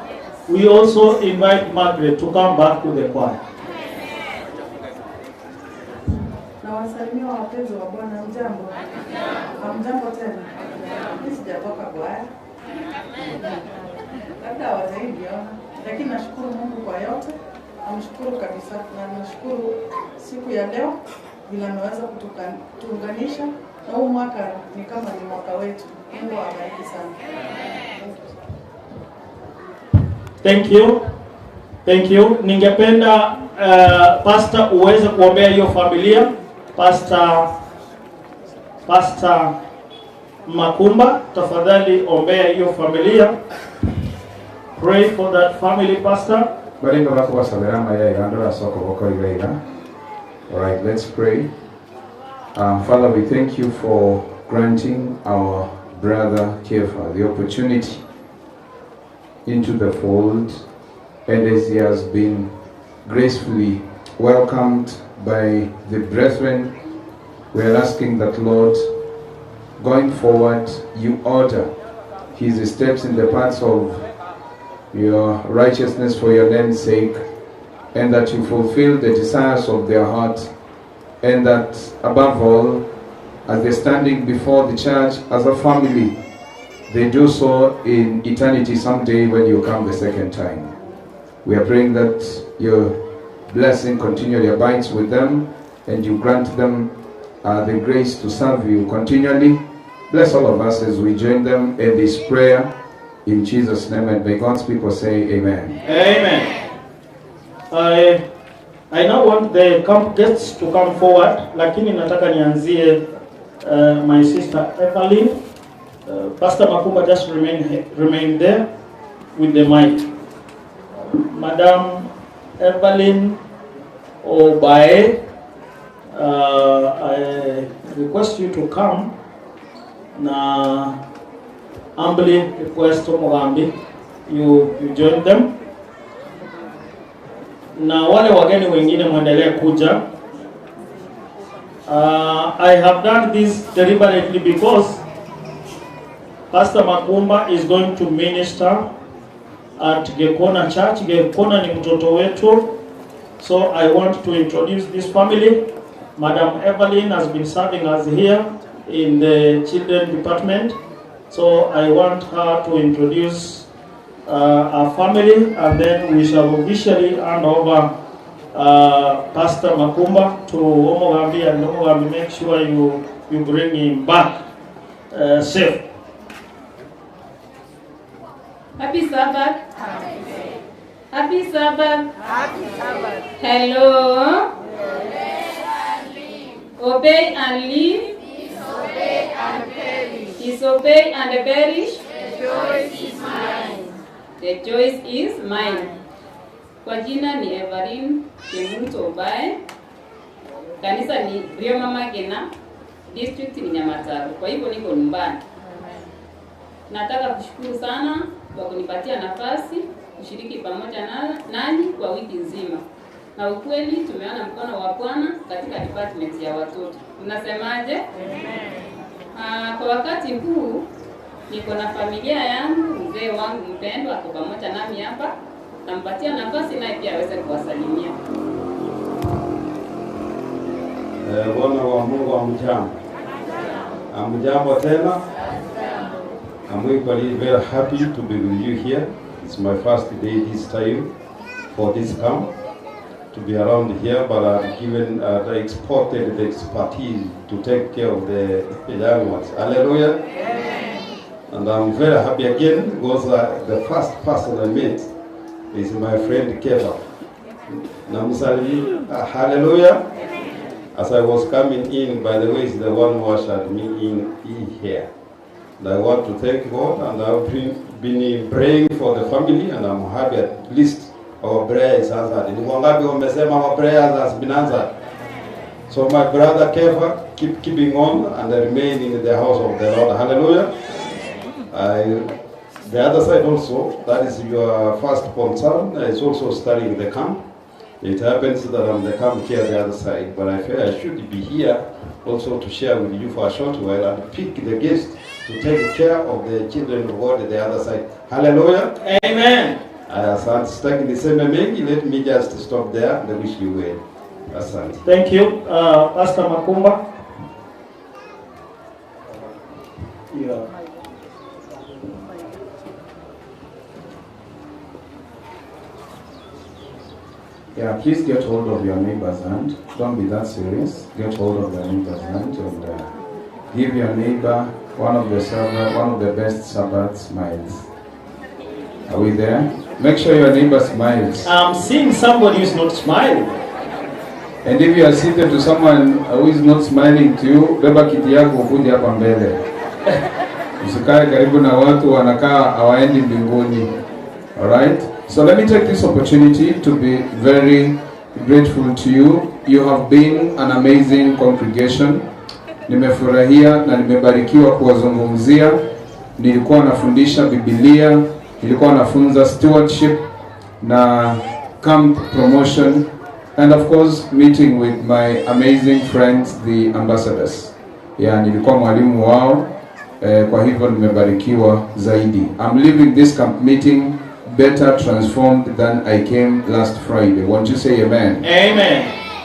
we also invite Margaret to come back to the choir. Nawasalimia wapenzi wa Bwana, mjambo? Hamjambo tena? Mimi sijatoka kwaya. Labda hawajaiona, lakini nashukuru Mungu kwa yote. Namshukuru kabisa na nashukuru siku ya leo vile ameweza kutuunganisha na huu mwaka ni kama ni mwaka wetu. Mungu awabariki sana. Thank you. Thank you. Ningependa Pastor uweze kuombea hiyo familia. Pastor Makumba, tafadhali ombea hiyo familia. Pray for that family, Pastor. All right, let's pray. Father, we thank you for granting our brother Kefa the opportunity into the fold, and as he has been gracefully welcomed by the brethren We are asking that, Lord, going forward, you order his steps in the paths of your righteousness for your name's sake, and that you fulfill the desires of their heart, and that above all, as they're standing before the church as a family, they do so in eternity someday when you come the second time. We are praying that your blessing continually abides with them, and you grant them the grace to serve you continually. Bless all of us as we join them in this prayer. In Jesus' name, and may God's people say amen. Amen. I now want the camp guests to come forward, lakini nataka nianzie my sister Evelyn. Pastor Makumba, just remain there with the mic. Madam Evelyn Obae, I request you to come. Na humbly request Mugambi, you join them. Na wale wageni wengine muendelee kuja. I have done this deliberately because Pastor Makumba is going to minister at Gekona Church. Gekona ni mtoto wetu. So I want to introduce this family. Madam Evelyn has been serving us here in the children department. So I want her to introduce our family, and then we shall officially hand over Pastor Makumba to Omogambi, and Omogambi, make sure you bring him back safe. Happy Sabbath. Happy Sabbath. Happy Sabbath. Hello. Obey and live. Disobey and perish. Disobey and perish. The choice is mine. The choice is mine. Kwa jina ni Evelyn Kemunto Obae. Kanisa ni Rio Mama Gena, district ni Nyamataro. Kwa hivyo niko nyumbani. Nataka kushukuru sana kwa kunipatia nafasi kushiriki pamoja nanyi kwa wiki nzima. Na ukweli tumeona mkono wa Bwana katika department ya watoto. Unasemaje? Amen. Kwa wakati huu niko na familia yangu, mzee wangu mpendwa ako pamoja nami hapa. Nampatia nafasi naye pia aweze kuwasalimia. Bwana wa Mungu amjambo. Amjambo tena. I'm equally very happy to be with you here. It's my first day this time for this camp, to be around here, but I've given, exported the expertise to take care of the young ones. Hallelujah. Amen. And I'm very happy again because the first person I met is my friend Keva. Namsali, hallelujah. As I was coming in, by the way, is the one who ushered me in here. And I want to thank God, and I've been praying for the family, and I'm happy at least our prayer is answered. Ni wangapi wamesema our prayers has been answered? So my brother Kefa, keep keeping on and remain in the house of the Lord. Hallelujah. The other side also, that is your first concern, is also studying the camp. It happens that I'm the camp here the other side, but I feel I should be here also to share with you for a short while and pick the guest to take care of the children of God at the other side. Hallelujah. Amen. Asante. Sitaki niseme mengi, let me just stop there and wish you well. Asante. Thank you. Pastor Makumba. Yeah. Yeah, please get hold of your neighbor's hand. Don't be that serious. Get hold of your neighbor's hand and give your neighbor one of the best Sabbath smiles. Are we there? Make sure your neighbor smiles. I'm seeing somebody who's not smiling. And if you are seated to someone who is not smiling to you, beba kiti yako ukuje hapa mbele. Usikae karibu na watu wanakaa hawaendi mbinguni. All right? So let me take this opportunity to be very grateful to you. You have been an amazing congregation. Nimefurahia na nimebarikiwa kuwazungumzia. Nilikuwa nafundisha Biblia, nilikuwa nafunza stewardship na camp promotion, And of course meeting with my amazing friends, the ambassadors. Yeah, nilikuwa mwalimu wao, kwa hivyo nimebarikiwa zaidi. I'm leaving this camp meeting better transformed than I came last Friday. Won't you say amen? Amen.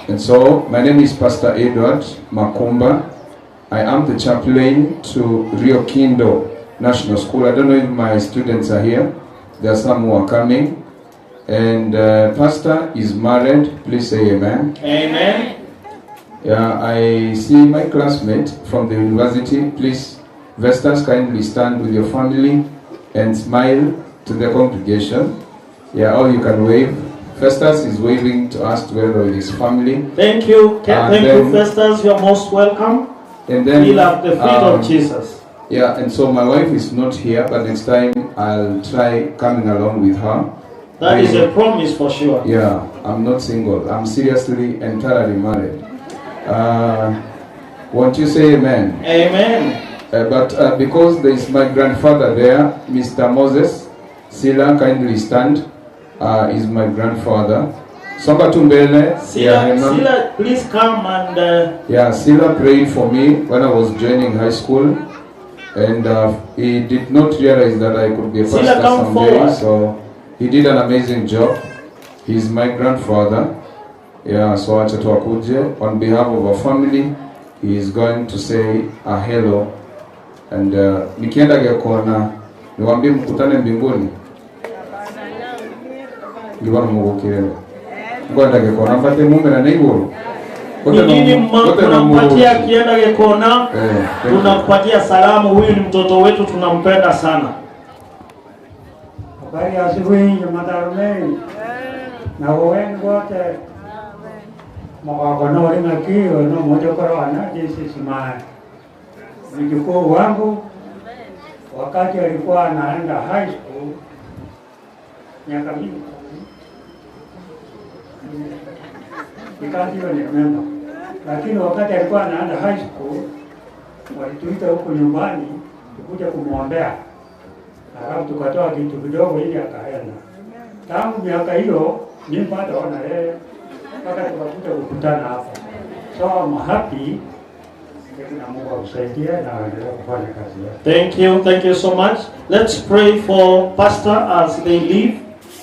And so, my name is Pastor Edward Makumba. I am the chaplain to Rio Kindo National School. I don't know if my students are here. There are some who are coming. And Pastor is married. Please say amen. Amen. Yeah, I see my classmate from the university. Please, Vestas, kindly stand with your family and smile to the congregation. Yeah, or you can wave. Festus is waving to us together with his family. Thank you. Thank you, Festus. You are most welcome. And then we love the feet of Jesus. Yeah, and so my wife is not here, but next time I'll try coming along with her. That is a promise for sure. Yeah, I'm not single. I'm seriously and thoroughly married. Won't you say amen? Amen. But because there is my grandfather there, Mr. Moses Sila, kindly stand. Is my grandfather. Songa tumbele. Sila, Sila, please come and... Yeah, Sila prayed for me when I was joining high school. And he did not realize that I could be a pastor Sila, come someday. forward. So he did an amazing job. He's my grandfather. Yeah, so acha tuakuje. On behalf of our family, he is going to say a hello. And nikienda gekona, niwaambie mkutane mbinguni. Ngibona mugukirero. Ngwenda gekona mfate mume na neighbor. Ni nini mnampatia akienda gekona? Tunakupatia salamu, huyu ni mtoto wetu, tunampenda sana. Habari ya asubuhi Nyamatarume. Na wenu wote. Mwagono ngaki no moja korona this is my mjukuu wangu wakati alikuwa anaenda high school miaka mingi. Can't even remember. Lakini wakati alikuwa anaenda high school walituita huko nyumbani tukuja kumwombea. Alafu tukatoa kitu kidogo ili akaenda. Tangu miaka hiyo mimi bado naona yeye mpaka tukakuja kukutana hapa. So I'm happy. Na Mungu akusaidie na aendelee kufanya kazi yake. Thank you so much. Let's pray for Pastor as they leave.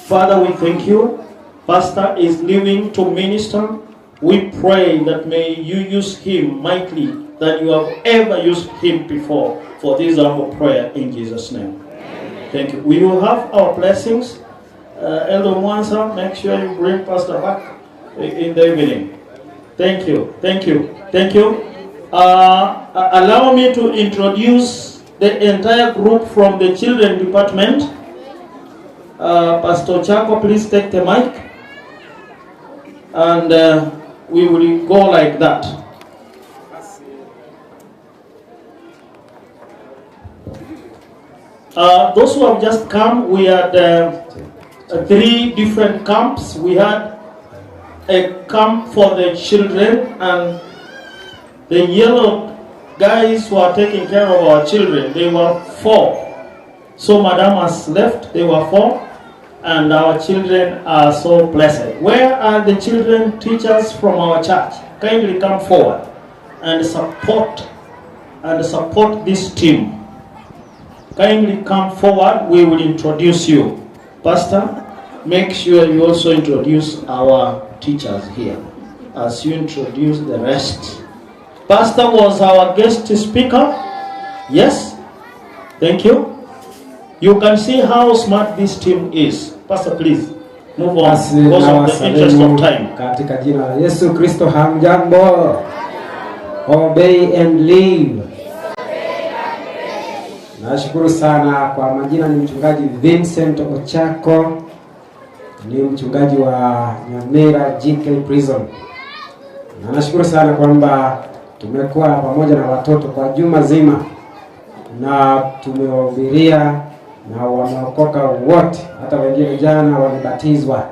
Father, we thank you. Pastor is leaving to minister. We pray that may you use him mightily than you have ever used him before. For this humble prayer in Jesus' name. Amen. Thank you. We will have our blessings. Elder Mwansa, make sure you bring Pastor back in the evening. Thank you. Thank you. Thank you. Allow me to introduce the entire group from the children department. Pastor Chako, please take the mic. And we will go like that. Those who have just come, we had three different camps. We had a camp for the children, and the yellow guys who are taking care of our children, they were 4. So Madam has left, they were 4, and our children are so blessed. Where are the children teachers from our church? Kindly come forward and support this team. Kindly come forward, we will introduce you. Pastor, make sure you also introduce our teachers here as you introduce the rest. Pastor was our guest speaker. Yes, thank you. You can see how smart this team is. Pastor, please move on because of the interest of time. Katika jina la Yesu Kristo, hamjambo. Obey and live. Nashukuru sana kwa majina, ni mchungaji Vincent Ochako, ni mchungaji wa Nyamira GK Prison. Na nashukuru sana kwamba tumekuwa pamoja na watoto kwa juma zima na tumewahubiria na wameokoka wote, hata wengine jana walibatizwa.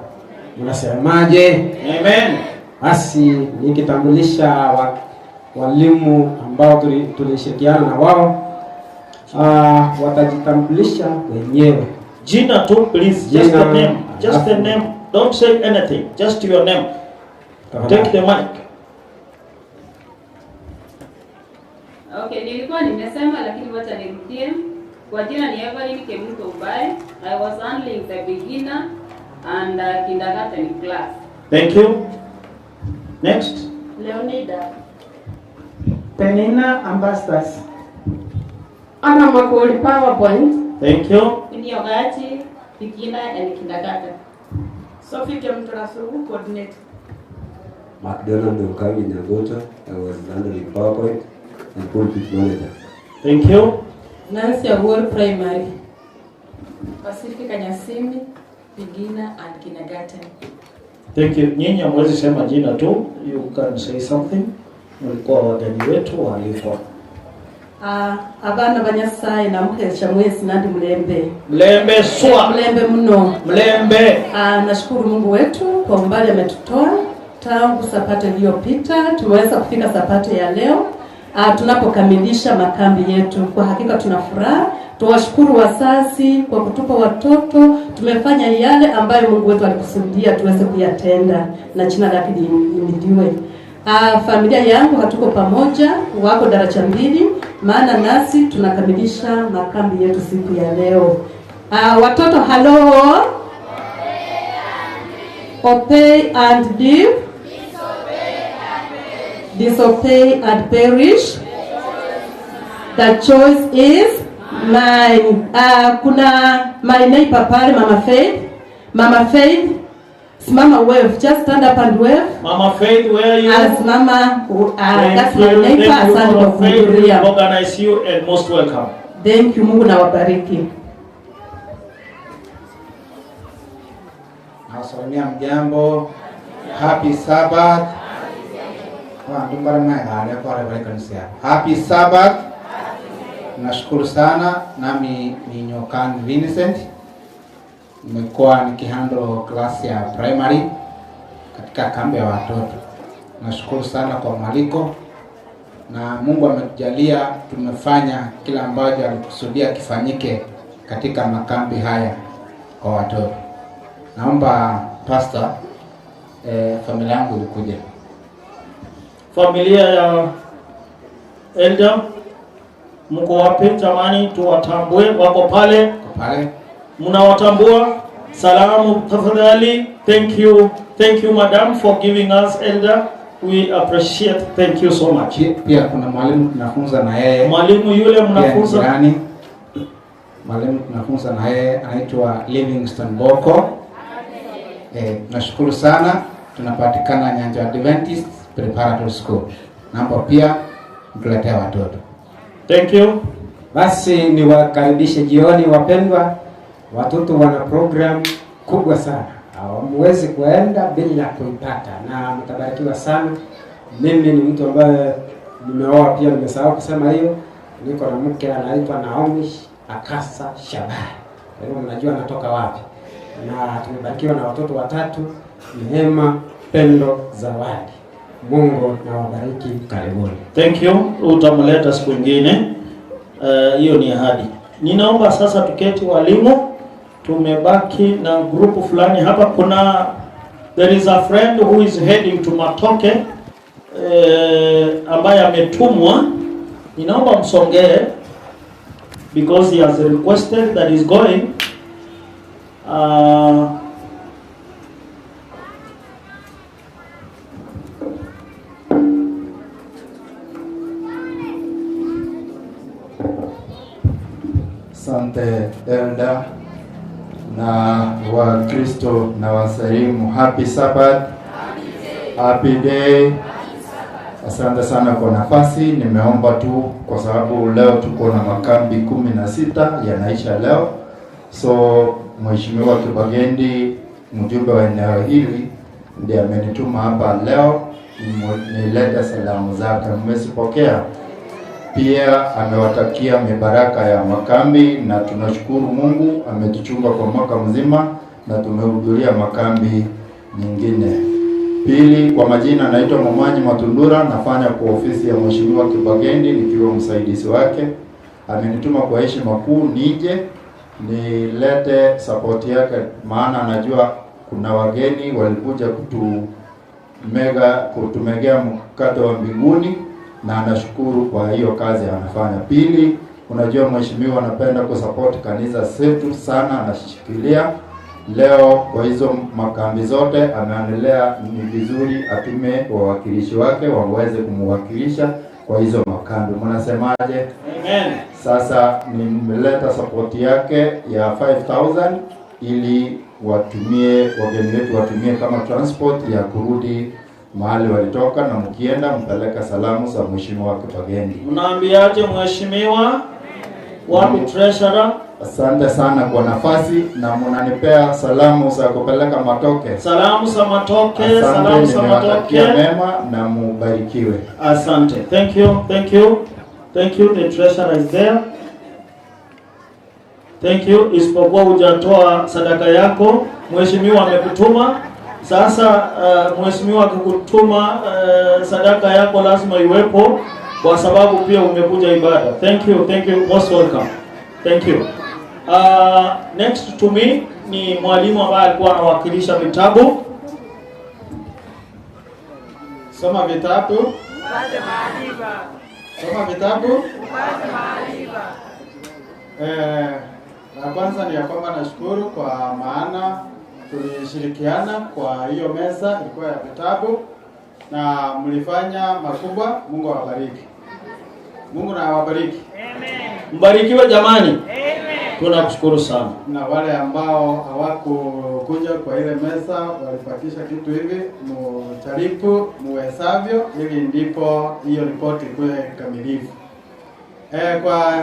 Mnasemaje? Amen. Basi nikitambulisha walimu ambao tulishirikiana na wao, watajitambulisha wenyewe. Jina tu please, just the name, just the name. Don't say anything, just your name. Take the mic. Okay, nilikuwa nimesema lakini wacha nirudie. Kwa jina ni Evelyn Kemuto Ubae. I was handling the beginner and kindergarten class. Thank you. Next. Leonida. Penina Ambassadors. Anna Makoli, PowerPoint. Thank you. Niogachi, beginner and kindergarten. Sophie Kemtorasugu, coordinator. McDonald Ndokawi Nyagoto, I was handling PowerPoint and pulpit manager. Thank you. Nancy Awuor, primary. Pacifica Nyasimi, beginner and kindergarten. Thank you. Nyinyi hamwezi sema jina tu, you can say something. Mlikuwa wageni wetu waalikwa. Abana banyasaye namuhesha mwezi nandi mlembe. Mlembe swa. Mlembe mno. Mlembe. Nashukuru Mungu wetu kwa umbali ametutoa tangu sapato iliyopita, tumeweza kufika sapato ya leo. Tunapokamilisha makambi yetu, kwa hakika tuna furaha. Tuwashukuru wazazi kwa kutupa watoto. Tumefanya yale ambayo Mungu wetu alikusudia tuweze kuyatenda, na jina lake lihimidiwe. Familia yangu hatuko pamoja, wako daraja 2, maana nasi tunakamilisha makambi yetu siku ya leo. Watoto halo. Obey and live. Disobey and perish. The choice is mine. Kuna my neighbor pale, Mama Faith. Mama Faith, simama wave. Just stand up and wave. Mama Faith, where are you? Mama, that's my neighbor. Asante kwa kuhudhuria. Organize you and most welcome. Thank you. Mungu na wabariki. Nawasalimia mjambo. Happy Sabbath. Happy Sabbath. Nashukuru sana. Nami ni Nyokan Vincent. Nimekuwa nikihandle class ya primary katika kambi ya watoto. Nashukuru sana kwa mwaliko, na Mungu ametujalia tumefanya kila ambacho alikusudia kifanyike katika makambi haya kwa watoto. Naomba pastor, familia yangu ilikuja. Familia ya Elder, mko wapi jamani? Tuwatambue, wako pale. Pale. Mnawatambua? Salamu tafadhali. Thank you. Thank you madam for giving us Elder. We appreciate. Thank you so much. Pia kuna mwalimu tunafunza na yeye. Mwalimu yule mnafunza. Jirani. Mwalimu tunafunza na yeye anaitwa Livingston Boko. Nashukuru sana. Tunapatikana Nyanja Adventist Preparatory School. Naomba pia mtuletee watoto. Thank you. Basi niwakaribishe jioni wapendwa. Watoto wana program kubwa sana. Hamwezi kuenda bila kuipata na mtabarikiwa sana. Mimi ni mtu ambaye nimeoa pia, nimesahau kusema hiyo. Niko na mke anaitwa Naomi Akasa Shabai. Kwa hiyo mnajua natoka wapi. Na tumebarikiwa na watoto watatu, Neema, Pendo, Zawadi. Mungu na wabariki, karibuni. Thank you. Utamleta siku nyingine. Hiyo ni ahadi. Ninaomba sasa tuketi walimu. Tumebaki na grupu fulani hapa. Kuna there is a friend who is heading to Matoke, ambaye ametumwa. Ninaomba msongee because he has requested that he's going. Asante Elder na Wakristo na wasalimu. Happy Sabbath. Happy day. Asante sana kwa nafasi. Nimeomba tu kwa sababu leo tuko na makambi 16 yanaisha leo. So Mheshimiwa Kibagendi, mjumbe wa eneo hili, ndiye amenituma hapa leo nilete salamu zake. Mmezipokea? Pia amewatakia mibaraka ya makambi, na tunashukuru Mungu ametuchunga kwa mwaka mzima na tumehudhuria makambi nyingine. Pili, kwa majina naitwa Momanyi Matundura, nafanya kwa ofisi ya Mheshimiwa Kibagendi nikiwa msaidizi wake. Amenituma kwa heshima kuu nije nilete support yake, maana najua kuna wageni walikuja kutumega kutumegea mkate wa mbinguni, na anashukuru kwa hiyo kazi anafanya. Pili, unajua mheshimiwa anapenda kusupport kanisa zetu sana, anashikilia leo kwa hizo makambi zote ameonelea ni vizuri atume wawakilishi wake waweze kumwakilisha kwa hizo makambi. Mnasemaje? Amen. Sasa nimeleta support yake ya 5000 ili watumie wageni wetu watumie kama transport ya kurudi mahali walitoka, na mkienda mpeleka salamu za mheshimiwa Kibagendi. Mnaambiaje mheshimiwa? Wapi treasurer? Asante sana kwa nafasi na mnanipea salamu za kupeleka matoke. Salamu za matoke, Asante, salamu za matoke. nimewatakia mema na mubarikiwe. Asante. Thank you, thank you. Thank you, the treasurer is there. Thank you. Isipokuwa hujatoa sadaka yako, mheshimiwa amekutuma. Sasa mheshimiwa akikutuma, sadaka yako lazima iwepo kwa sababu pia umekuja ibada. Thank you, thank you. Most welcome. Thank you. Next to me ni mwalimu ambaye alikuwa anawakilisha vitabu. Soma vitabu. Soma vitabu. La kwanza ni ya kwamba nashukuru kwa maana tulishirikiana kwa hiyo meza ilikuwa ya vitabu na mlifanya makubwa. Mungu awabariki. Mungu na awabariki. Amen. Mbarikiwe jamani. Amen. Tunakushukuru sana. Na wale ambao hawakukuja kwa ile meza walipakisha kitu hivi, mujaribu muwezavyo ili ndipo hiyo ripoti ikuwe kamilifu. Kwa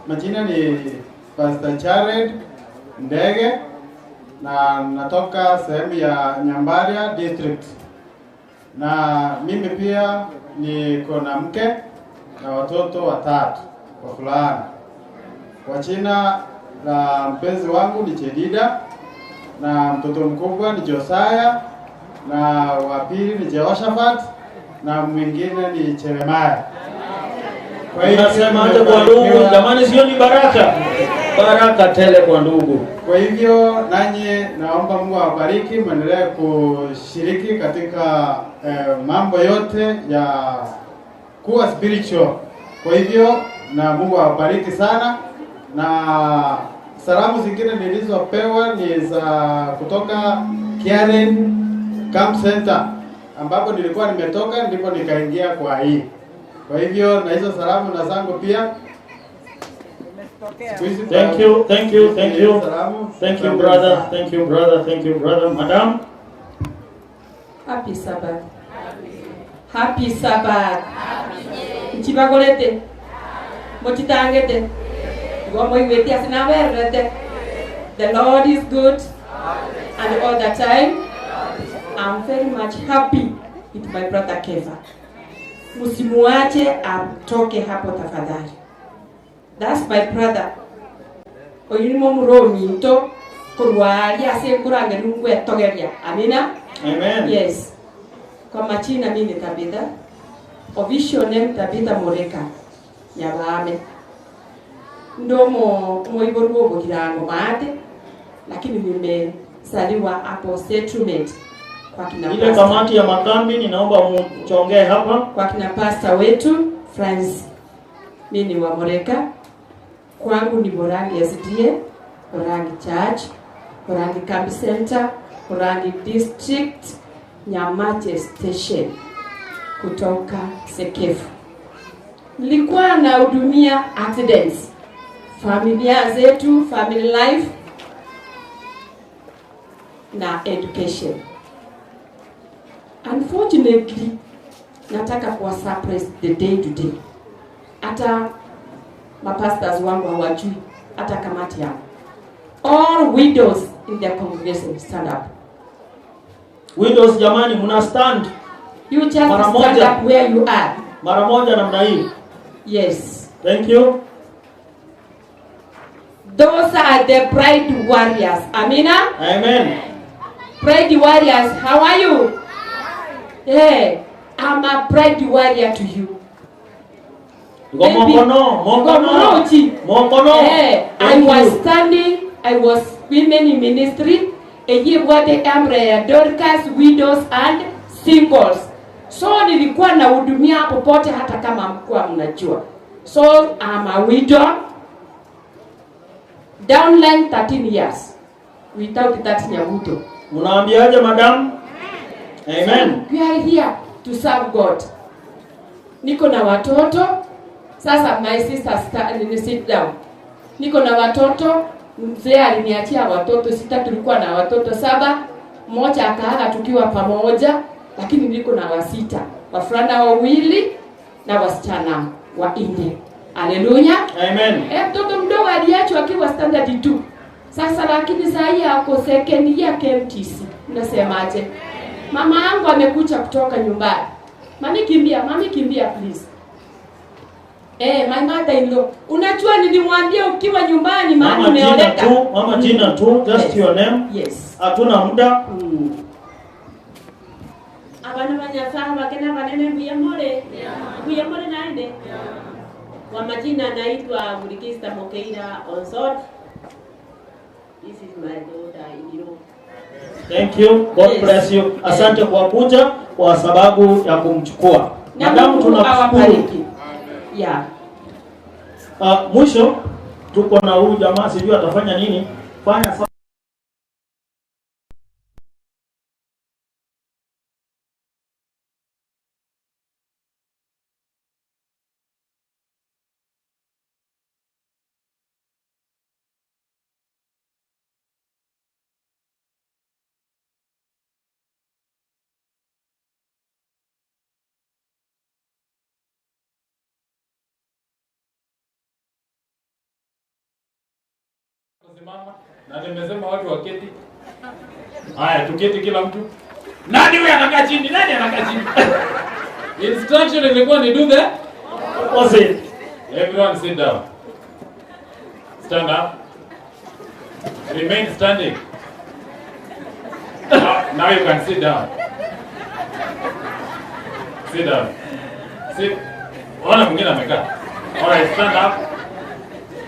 majina ni Pastor Jared Ndege na natoka sehemu ya Nyambaria District. Na mimi pia niko na mke na watoto watatu wavulana. Kwa jina la mpenzi wangu ni Jedida, na mtoto mkubwa ni Josiah, na wa pili ni Jehoshaphat, na mwingine ni Jeremiah. Kwa hivyo Nasema hata kwa ndugu, jamani, sio ni baraka? Baraka tele kwa ndugu. Kwa hivyo nanyi naomba Mungu awabariki, muendelee kushiriki katika mambo yote ya kuwa spiritual. Kwa hivyo na Mungu awabariki sana. Na salamu zingine nilizopewa ni za kutoka Karen Camp Center ambapo nilikuwa nimetoka, ndipo nikaingia kwa hii. Kwa hivyo na hizo salamu na zangu pia. Thank you, thank you, thank you. Thank you brother, thank you brother, thank you brother. Madam. Happy Sabbath. Happy Sabbath. Nchibagolete. Mochitangete. The Lord is good and all the time. I'm very much happy with my brother Keva. Msimuache atoke hapo tafadhali. That's my brother. Oyunimo muromi nto kurwaria asenkurange nungwe togeria. Amina? Amen. Yes. Kwa majina mimi ni Tabitha. Official name Tabitha Moreka. Nyabame. Ndomo moiboruo bokirango maate, lakini nimezaliwa hapo settlement kwa kina ile kamati ya makambi, ninaomba mchongee hapa kwa kina pastor wetu Francis. Mimi ni wa Moreka. Kwangu ni Borangi SDA, Borangi Church, Borangi Camp Center, Borangi District, Nyamache Station kutoka Sekefu. Nilikuwa nahudumia accidents, familia zetu, family life na education. Unfortunately, nataka kuwa surprise the day to day. Hata mapastors wangu hawajui, hata kamati yangu. All widows in their congregation stand up. Widows jamani, mna stand. You just stand up where you are. Mara moja namna hii. Yes. Thank you. Those are the pride warriors. Amina? Amen. Pride warriors, how are you? Hey, I'm a pride warrior to you. Mongono. Hey, I was standing, I was women in ministry. Dorcas, widows and singles. So nilikuwa nahudumia popote hata kama mkuwa mnajua. So I'm a widow. Downline 13 years without that Nyaguto. Unaambiaje madam? Amen. So, we are here to serve God. Niko na watoto. Sasa my sister sit down. Niko na watoto. Mzee aliniachia watoto 6, tulikuwa na watoto 7. Mmoja akaaga tukiwa pamoja, lakini niko na 6. Wavulana 2 na wasichana 4. Haleluya. Amen. Mtoto mdogo aliachwa akiwa standard 2. Sasa lakini saa hii ako second year KMTC. Unasemaje? Mama yangu amekuja kutoka nyumbani. Mami kimbia please. My mother in law. Unajua nilimwambia ukiwa nyumbani maana umeoleka. Mama jina tu, just yes. Your name. Yes. Hatuna muda. Abana banyasaha bakena banene mbuyamore. Mbuyamore naende. Kwa majina naitwa Mulikista Mokeira Onsot. This is my daughter in law. Thank you. God bless you. Asante kwa kuja kwa sababu ya kumchukua. Madamu tunakushukuru. Yeah. Mwisho tuko na huyu jamaa sijui atafanya nini. Fanya na nimesema watu waketi. Haya, tuketi kila mtu. Nani huyu anakaa chini? Nani anakaa chini? Instruction ilikuwa ni do the opposite. Everyone sit down. Stand up. Remain standing. Now you can sit down. Sit down. Sit. Ona mwingine amekaa. All right, stand up.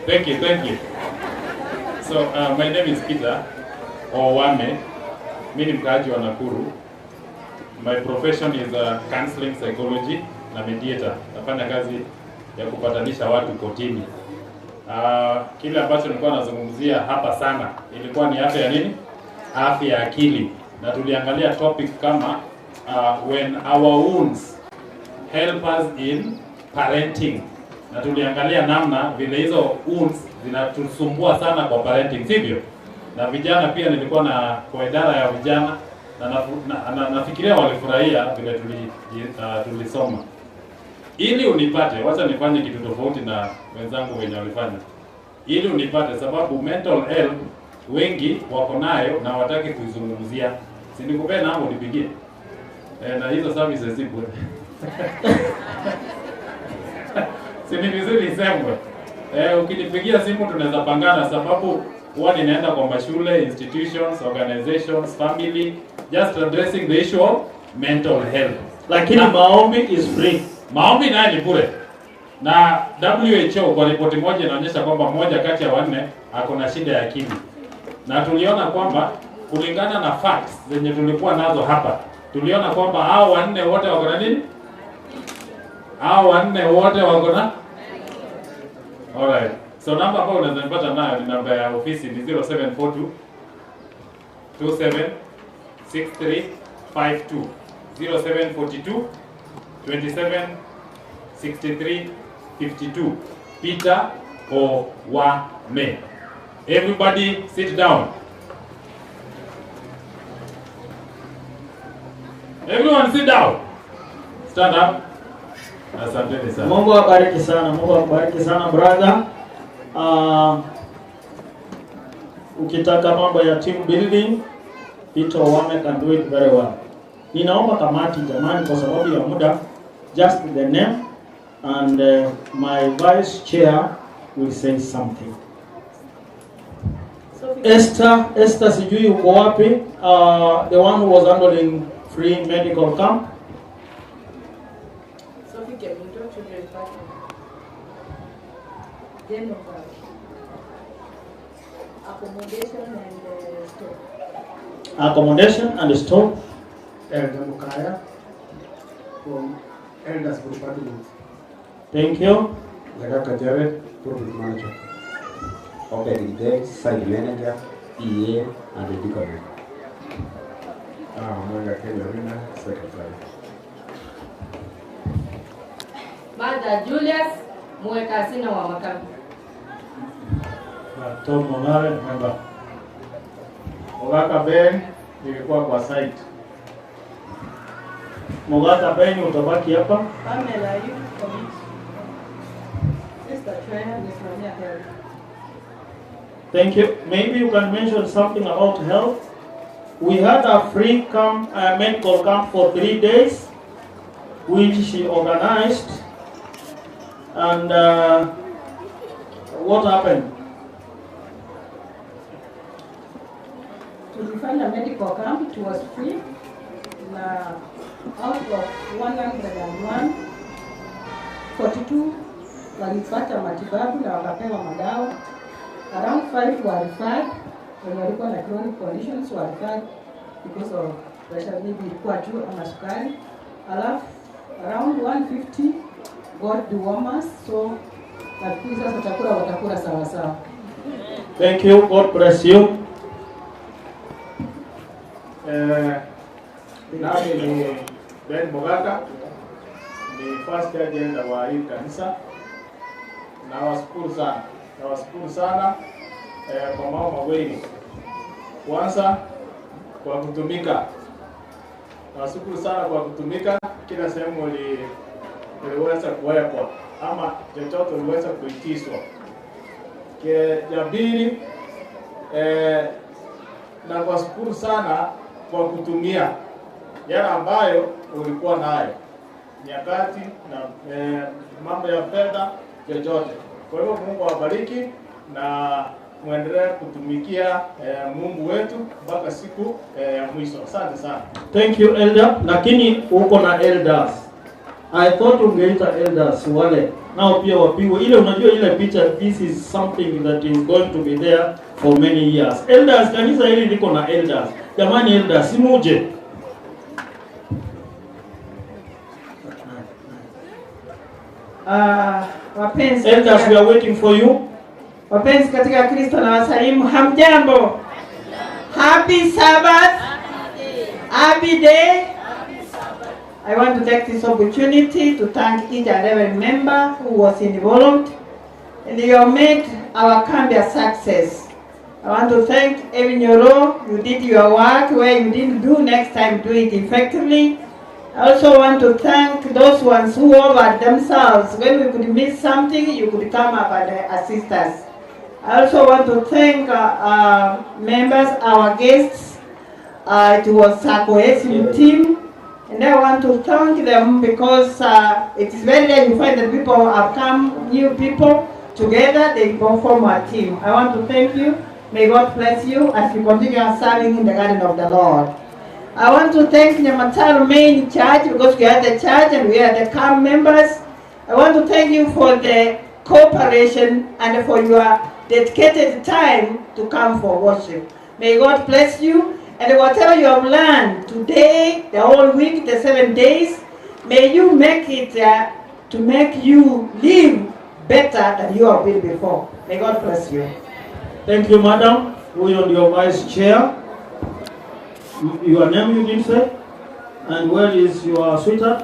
Thank you, thank you. So, my name is Peter Owame. Mimi ni mkaaji wa Nakuru. My profession is counseling psychology na mediator. Nafanya kazi ya kupatanisha watu kotini. Kile ambacho nilikuwa nazungumzia hapa sana ilikuwa ni afya ya nini? Afya ya akili. Na tuliangalia topic kama when our wounds help us in parenting. Na tuliangalia namna vile hizo wounds zinatusumbua sana kwa parenting, sivyo? Na vijana pia nilikuwa na kwa idara ya vijana na nafikiria walifurahia vile tulisoma. Ili unipate, wacha nifanye kitu tofauti na wenzangu wenye walifanya. Ili unipate, sababu mental health wengi wako nayo na wataki kuizungumzia. Si nikupee namba unipigie. Na hizo services zipo. Si ni vizuri isemwe. Ukinipigia simu tunaweza pangana, sababu huwa ninaenda kwa mashule, institutions, organizations, family, just addressing the issue of mental health. Lakini maombi is free. Maombi naye ni bure. Na WHO kwa ripoti moja inaonyesha kwamba 1 kati ya 4 ako na shida ya akili. Na tuliona kwamba kulingana na facts zenye tulikuwa nazo hapa, tuliona kwamba hao 4 wote wako na nini? Hao 4 wote wako na. Alright. So namba ambayo unaweza nipata nayo ni namba ya ofisi ni 0742 27 63 52. 0742 27 63 52. Peter Owame. Everybody sit down. Everyone sit down. Stand up. Asanteni sana. Mungu awabariki sana. Mungu awabariki sana brother. Ukitaka mambo ya team building, Peter Owame can do it very well. Ninaomba kamati jamani, kwa sababu ya muda, just the name and my vice chair will say something. Esther sijui uko wapi? The one who was handling free medical camp. Sophie Kemunto, Children's Party. Then accommodation and store. Accommodation and store. Elder Mukaya from Elders Department. Thank you. Zagaka Jared, Project Manager. Obed Gidek, Site Manager, EA, and the Deacon. Mwanga Kenya Rina, Secretary. Martha Julius, mweka hazina wa makambi. Tom Mongare, member. Mogaka Ben, nilikuwa kwa site. Mogaka Ben, utabaki hapa. Pamela Youth Committee. Sister Chair, nisimamia health. Thank you. Maybe you can mention something about health. We had a free camp, medical camp for 3 days, which she organized. And what happened? Tulifanya medical camp, it was free. Na out of 101, 42 walipata matibabu na wakapewa madawa. Around 5 were referred, wenye walikuwa na chronic conditions were referred because of pressure maybe ilikuwa juu ama sukari. Alafu around 150 got the warmers, so nafikiri sasa chakula watakula sawa sawa. Thank you. God bless you. Nami ni Ben Mogaka, ni first agenda wa hii kanisa. Nawashukuru sana kwa mambo mawili. Kwanza kwa kutumika. Nawashukuru sana kwa kutumika, kila sehemu uliweza kuwekwa ama chochote uliweza kuitishwa. Ya pili, nawashukuru sana kwa kutumia yale ambayo ulikuwa nayo nyakati na mambo ya fedha chochote. Kwa hivyo Mungu awabariki na muendelee kutumikia Mungu wetu mpaka siku ya mwisho. Asante sana. Thank you elder. Lakini uko na elders. I thought ungeita elders wale nao pia wapigwe ile, unajua ile picha, this is something that is going to be there for many years. Elders, kanisa hili liko na elders. Jamani elders, simuje. Wapenzi elders, we are waiting for you. Wapenzi katika Kristo na wasalimu, hamjambo. Happy Sabbath. Happy day. I want to take this opportunity to thank each and every member who was involved and you made our camp a success. I want to thank Evan Yoro. You did your work where you didn't do, next time do it effectively. I also want to thank those ones who offered themselves. When we could miss something, you could come up and assist us. I also want to thank members, our guests. It was Sakoesim team. And I want to thank them because it is very rare you find that people have come, new people, together, they form a team. I want to thank you. May God bless you as you continue serving in the garden of the Lord. I want to thank Nyamataro Main Church because we are the church and we are the camp members. I want to thank you for the cooperation and for your dedicated time to come for worship. May God bless you. And whatever you have learned today, the whole week, the 7 days, may you make it to make you live better than you have been before. May God bless you. Thank you, madam. Who is your vice chair? Your name you didn't say? And where is your sweetheart?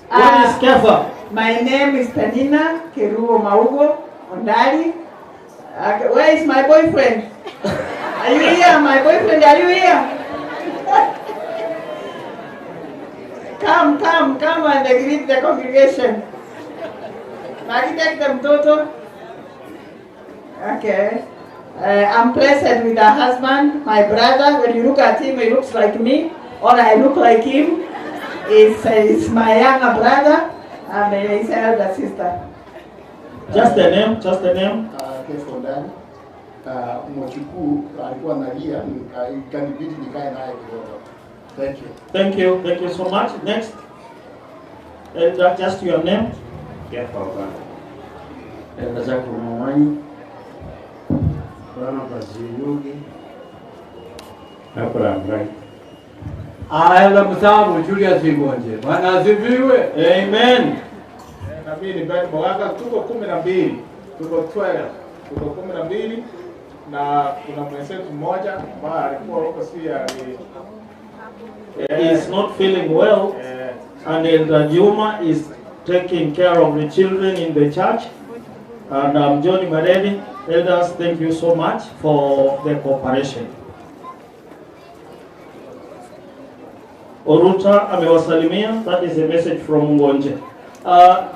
Where is Kefa? My name is Tanina Keruo Maugo Ondali. Where is my boyfriend? Are you here, my boyfriend? Are you here? Come, come, come and greet the congregation. Take them, Toto. Okay. I'm blessed with a husband, my brother. When you look at him, he looks like me, or I look like him. It's my younger brother and his elder sister. Just the name, just the name. Mwachuku alikuwa analia, ikanibidi nikae naye kidogo. Thank you. Thank you. Thank you so much. Next. Elder, just your name. Elder Jacob Mwanyi. Barnabas Yugi. Abraham, right. Elder Musabu Julius Ngonje. Bwana asifiwe. Amen. Na mimi ni Ben Mogaka, tuko 12. Tuko 12. Tuko 12 na kuna mwenzetu mmoja ambaye alikuwa huko si ali is not feeling well, and Elder Juma is taking care of the children in the church. And I'm Johnny Maredi. Elders, thank you so much for the cooperation. Oruta amewasalimia. That is a message from Ngonje.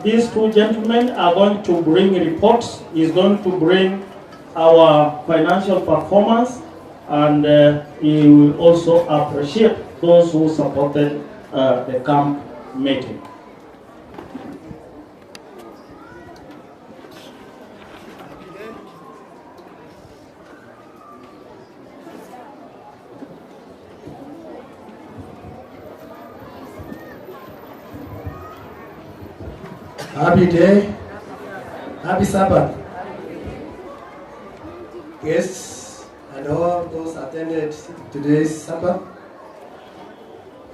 These two gentlemen are going to bring reports. He's going to bring our financial performance, and he will also appreciate those who supported the camp meeting. Happy day, happy Sabbath. Guests and all those attended today's Sabbath,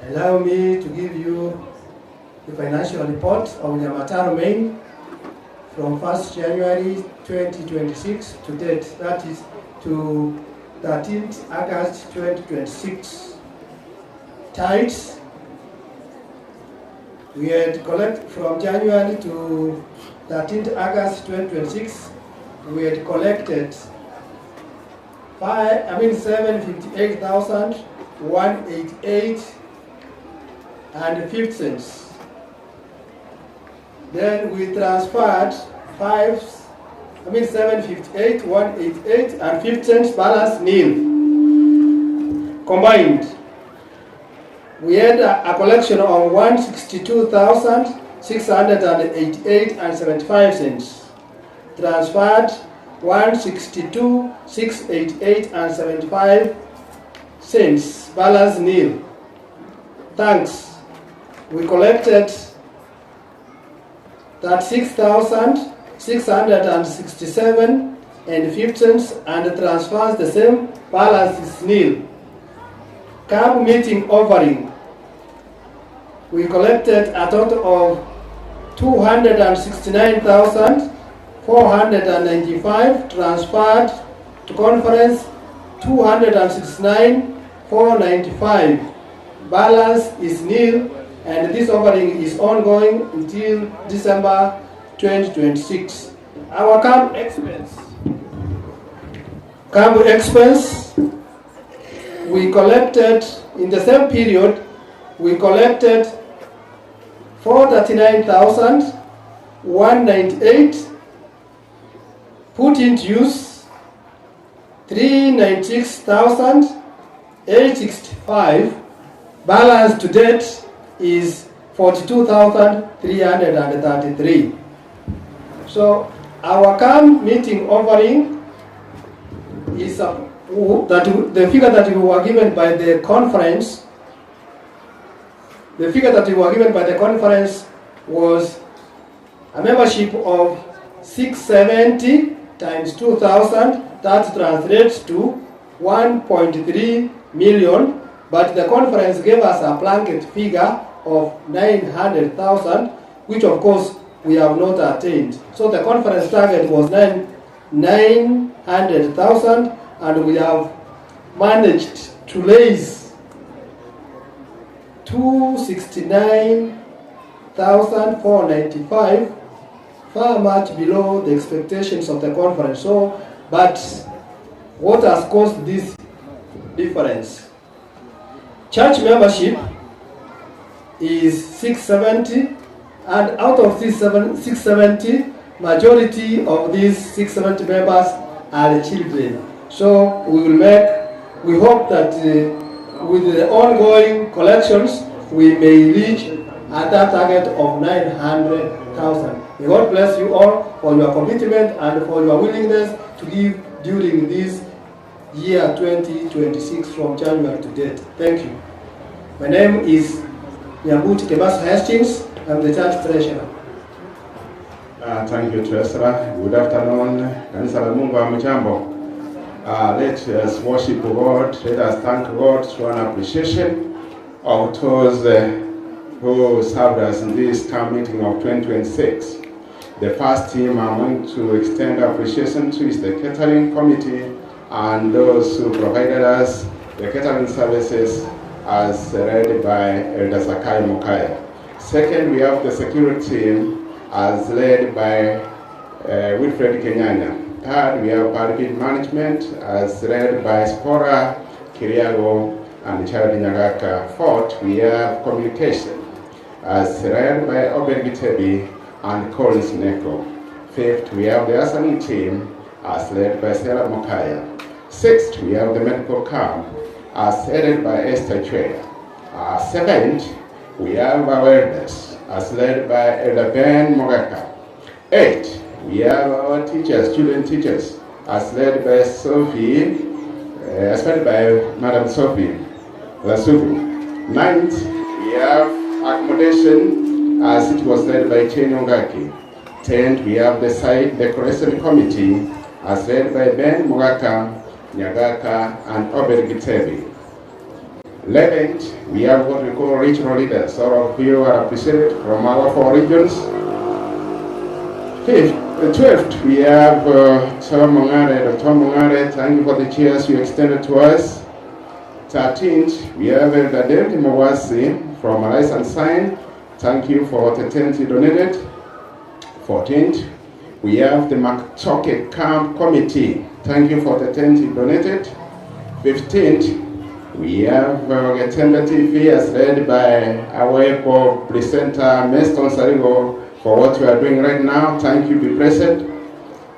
allow me to give you the financial report of Nyamataro Main from 1st January 2026 to date, that is to 13th August 2026. Tithes, we had collected from January to 13th August 2026, we had collected 758,188 and 50 cents. Then we transferred 758,188 and 50 cents, balance nil. Combined, we had a collection of 162,688 and 75 cents. Transferred 162,688 and 75 cents, balance nil. Thanks. We collected 36,667 and 50 cents and transfers the same, balance is nil. Camp meeting offering, we collected a total of 269,495, transferred to conference 269,495. Balance is nil, and this offering is ongoing until December 2026. Our camp expense. Camp expense, we collected, in the same period, we collected 439,198, put into use 396,865, balance to date is 42,333. So our camp meeting offering is that the figure that we were given by the conference, the figure that we were given by the conference was a membership of 670 times 2,000, that translates to 1.3 million, but the conference gave us a blanket figure of 900,000, which of course we have not attained. So the conference target was 900,000, and we have managed to raise 269,495, far much below the expectations of the conference. So, but what has caused this difference? Church membership is 670, and out of this 670, majority of these 670 members are children. So we will make, we hope that with the ongoing collections, we may reach at that target of 900,000. May God bless you all for your commitment and for your willingness to give during this year 2026 from January to date. Thank you. My name is Nyambuti Kebaso Hastings. I'm the church treasurer. Thank you, Treasurer. Good afternoon. Kanisa la Mungu hamjambo. Let us worship God. Let us thank God through an appreciation. of those who served us in this camp meeting of 2026. The first team I'm going to extend appreciation to is the catering committee and those who provided us the catering services as led by Elder Sakai Mokaya. Second, we have the security team as led by Wilfred Kenyanya. Third, we have pulpit management as led by Spora Kiriago and Charity Nyagaka. Fourth, we have communication as led by Obed Gitebi and Collins Neko. Fifth, we have the Asani team as led by Sarah Mokaya. Sixth, we have the medical camp as headed by Esther Chweya. Seventh, we have our elders as led by Elder Ben Mogaka. Eighth, we have our teachers, student teachers, as led by Sophie, as led by Madam Sophie Lasugu. Ninth, we have accommodation as it was led by Chen Ongaki. 10th, we have the site decoration committee as led by Ben Mugaka, Nyagaka, and Obed Gitebi. 11th, we have what we call regional leaders. All of you are appreciated from our 4 regions. 12th, we have Tom Mongare, Dr. Mongare, thank you for the cheers you extended to us. 13th, we have Elder David Mwasi from Arise and Sign. Thank you for the tent you donated. 14th, we have the Maktoke Camp Committee. Thank you for the tent you donated. 15th, we have Getembe TV as led by our able presenter, Meston Sarigo, for what we are doing right now. Thank you, be present.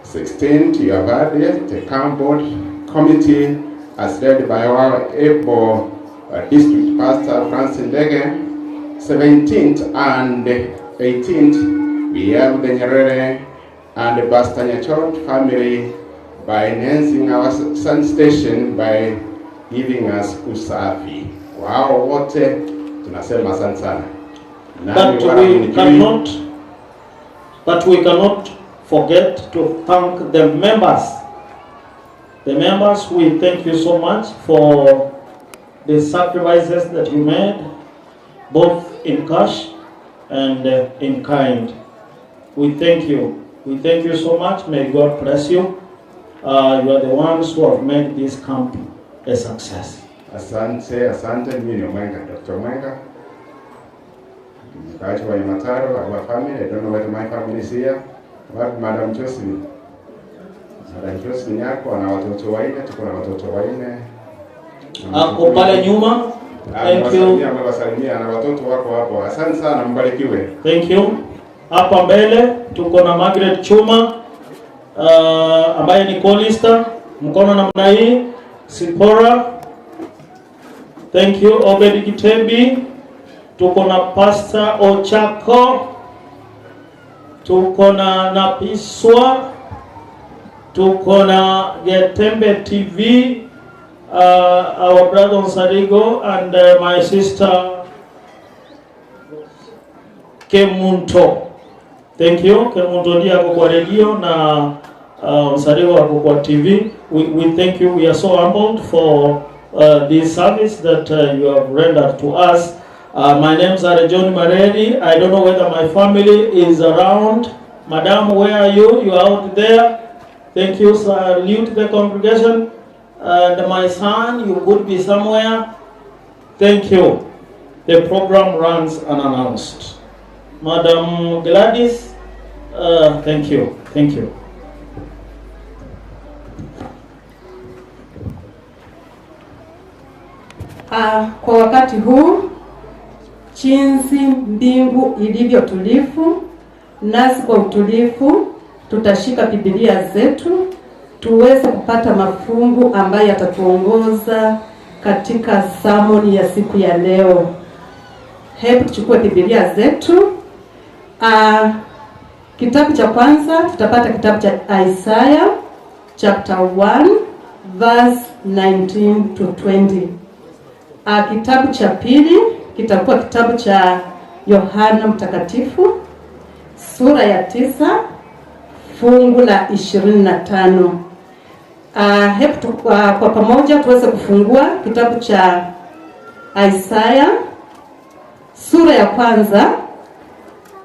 16th, you have had it, the Camp Board Committee as led by our able District Pastor, Francis Ndege. 17th and 18th, we have the Nyerere and the Pastor Nyachot family by enhancing our sun station by giving us usafi. Wow, wote tunasema asante sana. But we cannot forget to thank the members. The members, we thank you so much for the sacrifices that you made, both in cash and in kind. We thank you. We thank you so much. May God bless you. You are the ones who have made this camp a success. Asante, asante. Mimi ni Mwenga, Dr. Mwenga. Mkaaji wa Nyamataro, our family. I don't know whether my family is here. But Madam Josephine. Madam Josephine yako ana watoto wanne, tuko na watoto wanne. Ako pale nyuma. Thank you. Amewasalimia na watoto wako hapo. Asante sana, mbarikiwe. Thank you. Hapa mbele tuko na Margaret Chuma ambaye ni co-lister, mkono namna hii. Sipora. Thank you. Obed Gitebi. Tuko na Pastor Ochako. Tuko na Napiswa. Tuko na Getembe TV. Our brother Sarigo and my sister Kemunto. Thank you. Kemunto ndiye ako kwa radio na Sarigo ako kwa TV. We thank you. We are so humbled for this service that you have rendered to us. My name is John Mareri. I don't know whether my family is around. Madam, where are you? You are out there. Thank you. Salute the congregation. And my son, you could be somewhere. Thank you. The program runs unannounced. Madam Gladys, thank you. Thank you. Kwa wakati huu, jinsi mbingu ilivyo tulivu, nasi kwa utulivu tutashika Biblia zetu tuweze kupata mafungu ambayo yatatuongoza katika sermon ya siku ya leo. Hebu tuchukue Biblia zetu. Kitabu cha kwanza tutapata kitabu cha Isaiah chapter 1 verse 19 to 20. Kitabu cha pili kitakuwa kitabu cha Yohana Mtakatifu sura ya 9 fungu la 25. Hebu kwa pamoja tuweze kufungua kitabu cha Isaiah sura ya kwanza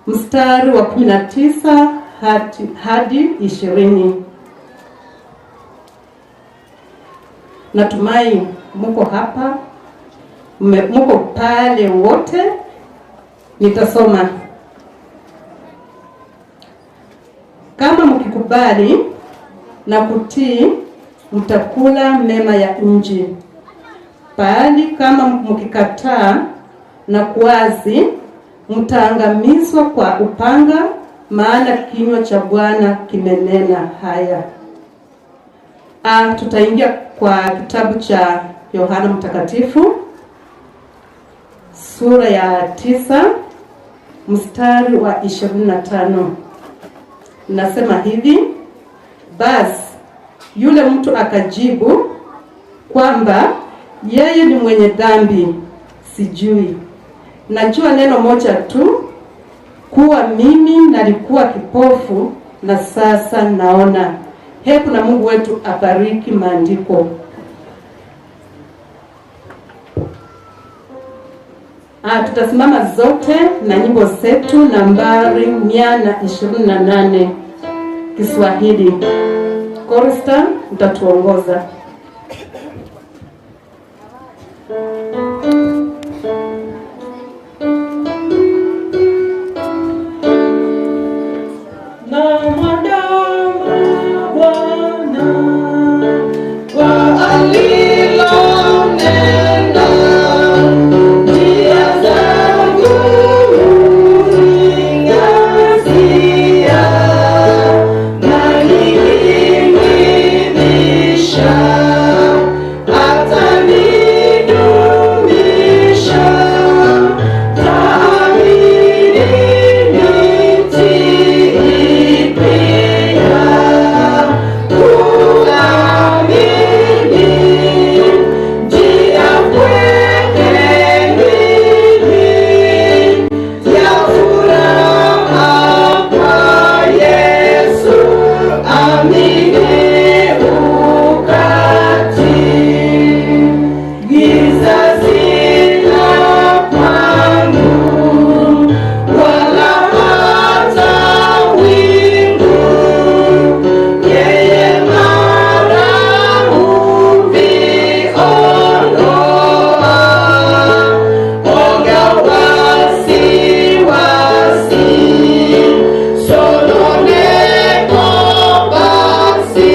mstari wa 19 hadi 20. Natumai muko hapa, muko pale wote. Nitasoma. Kama mkikubali na kutii, mtakula mema ya nchi. Bali kama mkikataa na kuasi, mtaangamizwa kwa upanga, maana kinywa cha Bwana kimenena haya. Tutaingia kwa kitabu cha Yohana Mtakatifu sura ya 9 mstari wa 25. Nasema hivi: basi yule mtu akajibu kwamba yeye ni mwenye dhambi, sijui. Najua neno moja tu, kuwa mimi nalikuwa kipofu na sasa naona. Hebu na Mungu wetu abariki maandiko. Tutasimama zote na nyimbo zetu nambari 128 Kiswahili. Korista mtatuongoza. Na mwadama Bwana kwa alilonena, njia zangu huniangazia, na nikimwilisha atanidumisha, taamini nitii pia, kuamini njia kweli ya furaha kwa Yesu, amini ukati giza sina kwangu, wala hata wingu, yeye mara huviondoa, woga wasiwasi, sononeko basi,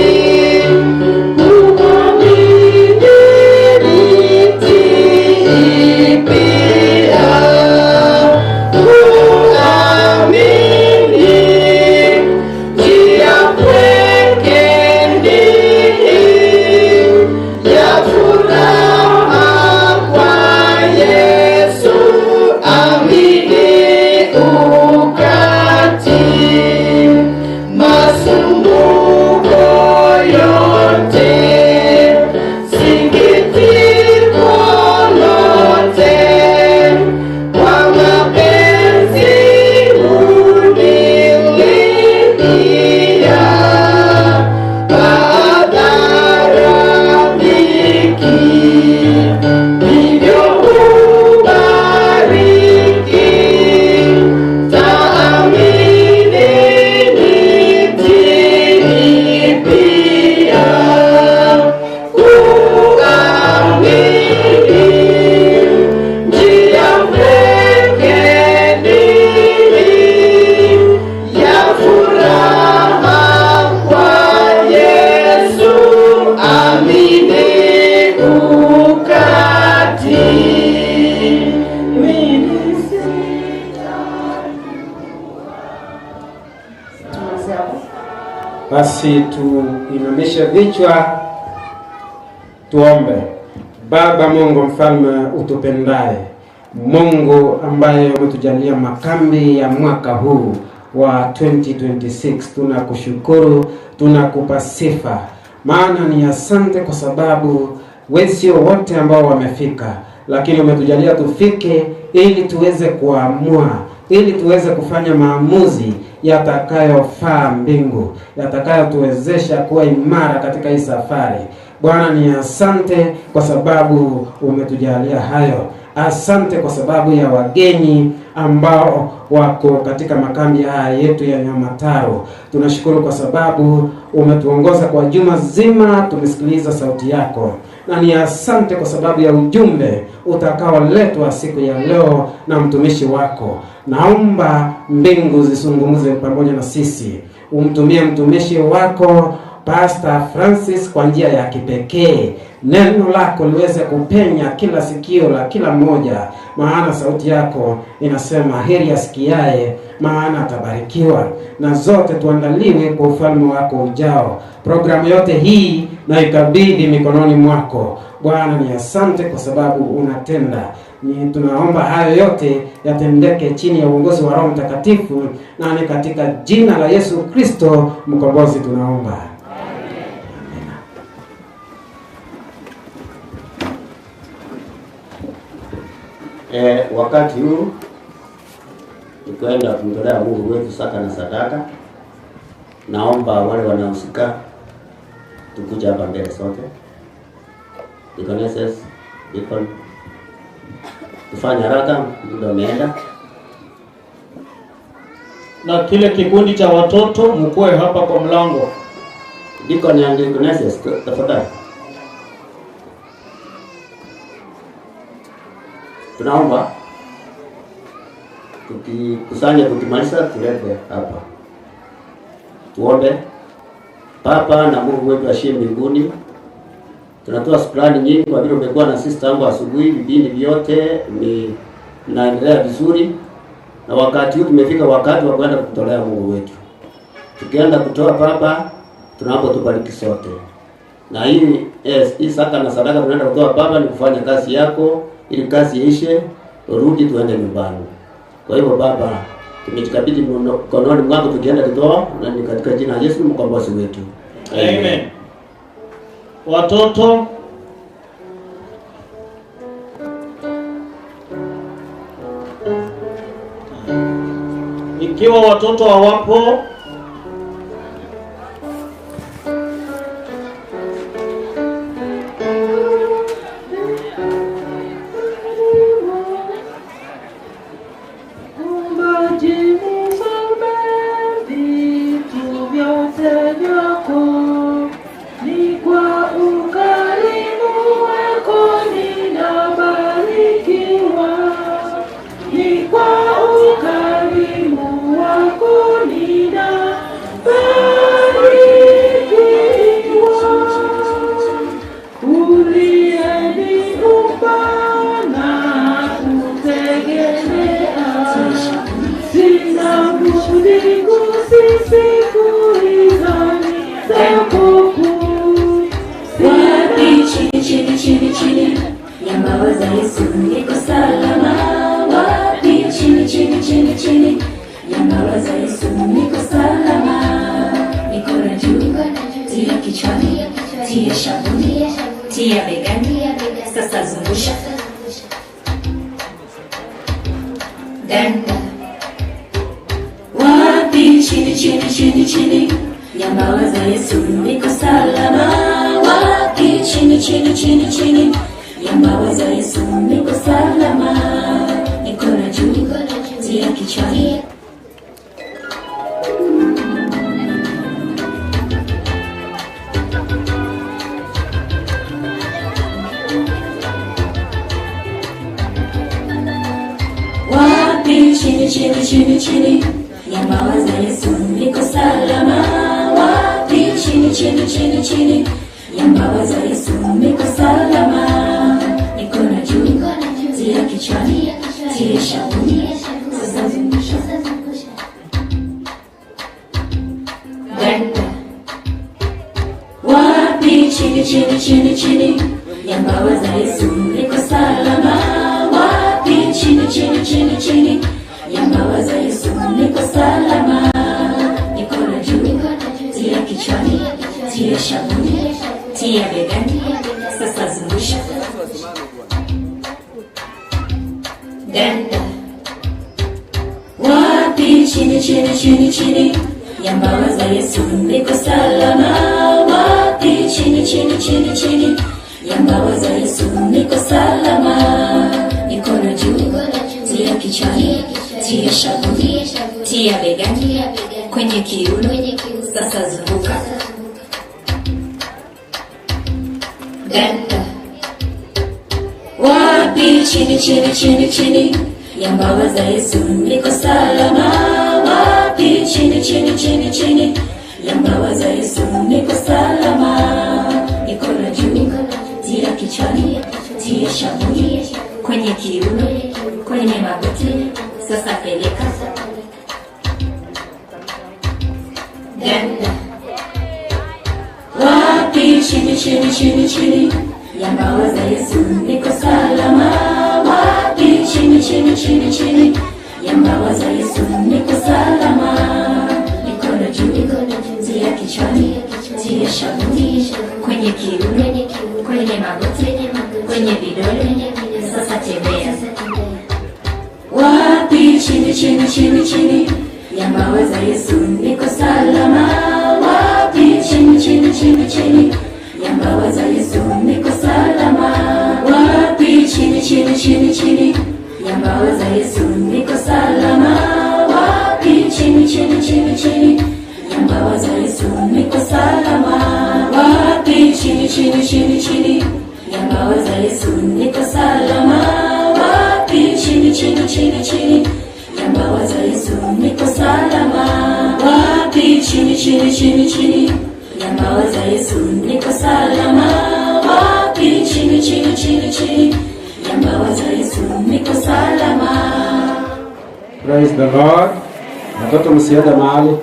kuamini nitii pia, kuamini njia pekee ya furaha kwa Yesu, amini ukati masumbuko yote, sikitiko lote, kwa mapenzi hunilipia, badhara dhiki, ndivyo hubariki, taamini nitii pia, kuamini njia pekee ya furaha kwa Yesu, amini ukati. Basi tuinamishe vichwa tuombe. Baba Mungu mfalme utupendaye, Mungu ambaye umetujalia makambi ya mwaka huu wa 2026, tunakushukuru, tunakupa sifa, maana ni asante kwa sababu wewe sio wote ambao wamefika, lakini umetujalia tufike ili tuweze kuamua, ili tuweze kufanya maamuzi yatakayofaa mbingu, yatakayotuwezesha kuwa imara katika hii safari. Bwana, ni asante kwa sababu umetujalia hayo. Asante kwa sababu ya wageni ambao wako katika makambi haya yetu ya Nyamataro. Tunashukuru kwa sababu umetuongoza kwa juma zima, tumesikiliza sauti yako, na ni asante kwa sababu ya ujumbe utakaoletwa siku ya leo na mtumishi wako. Naomba mbingu zizungumze pamoja na sisi, umtumie mtumishi wako Pastor Francis kwa njia ya kipekee, neno lako liweze kupenya kila sikio la kila mmoja, maana sauti yako inasema heri asikiaye, maana atabarikiwa. Na zote tuandaliwe kwa ufalme wako ujao. Programu yote hii na ikabidhi mikononi mwako Bwana. Ni asante kwa sababu unatenda. Ni tunaomba hayo yote yatendeke chini ya uongozi wa Roho Mtakatifu, na ni katika jina la Yesu Kristo mkombozi tunaomba. Wakati huu tukienda kumtolea Mungu wetu saka na sadaka, naomba wale wanahusika tukuja hapa mbele sote, deaconesses, deacon, tufanye haraka, muda umeenda. Na kile kikundi cha watoto mkuwe hapa kwa mlango. Deacon and deaconesses, tafadhali. Tunaomba tukikusanya, tukimaliza tulete hapa. Tuombe. Baba na Mungu wetu ashie mbinguni, tunatoa shukrani nyingi kwa vile umekuwa na sisi tangu asubuhi, vipindi vyote ni naendelea vizuri, na wakati huu tumefika wakati wa kwenda kutolea Mungu wetu. Tukienda kutoa Baba, tunaomba tubariki sote. Na hii hii saka na sadaka tunaenda kutoa Baba ni kufanya kazi yako, ili kazi iishe, urudi tuende nyumbani. Kwa hivyo Baba, tumejikabidhi mkononi mwako tukienda kutoa, na ni katika jina la Yesu mkombozi wetu. Amen. Amen. Watoto, ikiwa watoto hawapo, Chini, chini, chini, chini, ya mbawa za Yesu niko salama, niko Tia shavuni, tia begani, kwenye kiuno, sasa zunguka. Ganda. Wapi? Chini, chini, chini, chini ya mbawa za Yesu niko salama. Wapi? Chini, chini, chini, chini ya mbawa za Yesu niko salama. Mikono juu, tia kichwani, tia shavuni, kwenye kiuno, kwenye magoti, sasa peleka. Ganda. Wapi? Chini, chini, chini, chini ya mbawa za Yesu niko salama. Wapi? Chini, chini, chini, chini ya mbawa za Yesu niko salama. Mikono juu, tia kichwani, tia shavuni, kwenye kiuno, kwenye magoti, kwenye vidole, sasa tembea. Wapi? Chini, chini, chini, chini ya mbawa za Yesu niko salama. Wapi? Chini, chini, chini, chini ya mbawa za Yesu niko salama. Wapi? Chini, chini, chini, chini ya mbawa za Yesu niko salama. Wapi? Chini, chini, chini, chini ya mbawa za Yesu niko salama. Wapi? Chini, chini, chini, chini ya mbawa za Yesu niko salama. Wapi? Chini, chini, chini, chini ya mbawa za Yesu niko salama. Wapi? Chini, chini, chini, chini ya mbawa za Yesu niko salama. Wapi? Chini, chini, chini, chini ya mbawa za Yesu niko salama. Praise the Lord. Watoto msiende mahali.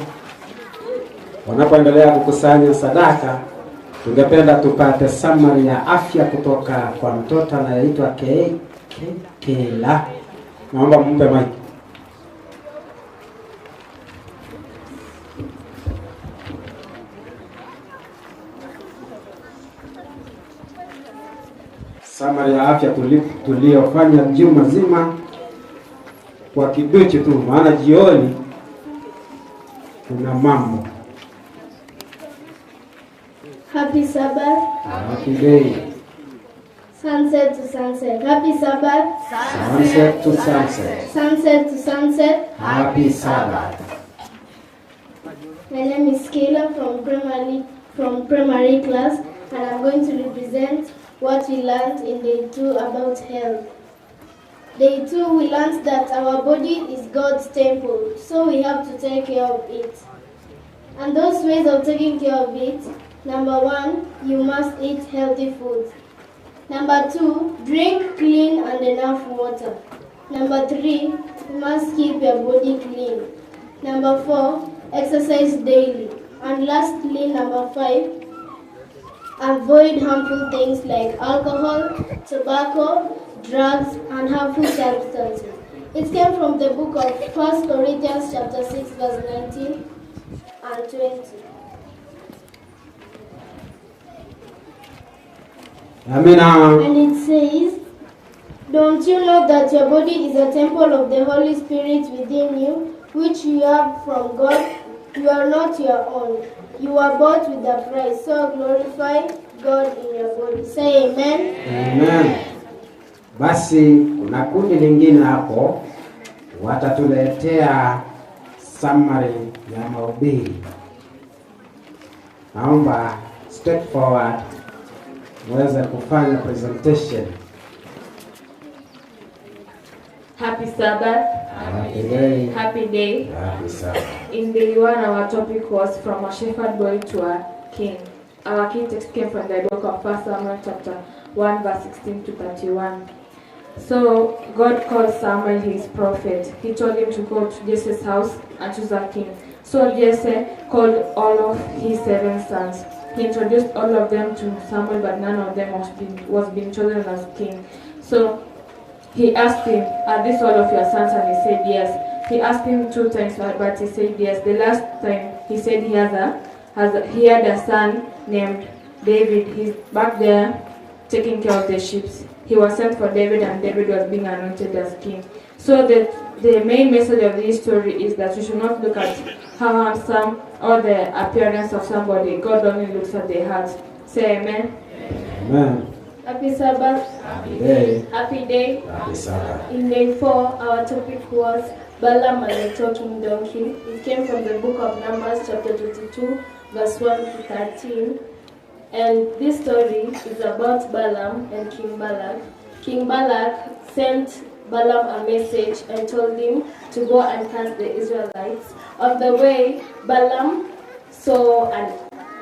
Wanapoendelea kukusanya sadaka, tungependa tupate summary ya afya kutoka kwa mtoto anayeitwa Kela. Naomba mumpe mic. Summary ya afya tuliyofanya juma zima kwa kiduchu tu, maana jioni kuna mambo. Happy Sabbath. Happy day. Sunset to sunset. Happy Sabbath. Sunset to sunset. Sunset to sunset. Happy Sabbath. My name is Kayla from primary class, and I'm going to represent what we learned in day 2 about health. Day 2, we learned that our body is God's temple, so we have to take care of it. And those ways of taking care of it: number 1, you must eat healthy food. Number 2, drink clean and enough water. Number 3, you must keep your body clean. Number 4, exercise daily. And lastly, number 5, avoid harmful things like alcohol, tobacco, drugs, and harmful substances. It came from the book of 1 Corinthians chapter 6, verse 19 and 20. Amina. And it says, "Don't you know that your body is a temple of the Holy Spirit within you, which you have from God? You are not your own. You were bought with a price, so glorify God in your body." Say amen. Amen. Basi kuna kundi lingine hapo watatuletea summary ya mahubiri. Naomba step forward muweze kufanya presentation. Happy Sabbath. Happy day. Happy day. Happy Sabbath. In day 1, our topic was from a shepherd boy to a king. Our key text came from the book of 1 Samuel chapter 1 verse 16 to 31. So God called Samuel his prophet. He told him to go to Jesse's house and choose a king. So Jesse called all of his 7 sons. He introduced all of them to Samuel, but none of them was being chosen as king. So he asked him, "Are these all of your sons?" And he said yes. He asked him 2 times, but he said yes. The last time he said he had a son named David. He's back there taking care of the sheep. He was sent for David, and David was being anointed as king. So the main message of this story is that you should not look at how handsome or the appearance of somebody. God only looks at the heart. Say amen. Amen. Happy Sabbath. Happy day. Happy day. Happy Sabbath. In day 4, our topic was Balaam and the Talking Donkey. It came from the book of Numbers, chapter 22, verse 1 to 13. And this story is about Balaam and King Balak. King Balak sent Balaam a message and told him to go and curse the Israelites. On the way, Balaam saw an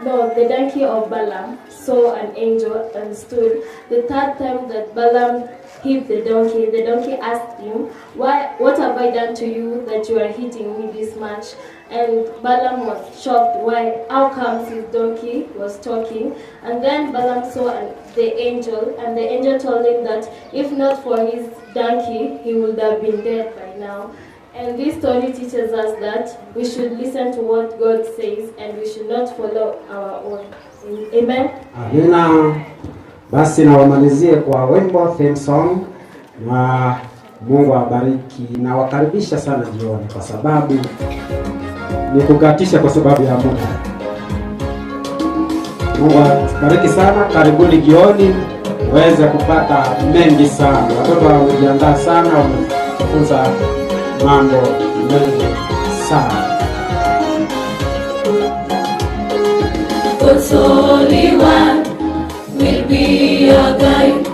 no, the donkey of Balaam saw an angel and stood. The third time that Balaam hit the donkey asked him, "Why? What have I done to you that you are hitting me this much?" And Balaam was shocked. Why? How comes his donkey was talking? And then Balaam saw the angel, and the angel told him that if not for his donkey, he would have been dead by now. And this story teaches us that we should listen to what God says and we should not follow our own. Amen. Amina. Basi nawamalizie kwa wimbo theme song, na Mungu awabariki na wakaribisha sana jioni, kwa sababu ni kukatisha kwa sababu ya muda. Mungu awabariki sana, karibuni jioni uweze kupata mengi sana. Watoto wamejiandaa sana, wamefunza mambo mengi sana. God's Holy One will be your guide,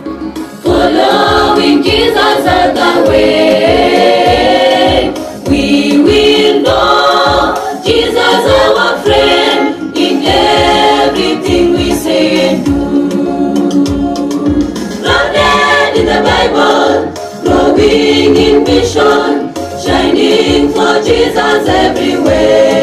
following Jesus all the way. We will know Jesus our friend in everything we say and do. Grounded in the Bible, growing in mission, shining for Jesus everywhere.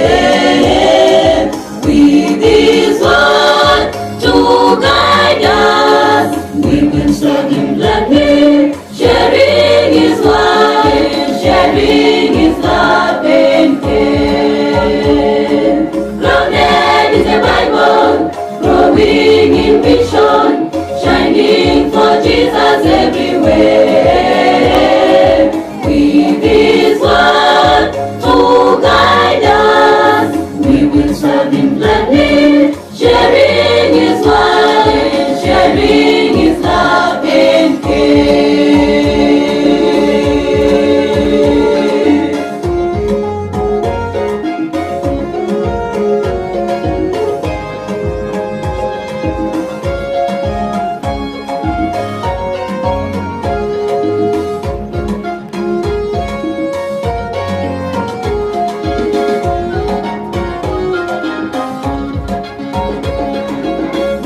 With His word to guide us, we will serve Him gladly, sharing His word, sharing His love and care. Grounded in the Bible, growing in mission, shining for Jesus everywhere. With His word to guide us, we will serve Him gladly, sharing His word, sharing His love and care.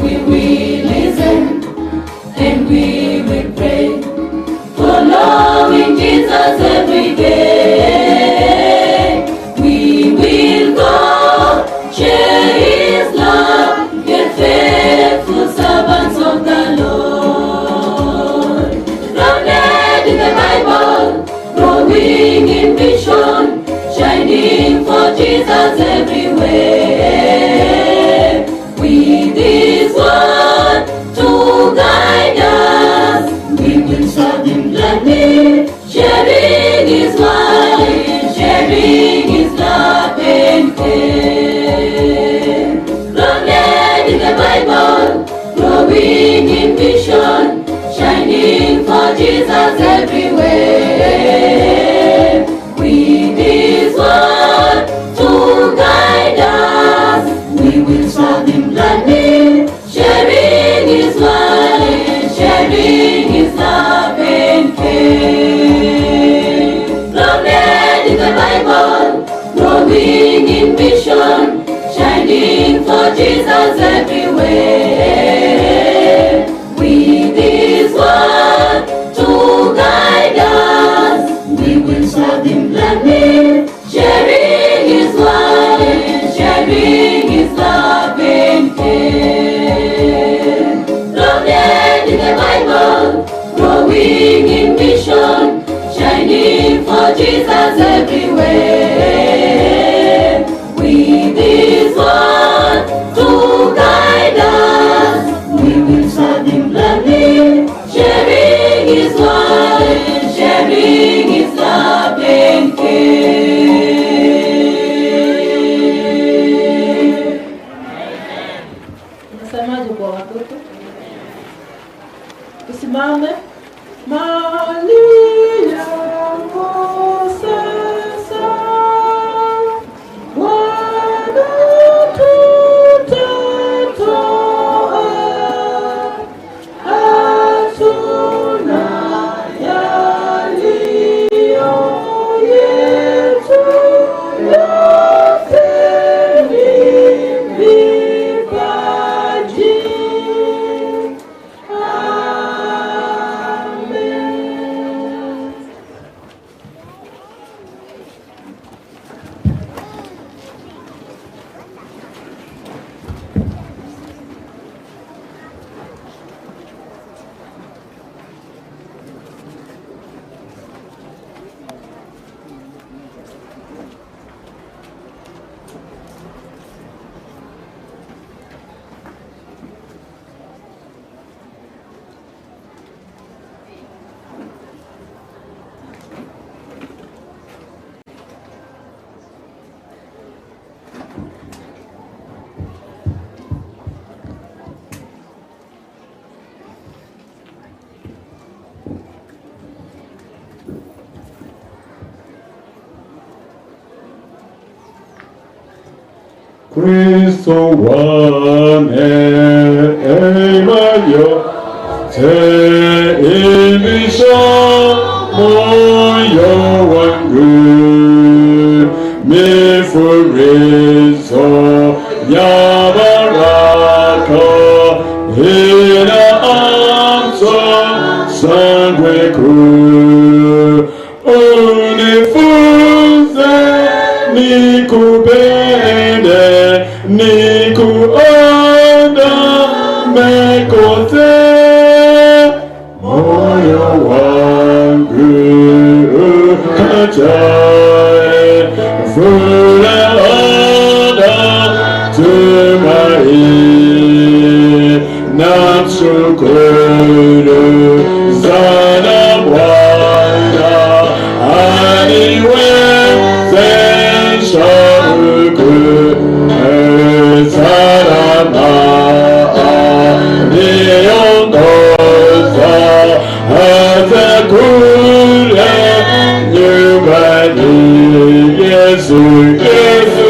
We will listen and we will pray, following Jesus every day. We will go, share His love, get faithful servants of the Lord. Grounded in the Bible, growing in mission, shining for Jesus everywhere. With His word to guide us, we will serve Him gladly, sharing His word, sharing His love and care. Grounded in the Bible, growing in mission, shining for Jesus everywhere. With His word to guide us, we will serve Him gladly, sharing His word, sharing His love and care. Grounded in the Bible, growing in mission, shining for Jesus everywhere. With His word to guide us, we will serve Him gladly, sharing His word, sharing His love and care. Grounded in the Bible, growing in mission, shining for Jesus everywhere. With His word to guide us, we will serve Him gladly, sharing His word, sharing His love and care. Unasemaje kwa watoto? Tusimame. Mali ya Mose. Kristo wa neema yote, imbisha moyo wangu mifurizo ya baraka inaanza shangwe kuu. Unifunze nikupende, nikuandame kote, moyo wangu ukajae furaha na tumaini. Namshukuru sana Bwana aniwezesha huku salama, aniongoza hata kule nyumbani. Yesu, Yesu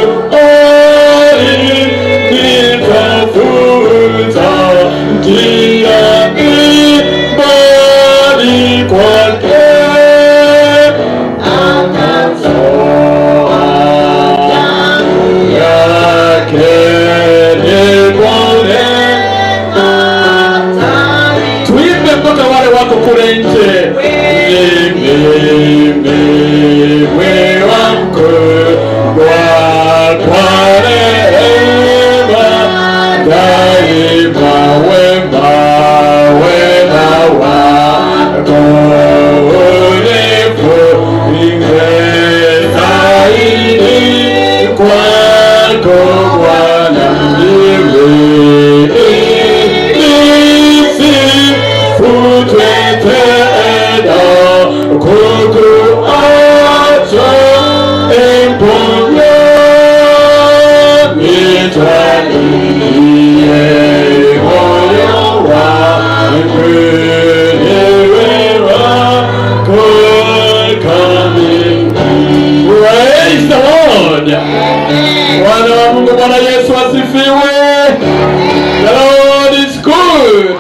alinitafuta njia mbali kwake, akatoa damu yake nipone. Tuimbe mpaka wale wako kule nje. Ni mimi wangu kwa rehema daima, wema wema wako unifunze zaidi kwako Bwana, mimi nisifutwe tena kukuacha, emponya nitwalie moyo wangu, niwe wako kamili. Praise the Lord. Bwana wa Mungu, Bwana Yesu asifiwe. The Lord is good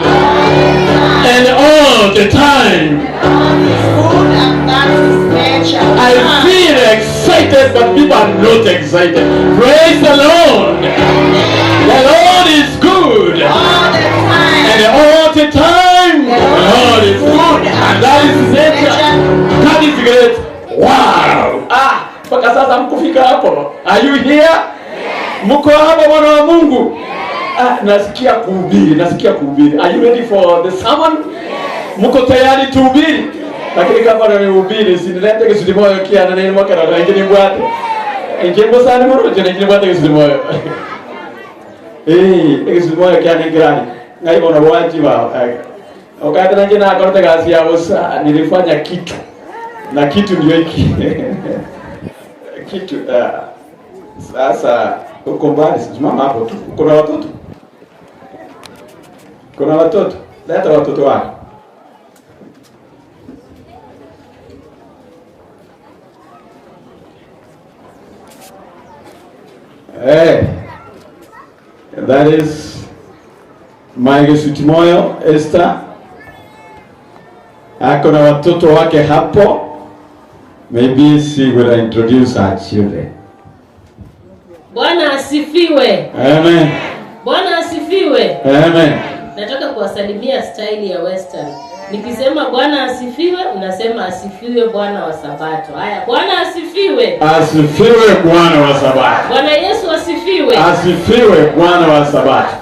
and all the time. I feel excited, but people are not excited. Praise the Lord. The Lord is good and all the time. The Lord is good and that is nature. That is great. Wow. Mpaka sasa mkufika hapo. Are you here? Mko hapa mwana wa Mungu? Nasikia kuhubiri, nasikia kuhubiri. Are you ready for the sermon? Mko tayari tuhubiri? Lakini kama nihubiri sinilete kisudimoyo kia na nini mwaka na ingine mbwate. Injembo sana moro jene ingine mbwate kisudimoyo. Kisudimoyo kia ni grani. Ngai bona waji wa. Wakati na jina akorete kazi ya usa nilifanya kitu. Na kitu ndio hiki. Kitu sasa uko mbali, simama hapo tu. Kuna watoto? Kuna watoto? Leta watoto wako. Hey, that is Mike Sutimoyo Esther. Ako na watoto wake hapo. Maybe she will introduce her children. Bwana asifiwe. Amen. Bwana asifiwe. Amen. Nataka kuwasalimia style ya Western. Nikisema Bwana asifiwe, mnasema asifiwe Bwana wa Sabato. Haya, Bwana asifiwe. Asifiwe Bwana wa Sabato. Bwana Yesu asifiwe. Asifiwe Bwana wa Sabato.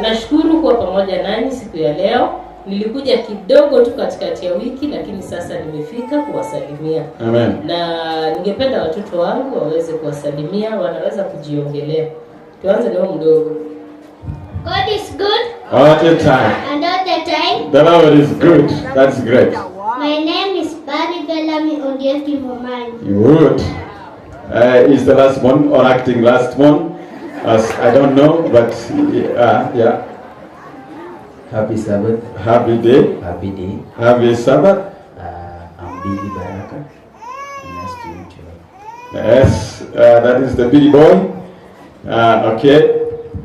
Nashukuru kuwa pamoja nanyi siku ya leo. Nilikuja kidogo tu katikati ya wiki, lakini sasa nimefika kuwasalimia. Amen. Na ningependa watoto wangu waweze kuwasalimia, wanaweza kujiongelea. Tuanze na mdogo. God is good all the time. And all the time. The Lord is good. That's great. My name is Barry Bellamy Ondieki Momani. Good. Is the last one or acting last one? As I don't know, but yeah. Happy Sabbath. Happy day. Happy day. Happy Sabbath. I'm Billy Baraka. Nice to meet you. Yes, that is the Billy boy. Okay.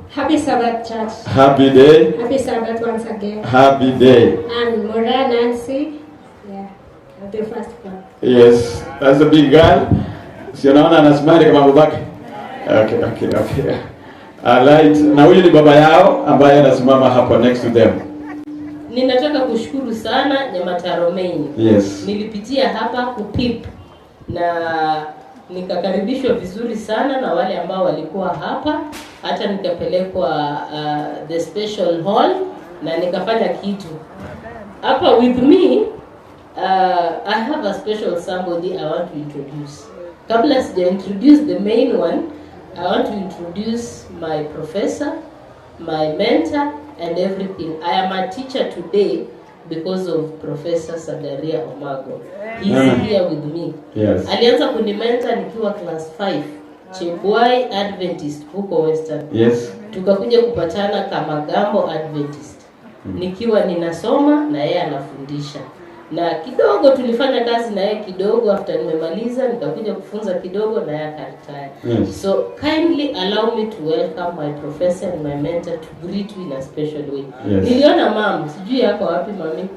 Happy Sabbath, church. Happy day. Happy Sabbath once again. Happy day. I'm Mora Nancy. Yeah, I'm the first one. Yes, that's a big girl. Si unaona anasmile kama babake. Okay. Alright, na huyu ni baba yao ambaye anasimama hapo next to them. Ninataka kushukuru sana Nyamataro Main. Yes. Nilipitia hapa kupip na nikakaribishwa vizuri sana na wale ambao walikuwa hapa, hata nikapelekwa the special hall na nikafanya kitu hapa. With me I have a special somebody I want to introduce. Kabla sija introduce the main one, I want to introduce my professor, my mentor and everything. I am a teacher today because of Professor Sagaria Omago. He's here with me. Yes. Alianza kunimenta nikiwa class 5 Chebwai Adventist huko Western. Yes. Tukakuja kupatana Kamagambo Adventist. Nikiwa ninasoma na yeye anafundisha. Na kidogo tulifanya kazi na yeye kidogo, after nimemaliza nikakuja kufunza kidogo na yeye akaretire. Yes. So kindly allow me to welcome my professor and my mentor to greet you in a special way. Yes. Niliona mam, sijui yako wapi mami?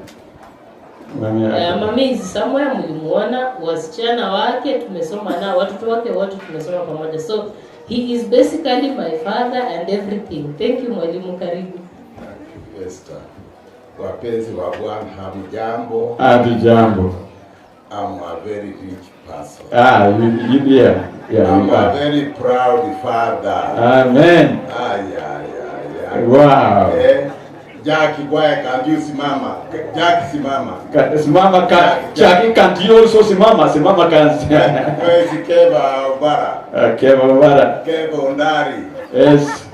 Mami yako. Mami is somewhere, mlimuona, wasichana wake tumesoma nao, watoto wake wote tumesoma pamoja. So he is basically my father and everything. Thank you mwalimu, karibu. Esther. Wapenzi wa Bwana, hamjambo? Hatujambo. I'm a very rich person. Ah, you, yeah, yeah. I'm you a are. Very proud father. Amen. Ah, yeah. Wow. Jackie, why can't you simama? Jackie, simama. Simama, Jackie, can't you also simama? Simama can't. Where is Keva Obara? Keva Obara. Keva Ondari. Yes.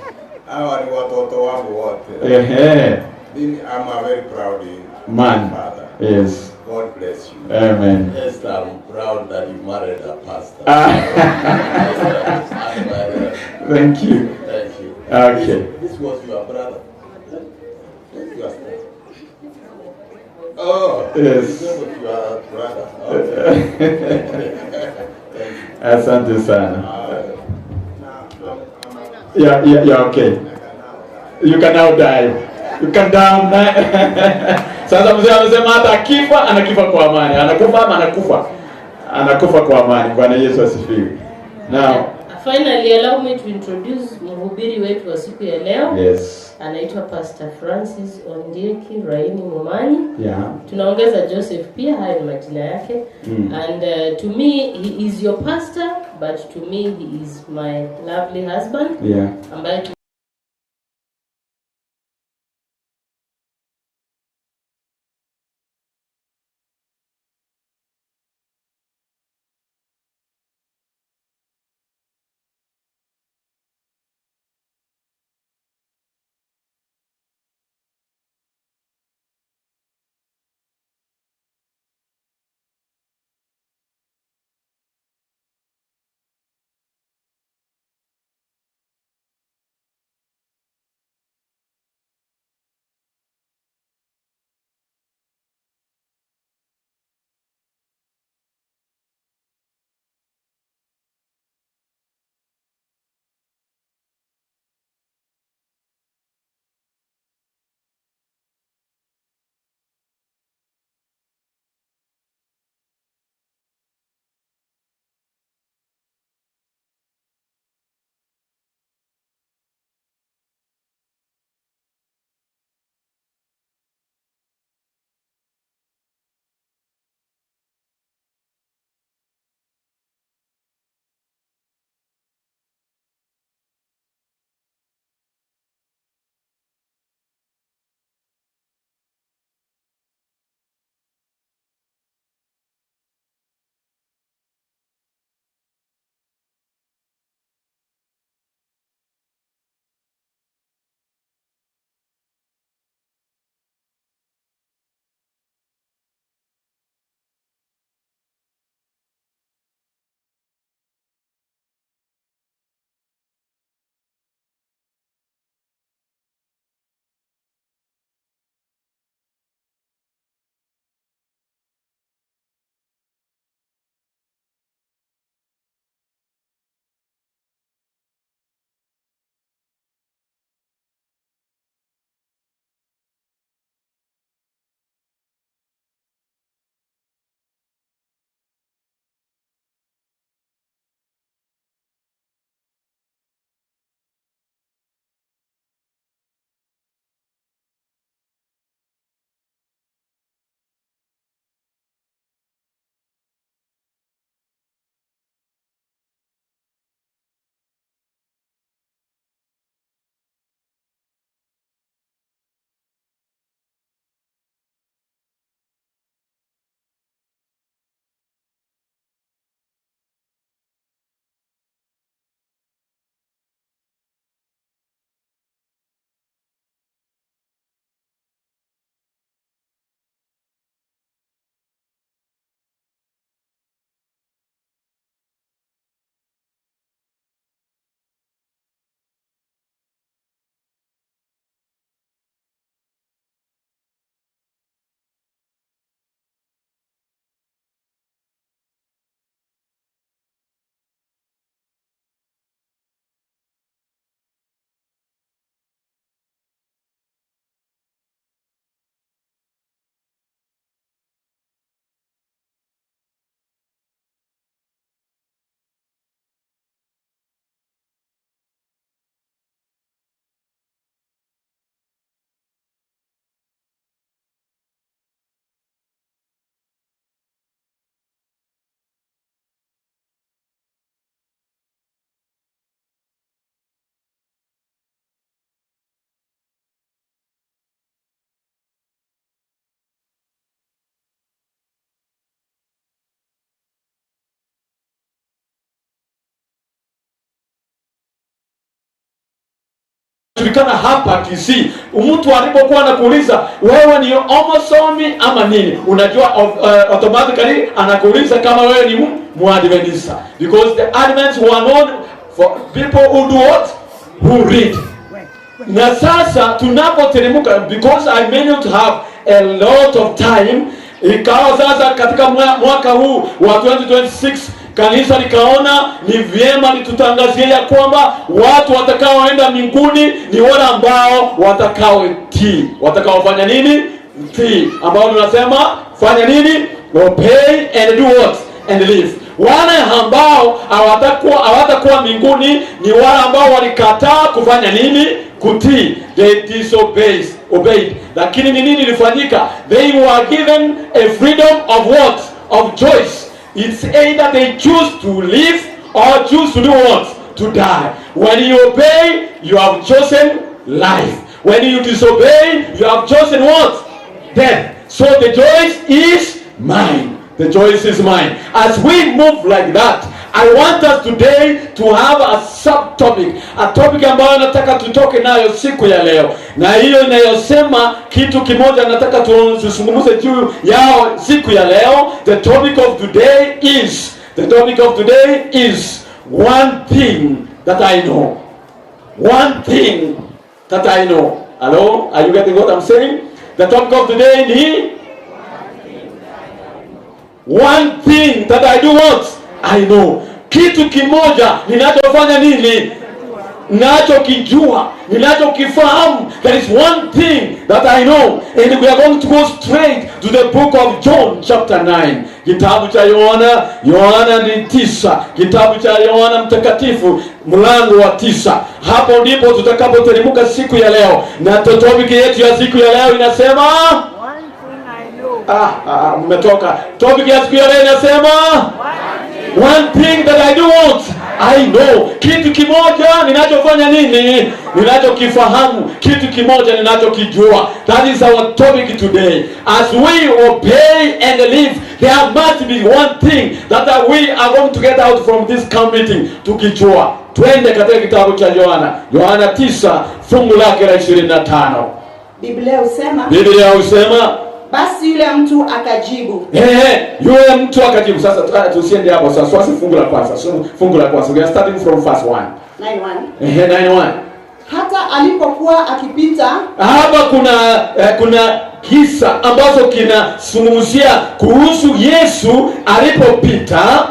Hawa ni watoto wangu wote. Ehe. I'm a very proud man. Father. Yes. God bless you. Amen. Yes, I'm proud that you married a pastor. Thank you. Thank you. Okay. This was your brother. This your sister. Oh, Yes. This was your brother. Okay. Thank you. Asante sana. Yeah, okay. You can now die. You can down. Sasa mzee amesema hata akifa anakifa kwa amani. Anakufa ama anakufa? Anakufa kwa amani. Bwana Yesu asifiwe. Now, finally allow me to introduce mhubiri wetu wa siku ya leo. Yes. Anaitwa Pastor Francis Ondieki Raini Mumanyi. Yeah. Tunaongeza Joseph pia, haya ni majina yake. And to me he is your pastor, but to me he is my lovely husband. Yeah. Ambaye wanajulikana hapa Kisii. Mtu alipokuwa anakuuliza wewe ni omosomi ama nini, unajua automatically anakuuliza kama wewe ni Muadventista, because the Advents were known for people who do what? Who read. Na sasa tunapoteremka, because I may not have a lot of time, ikawa sasa katika mwaka huu wa 2026 kanisa likaona ni vyema litutangazie ya kwamba watu watakaoenda mbinguni ni wale ambao watakaotii. Watakaofanya nini? Tii. Ambao tunasema fanya nini? Obey and do what? And live. Wale ambao hawatakuwa mbinguni ni wale ambao walikataa kufanya nini? Kutii. They disobeyed. Obeyed. Lakini ni nini ilifanyika? They were given a freedom of what? Of choice. It's either they choose to live or choose to do what? To die. When you obey, you have chosen life. When you disobey, you have chosen what? Death. So the choice is mine. The choice is mine. As we move like that, I want us today to have a subtopic, a topic ambayo nataka tutoke nayo siku ya leo, na hiyo inayosema kitu kimoja nataka tuzungumze juu yao siku ya leo. The topic of today is one thing that I know. One thing that I know. Hello, are you getting what I'm saying? The topic of today ni one thing that I do what? I know. Kitu kimoja ninachofanya nini? Ninachokijua, ninachokifahamu. There is one thing that I know, and we are going to go straight to the book of John chapter 9. Kitabu cha Yohana, Yohana ni 9. Kitabu cha Yohana Mtakatifu mlango wa 9. Hapo ndipo tutakapoteremka siku ya leo. Na topic yetu ya siku ya leo inasema mmetoka. Topic ya siku ya leo inasema one thing that I do want, I know. Kitu kimoja ninachofanya nini? Ninachokifahamu. Kitu kimoja ninachokijua. That is our topic today. As we obey and live, there must be one thing that we are going to get out from this camp meeting. Tukijua. Twende katika kitabu cha Yohana. Yohana 9 fungu lake la 25. Biblia husema. Biblia husema. Basi yule mtu akajibu. Yule mtu akajibu. Sasa tusiende hapo sasa. Sasa fungu la kwanza. Fungu la kwanza. We are starting from verse 1. 9:1. 9:1. Hata alipokuwa akipita. Hapa kuna kisa ambacho kinazungumzia kuhusu Yesu alipopita,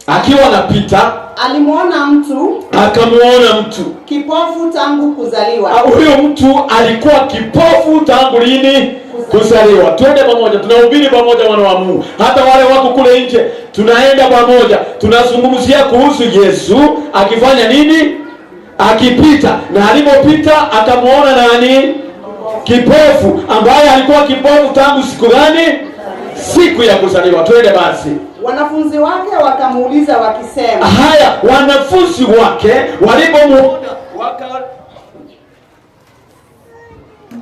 akiwa anapita, alimuona mtu, akamuona mtu kipofu tangu kuzaliwa. Huyo mtu alikuwa kipofu tangu lini? Kuzaliwa. Twende pamoja, tunahubiri pamoja wana wa Mungu. Hata wale wako kule nje, tunaenda pamoja. Tunazungumzia kuhusu Yesu akifanya nini? Akipita. Na alipopita akamuona nani? Kipofu, ambaye alikuwa kipofu tangu siku gani? Siku ya kuzaliwa. Twende basi. Wanafunzi wake wakamuuliza wakisema. Haya, wanafunzi wake walipomuona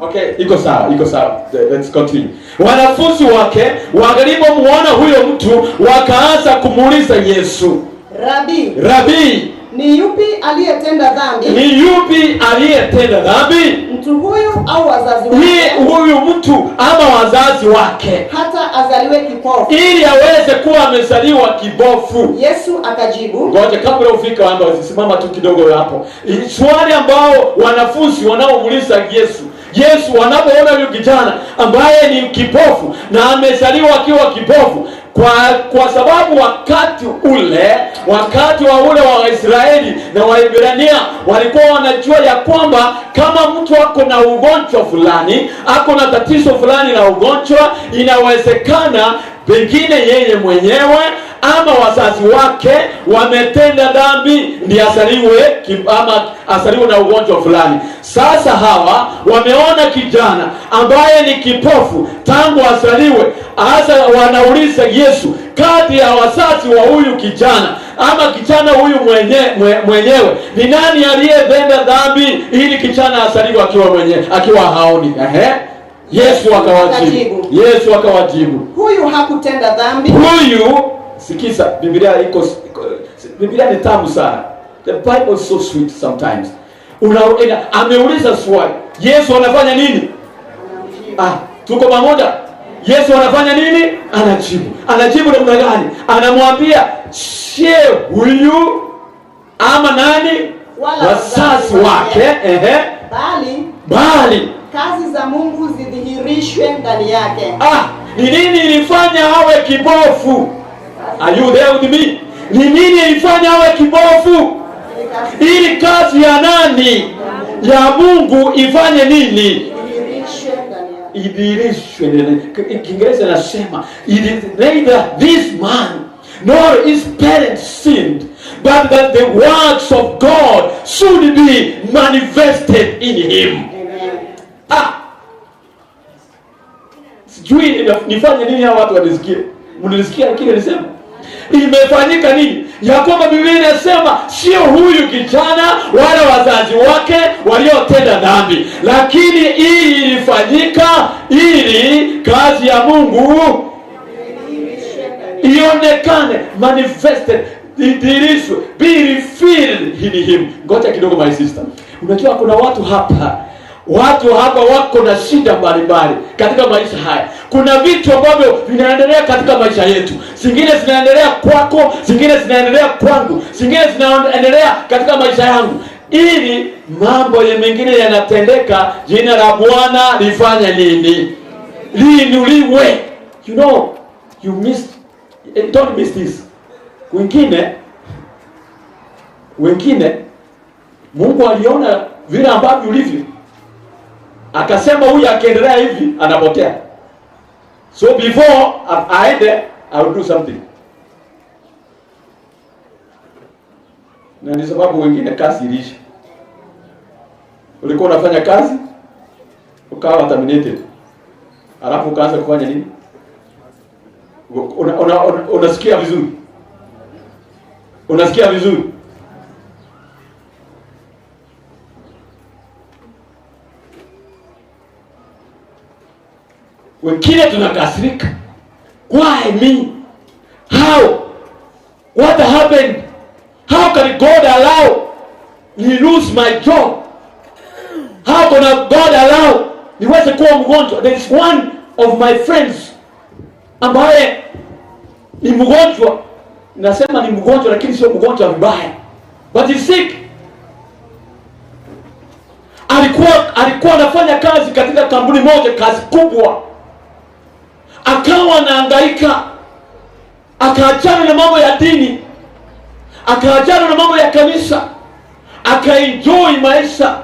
Okay, iko sawa, iko sawa. Let's continue. Wanafunzi wake walipomuona huyo mtu wakaanza kumuuliza Yesu, Rabi, Rabi, ni yupi aliyetenda dhambi? Ni yupi aliyetenda dhambi? Mtu huyu au wazazi wake? Ni huyu mtu ama wazazi wake? Hata azaliwe kipofu. Ili aweze kuwa amezaliwa kipofu. Yesu akajibu. Ngoja kabla ufika hapo, simama tu kidogo hapo. Swali ambao wanafunzi wanaomuuliza Yesu, Yesu wanapoona huyu kijana ambaye ni kipofu na amezaliwa akiwa kipofu, kwa sababu wakati wa ule wa Israeli na Waebrania walikuwa wanajua ya kwamba kama mtu ako na ugonjwa fulani, ako na tatizo fulani la ugonjwa, inawezekana pengine yeye mwenyewe ama wazazi wake wametenda dhambi ndiye azaliwe ama azaliwe na ugonjwa fulani. Sasa hawa wameona kijana ambaye ni kipofu tangu azaliwe. Sasa wanauliza Yesu, kati ya wazazi wa huyu kijana ama kijana huyu mwenyewe ni nani aliyetenda dhambi ili kijana azaliwe akiwa haoni? Yesu akawajibu. Yesu akawajibu, huyu hakutenda dhambi. Huyu, sikiza, Biblia iko, Biblia ni tamu sana. The Bible is so sweet sometimes. Ameuliza swali. Yesu anafanya nini? Tuko pamoja? Yesu anafanya nini? Anajibu. Anajibu namna gani? Anamwambia, sie huyu ama nani? Wazazi wake. Bali kazi za Mungu zidhihirishwe ndani yake. Ni nini ilifanya awe kipofu? Are you there with me? Ni nini ilifanya awe kipofu? Ili kazi ya nani? Ya Mungu ifanye nini? Idhihirishwe. Kiingereza nasema, neither this man nor his parents sinned, but that the works of God should be manifested in him. Sijui nifanye nini hawa watu wanisikie. Mnilisikia kile nilisema? Imefanyika nini? Ya kwamba Biblia inasema sio huyu kijana wala wazazi wake waliotenda dhambi, lakini hii ilifanyika ili kazi ya Mungu ionekane, manifested, idhihirishwe, be revealed in him. Ngoja kidogo my sister. Unajua kuna watu hapa wako na shida mbalimbali katika maisha haya. Kuna vitu ambavyo vinaendelea katika maisha yetu. Zingine zinaendelea kwako, zingine zinaendelea kwangu, zingine zinaendelea katika maisha yangu. Ili mambo mengine yanatendeka, jina la Bwana lifanye nini? Liinuliwe. You know, you miss, don't miss this. Wengine Mungu aliona vile ambavyo ulivyo, akasema huyu akiendelea hivi anapotea. So before aende, I will do something. Na ni sababu wengine kazi ilisha. Ulikuwa unafanya kazi, ukawa terminated. Alafu ukaanza kufanya nini? Unasikia vizuri? Unasikia vizuri? Wengine tunakasirika. Why me? How? What happened? How can God allow me lose my job? How can God allow niweze kuwa mgonjwa? There is one of my friends ambaye ni mgonjwa. Nasema ni mgonjwa lakini sio mgonjwa mbaya. But he's sick. Alikuwa anafanya kazi katika kampuni moja, kazi kubwa. Akawa anahangaika, akaachana na mambo ya dini, akaachana na mambo ya kanisa, akaenjoy maisha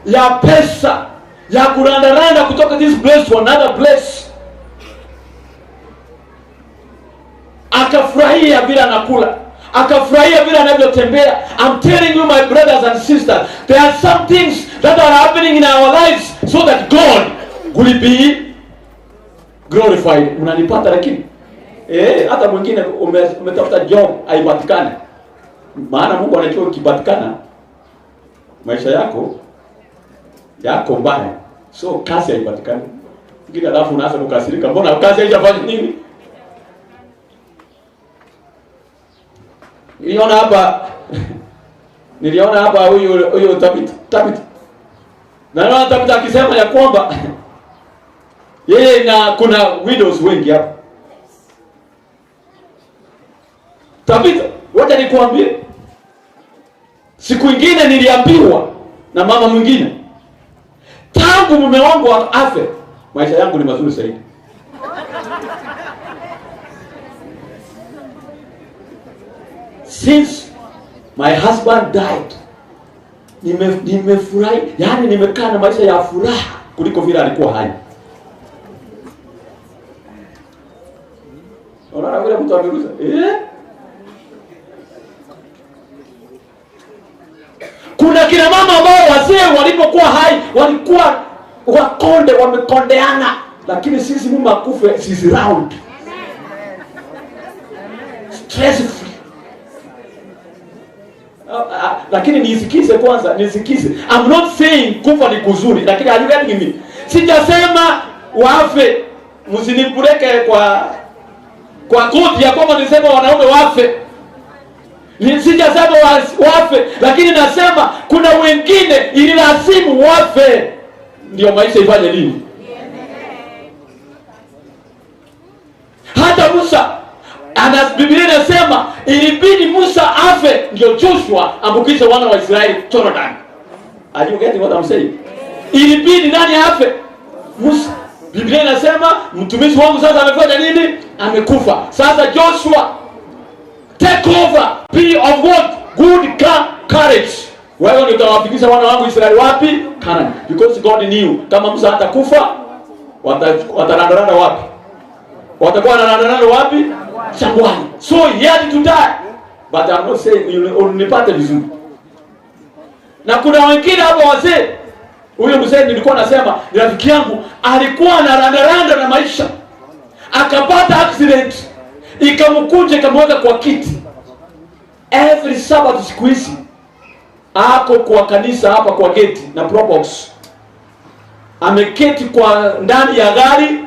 ya pesa, ya kurandaranda kutoka this place to another place. Akafurahia vile anakula, akafurahia vile anavyotembea. I'm telling you my brothers and sisters, there are some things that are happening in our lives so that God will be glorified. Unanipata? Lakini hata mwingine umetafuta job haipatikani. Maana Mungu anajua ukipatikana maisha yako mbaya. So kazi haipatikani. Mwingine alafu unaanza kukasirika, mbona kazi haijafanya nini? Niliona hapa huyu Tabit. Na naona Tabit akisema ya kwamba yeye na kuna widows wengi hapa. Tabitha, wacha nikuambie. Siku nyingine niliambiwa na mama mwingine, tangu mume wangu afe, maisha yangu ni mazuri zaidi. Since my husband died, nimefurahi, yani nimekaa na maisha ya furaha kuliko vile alikuwa hai. Unaona vile mtu ameruhusa? Kuna kina mama ambao wazee walipokuwa hai walikuwa wakonde, wamekondeana, lakini sisi mume akufe sisi round. Stress free. Lakini nisikize kwanza, nisikize. I'm not saying kufa ni kuzuri, lakini are you getting me? Sijasema wafe, msinipeleke kwa koti ya kwamba nisema wanaume wafe. Sijasema wafe, lakini nasema kuna wengine ililazimu wafe ndio maisha ifanye nini. Hata Musa, Biblia inasema ilibidi Musa afe ndio Joshua ambukize wana wa Israeli Jordan. Are you getting what I'm saying? Ilibidi nani afe? Musa. Biblia inasema mtumishi wangu sasa amefanya nini? Amekufa. Sasa Joshua, take over, be of what? Good courage. Wewe ndio utawafikisha wana wangu Israeli wapi? Canaan. Because God knew kama Musa atakufa watarandaranda wapi? Watakuwa wanarandaranda wapi? Jangwani. So he had to die. But I'm not saying unipate vizuri. Na kuna wengine hapo wazee. Huyo mzee nilikuwa nasema ni rafiki yangu, alikuwa anarandaranda na maisha. Akapata accident, ikamkunja ikamweka kwa kiti. Every Sabbath siku hizi ako kwa kanisa hapa kwa gate na probox. Ameketi kwa ndani ya gari,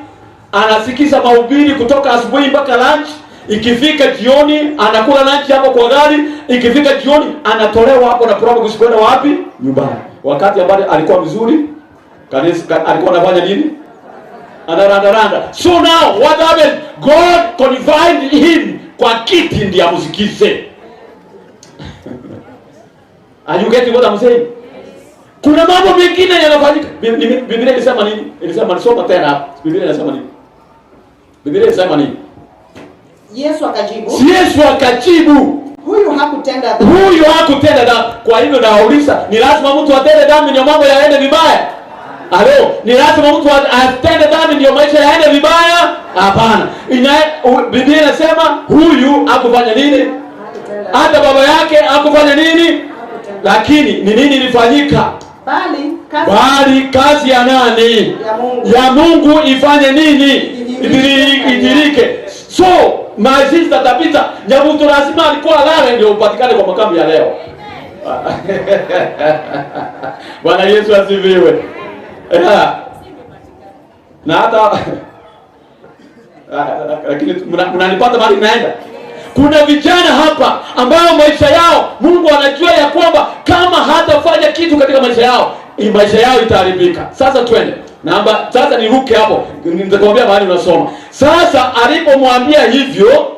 anasikiza mahubiri kutoka asubuhi mpaka lunch. Ikifika jioni anakula lunch hapo kwa gari, ikifika jioni anatolewa hapo na probox kwenda wapi? Nyumbani. Wakati ambapo alikuwa mzuri, kanisa alikuwa anafanya nini? Anarandaranda. So now what happened? God confined him kwa kiti ndiye amsikize. Are you getting what I'm saying? Kuna mambo mengine yanafanyika. Biblia inasema nini? Inasema, nisoma tena hapa. Biblia inasema nini? Biblia inasema nini? Yesu akajibu. Yesu akajibu, huyu hakutenda dhambi. Huyu hakutenda dhambi. Kwa hivyo nauliza, ni lazima mtu atende dhambi ndio mambo yaende vibaya? Alo, ni lazima mtu atende dhambi ndio maisha yaende vibaya? Hapana. Biblia inasema huyu hakufanya nini? Hata baba yake hakufanya nini? Lakini ni nini ilifanyika? Bali kazi ya nani? Ya Mungu ifanye nini? Idhihirike. So my sister Tabitha, Nyabuto lazima alikuwa alale ndio upatikane kwa makambi ya leo. Bwana Yesu asifiwe. Na hata lakini mnanipata mahali naenda. Kuna vijana hapa ambao maisha yao Mungu anajua ya kwamba kama hatafanya kitu katika maisha yao, maisha yao itaharibika. Sasa twende. Namba sasa niruke hapo. Nitakwambia mahali unasoma. Sasa alipomwambia hivyo,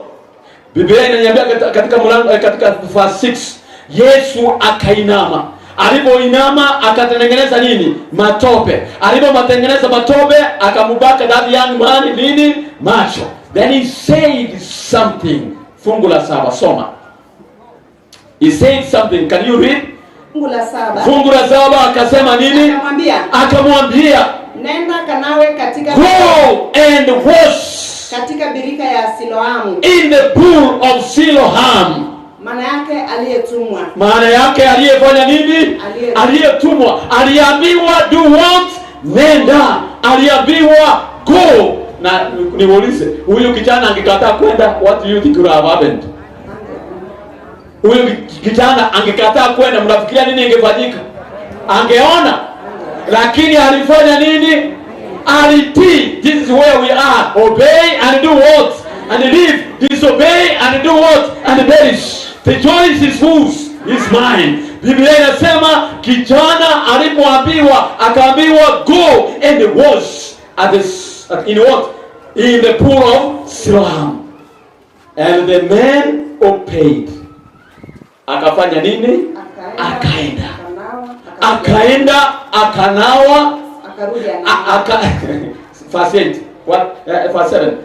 Biblia inaniambia katika mlango, katika verse 6, Yesu akainama. Alipoinama akatengeneza nini? Matope. Alipomatengeneza matope akamubaka that young man nini? Macho. Then he said something. Fungu la 7, soma. He said something. Can you read? Fungu la 7. Fungu la 7 akasema nini? Akamwambia, nenda kanawe katika, go and wash katika birika ya Siloamu. In the pool of Siloam. Maana yake aliyetumwa. Maana yake aliyefanya nini? Aliyetumwa. Aliambiwa do what? Nenda. Aliambiwa go. Na niulize, huyu kijana angekataa kwenda, what do you think would have happened? Huyu kijana angekataa kwenda, mnafikiria nini ingefanyika? Angeona. Lakini alifanya nini? Alitii. This is where we are. Obey and do what? And live. Disobey and do what? And perish. The choice is whose? Is mine. Biblia inasema kijana alipoambiwa, akaambiwa go and wash at the, in what? In the pool of Siloam. And the man obeyed. Akafanya nini? Akaenda. Akaenda, akanawa, akarudi verse 8. What? Verse 7.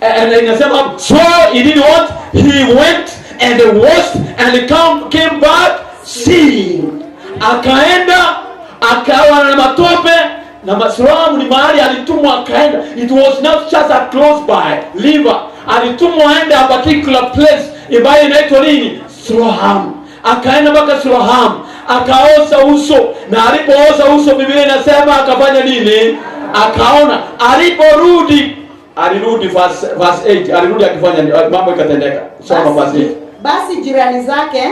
And inasema, so he did what? He went and washed and came back seeing. Akaenda, akawa na matope. Na Siloamu ni mahali alitumwa akaenda. It was not just a close by river. Alitumwa aende a particular place ambayo inaitwa nini? Siloam. Akaenda mpaka Siloam, akaosha uso. Na alipoosa uso, Biblia inasema akafanya nini? Akaona. Aliporudi, alirudi verse 8, alirudi akifanya mambo ikatendeka. Soma verse 8. Basi jirani zake,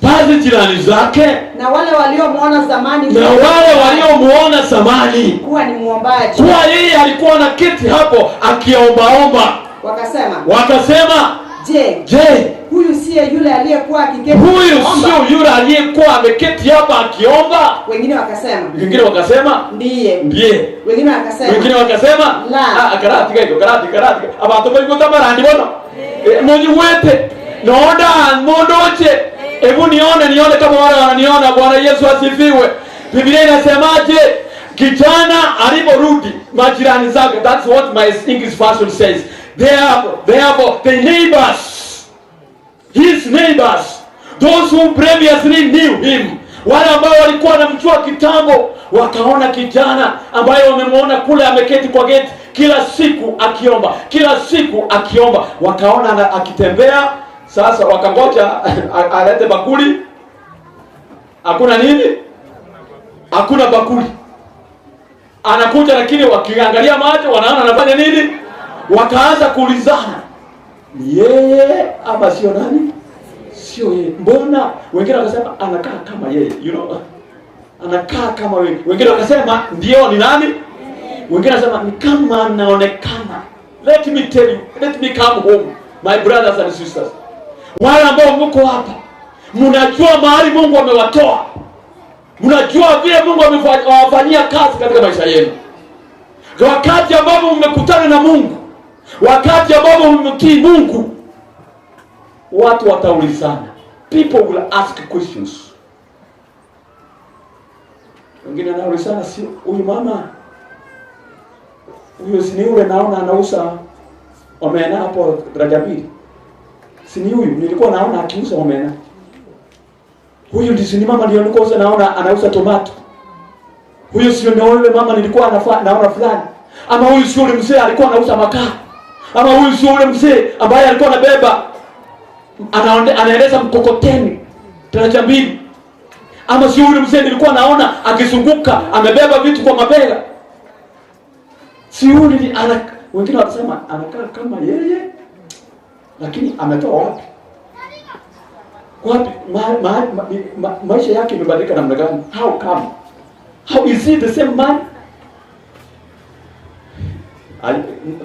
basi jirani zake na wale waliomuona zamani, na wale waliomuona zamani kuwa ni muombaji, kuwa yeye alikuwa na kiti hapo akiombaomba, wakasema, Je, Je, huyu siye yule aliyekuwa akiketi huyu akiomba? sio yule aliyekuwa ameketi hapa akiomba? Wengine wakasema Wengine wakasema ndiye. Ndiye. Wengine wakasema Wengine wakasema La. Ah, karati kaiko karati karati abantu baigota marandi bono. Munyi wete nonda mondoche, hebu nione nione kama wale wananiona. Bwana Yesu asifiwe. Biblia inasemaje? Kijana aliporudi majirani zake, that's what my English version says, therefore the neighbors, his neighbors, those who previously knew him, wale ambao walikuwa wanamjua kitambo, wakaona kijana ambaye wamemwona kule ameketi kwa geti kila siku akiomba, kila siku akiomba, wakaona akitembea. Sasa wakangoja alete bakuli. Hakuna nini? Hakuna bakuli. Anakuja, lakini wakiangalia macho wanaona anafanya nini? Wakaanza kuulizana, ni yeye ama sio nani? Sio yeye. Mbona wengine wakasema anakaa kama yeye, anakaa kama wewe. Wengine wakasema ndio ni nani? Wengine wakasema ni kama anaonekana. Let me tell you, let me come home, my brothers and sisters. Wale ambao mko hapa, mnajua mahali Mungu amewatoa. Mnajua vile Mungu amewafanyia kazi katika maisha yenu. Wakati ambapo mmekutana na Mungu, wakati ambapo mmemtii Mungu, watu wataulizana. People will ask questions. Wengine wanaulizana, si huyu mama, huyu si ni yule naona anauza omena hapo daraja 2. Si ni huyu nilikuwa naona akiuza omena. Huyu ndiye si ni mama ndio nilikuwa naona anauza tomato. Huyu sio ndio yule mama nilikuwa naona fulani. Ama huyu sio yule mzee alikuwa anauza makaa. Ama huyu sio yule mzee ambaye alikuwa anabeba anaendesha mkokoteni daraja 2. Ama sio yule mzee nilikuwa naona akizunguka amebeba vitu kwa mabega. Si yule wengine wanasema anakaa kama yeye, lakini ametoa wapi? Wapi maisha yake imebadilika namna gani? How come? How is he the same man?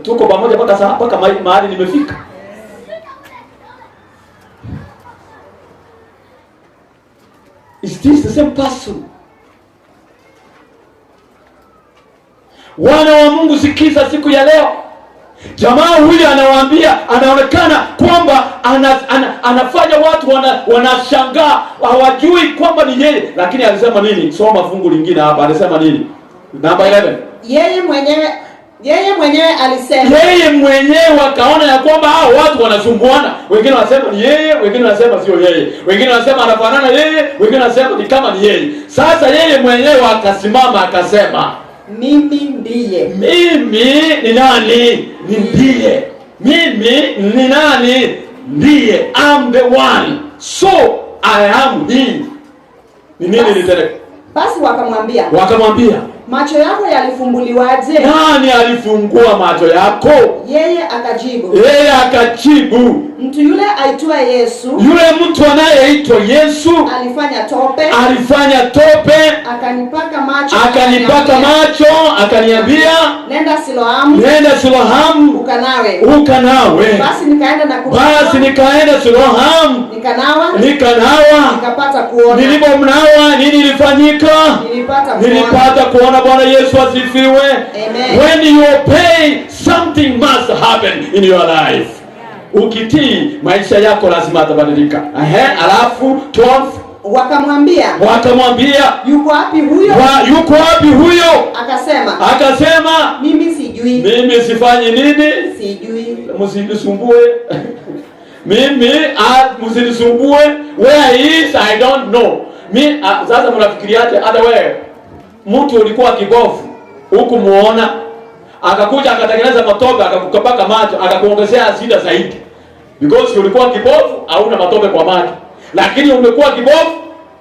Tuko pamoja mpaka sasa, mpaka mahali nimefika. Is this the same person? Wana wa Mungu, sikiza siku ya leo. Jamaa huyu anawaambia, anaonekana kwamba anafanya watu wanashangaa, hawajui kwamba ni yeye. Lakini alisema nini? Soma fungu lingine hapa. Alisema nini? Namba 11. Yeye mwenyewe alisema. Yeye mwenyewe akaona ya kwamba hao watu wanasumbuana. Wengine wanasema ni yeye, wengine wanasema sio yeye. Wengine wanasema anafanana yeye, wengine wanasema ni kama ni yeye. Sasa yeye mwenyewe akasimama akasema, mimi ndiye. Mimi ni nani? Ni ndiye. Mimi ni nani? Ndiye. I'm the one. So I am he. Ni nini litendeka? Basi wakamwambia. Wakamwambia, macho yako yalifumbuliwaje? Nani alifungua macho yako? Yeye akajibu. Yeye akajibu, mtu yule aitwaye Yesu. Yule mtu anayeitwa Yesu alifanya tope. Alifanya tope. Akanipaka macho. Akanipaka macho, akaniambia, nenda Siloamu. Nenda Siloamu ukanawe. Ukanawe. Basi nikaenda na kunawa. Basi nikaenda Siloamu. Nikanawa. Nikanawa. Nikapata kuona. Nilipomnawa nini ilifanyika? Nilipata kuona. Nilipata kuona. Bwana Yesu asifiwe. Amen. When you obey, something must happen in your life. Ukitii, maisha yako lazima yatabadilika. Alafu 12 wakamwambia. Wakamwambia, yuko wapi huyo? Yuko wapi huyo? Akasema. Akasema, mimi sijui. Mimi sifanyi nini? Sijui. Msinisumbue. Mimi msinisumbue. Where he is I don't know. Mi sasa mnafikiriaje hata wewe? Mtu ulikuwa kibofu, hukumuona, akakuja akatengeneza matope, akakupaka macho, akakuongezea shida zaidi. Because ulikuwa kibofu, hauna matope kwa macho. Lakini umekuwa kibofu,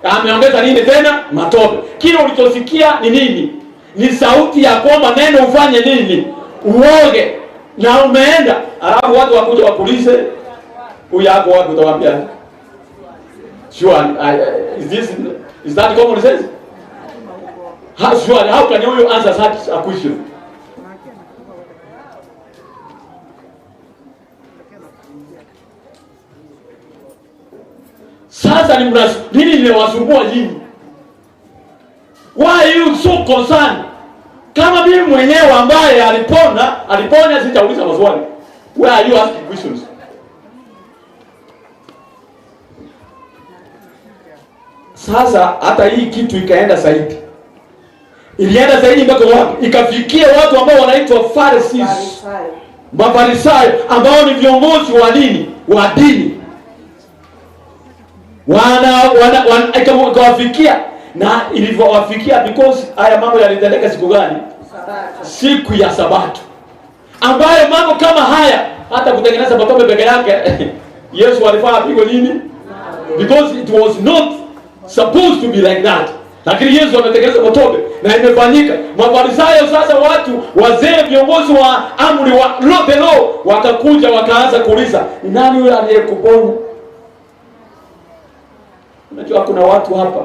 ameongeza nini tena? Matope. Kile ulichosikia ni nini? Ni sauti ya kwamba neno ufanye nini? Uoge. Na umeenda. Alafu watu wakuja wakuulize, huyu hapo wapi, utawaambia? Sure, is that common sense? How, sure, how can you answer such a question? Sasa ni nini linawasumbua nyinyi? Why are you so concerned? Kama mimi mwenyewe ambaye aliponya sitauliza maswali. Why are you asking questions? Sasa hata hii kitu ikaenda zaidi. Ilienda zaidi mpaka wapi? Ikafikia watu ambao wanaitwa Pharisees. Mafarisayo ambao ni viongozi wa dini, wa dini. Ikawafikia, na ilivyowafikia, because haya mambo yalitendeka siku gani? Sabato. Siku ya Sabato. Ambayo mambo kama haya hata kutengeneza matope peke yake Yesu alifaa apigwe nini? Because it was not supposed to be like that. Lakini Yesu ametengeneza matope na imefanyika. Mafarisayo sasa, watu wazee, viongozi wa amri wa the law, wakakuja wakaanza kuuliza, ni nani yule aliyekuponya? Unajua kuna watu hapa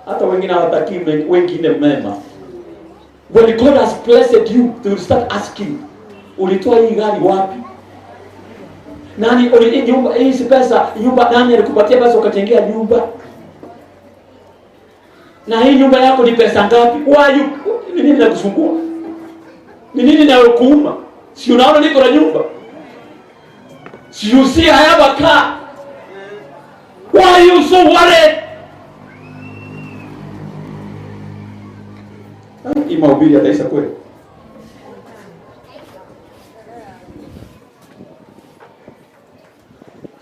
hata wengine hawatakii wengine mema. When God has blessed you, they will start asking, ulitoa hii gari wapi? Nani nyumba hii pesa, nyumba nani alikupatia pesa ukajengea nyumba? Na hii nyumba yako ni pesa ngapi? Why you, ni nini nakusumbua? Ni nini nakuuma? Si unaona niko na nyumba? Si you see I have a car? Why are you so worried? Hii mahubiri yataisha kweli?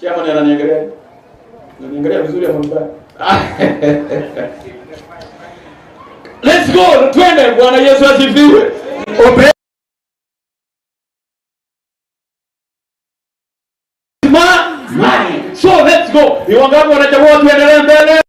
Chairman ananiangalia. Ananiangalia vizuri ama mbaya? Let's go, twende. Bwana Yesu asifiwe. Obey my. So let's go. Ni wangapi wanachagua tuendelee mbele?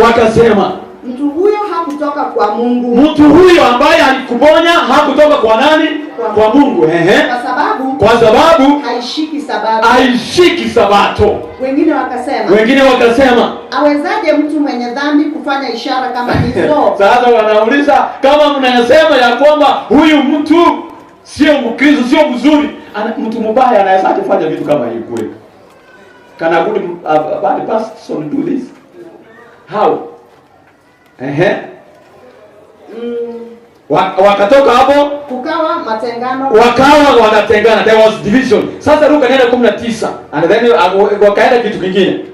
Wakasema mtu huyo hakutoka kwa Mungu. Mtu huyo ambaye alikuponya hakutoka kwa nani? Kwa Mungu. Ehe. Kwa sababu haishiki sabato. Haishiki sabato. Wengine wakasema awezaje mtu mwenye dhambi kufanya ishara kama hizo? Sasa wanauliza, kama mnasema ya kwamba huyu mtu sio Mkristo, sio mzuri, mtu mubaya anaweza kufanya vitu kama hivi kweli? Can a good bad person do this? How? Ehe. Wakatoka hapo, kukawa matengano. Wakawa wanatengana, there was division. Sasa Luka nenda 19 and then wakaenda kitu kingine.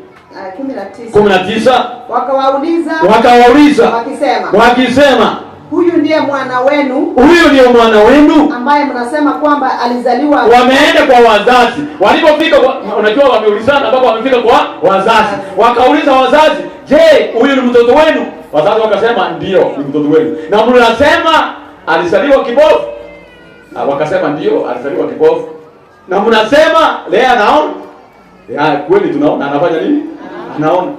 19. Wakawauliza wakisema huyu ndiye mwana wenu, huyu ndiye mwana wenu ambaye mnasema kwamba alizaliwa. Wameenda kwa wazazi. Walipofika unajua wameulizana mpaka wamefika kwa wazazi. Wakauliza wazazi, je, huyu ni mtoto wenu? Wazazi wakasema ndio, ni mtoto wenu. Na mnasema alizaliwa kipofu? Wakasema ndio, alizaliwa kipofu. Na mnasema leo anaona? Ya kweli tunaona anafanya nini? Anaona.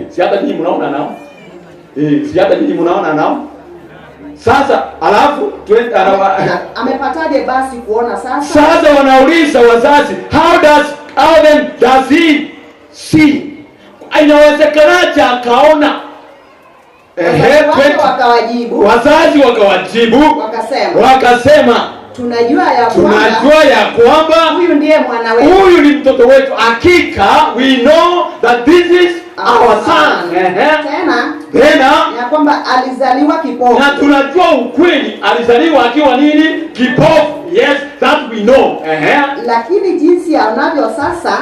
Si hata nyinyi mnaona anaona? Si hata nyinyi mnaona anaona? Sasa alafu amepataje basi kuona sasa? Sasa wanauliza wazazi, how then does he see? Inawezekanaje akaona? Wazazi wakawajibu wakasema tunajua ya kwamba huyu ndiye mwana wetu, huyu ni mtoto wetu, hakika we know that this is our son. Tena ya kwamba alizaliwa kipofu, na tunajua ukweli alizaliwa akiwa nini? Kipofu. Yes, that we know. Lakini jinsi anavyo sasa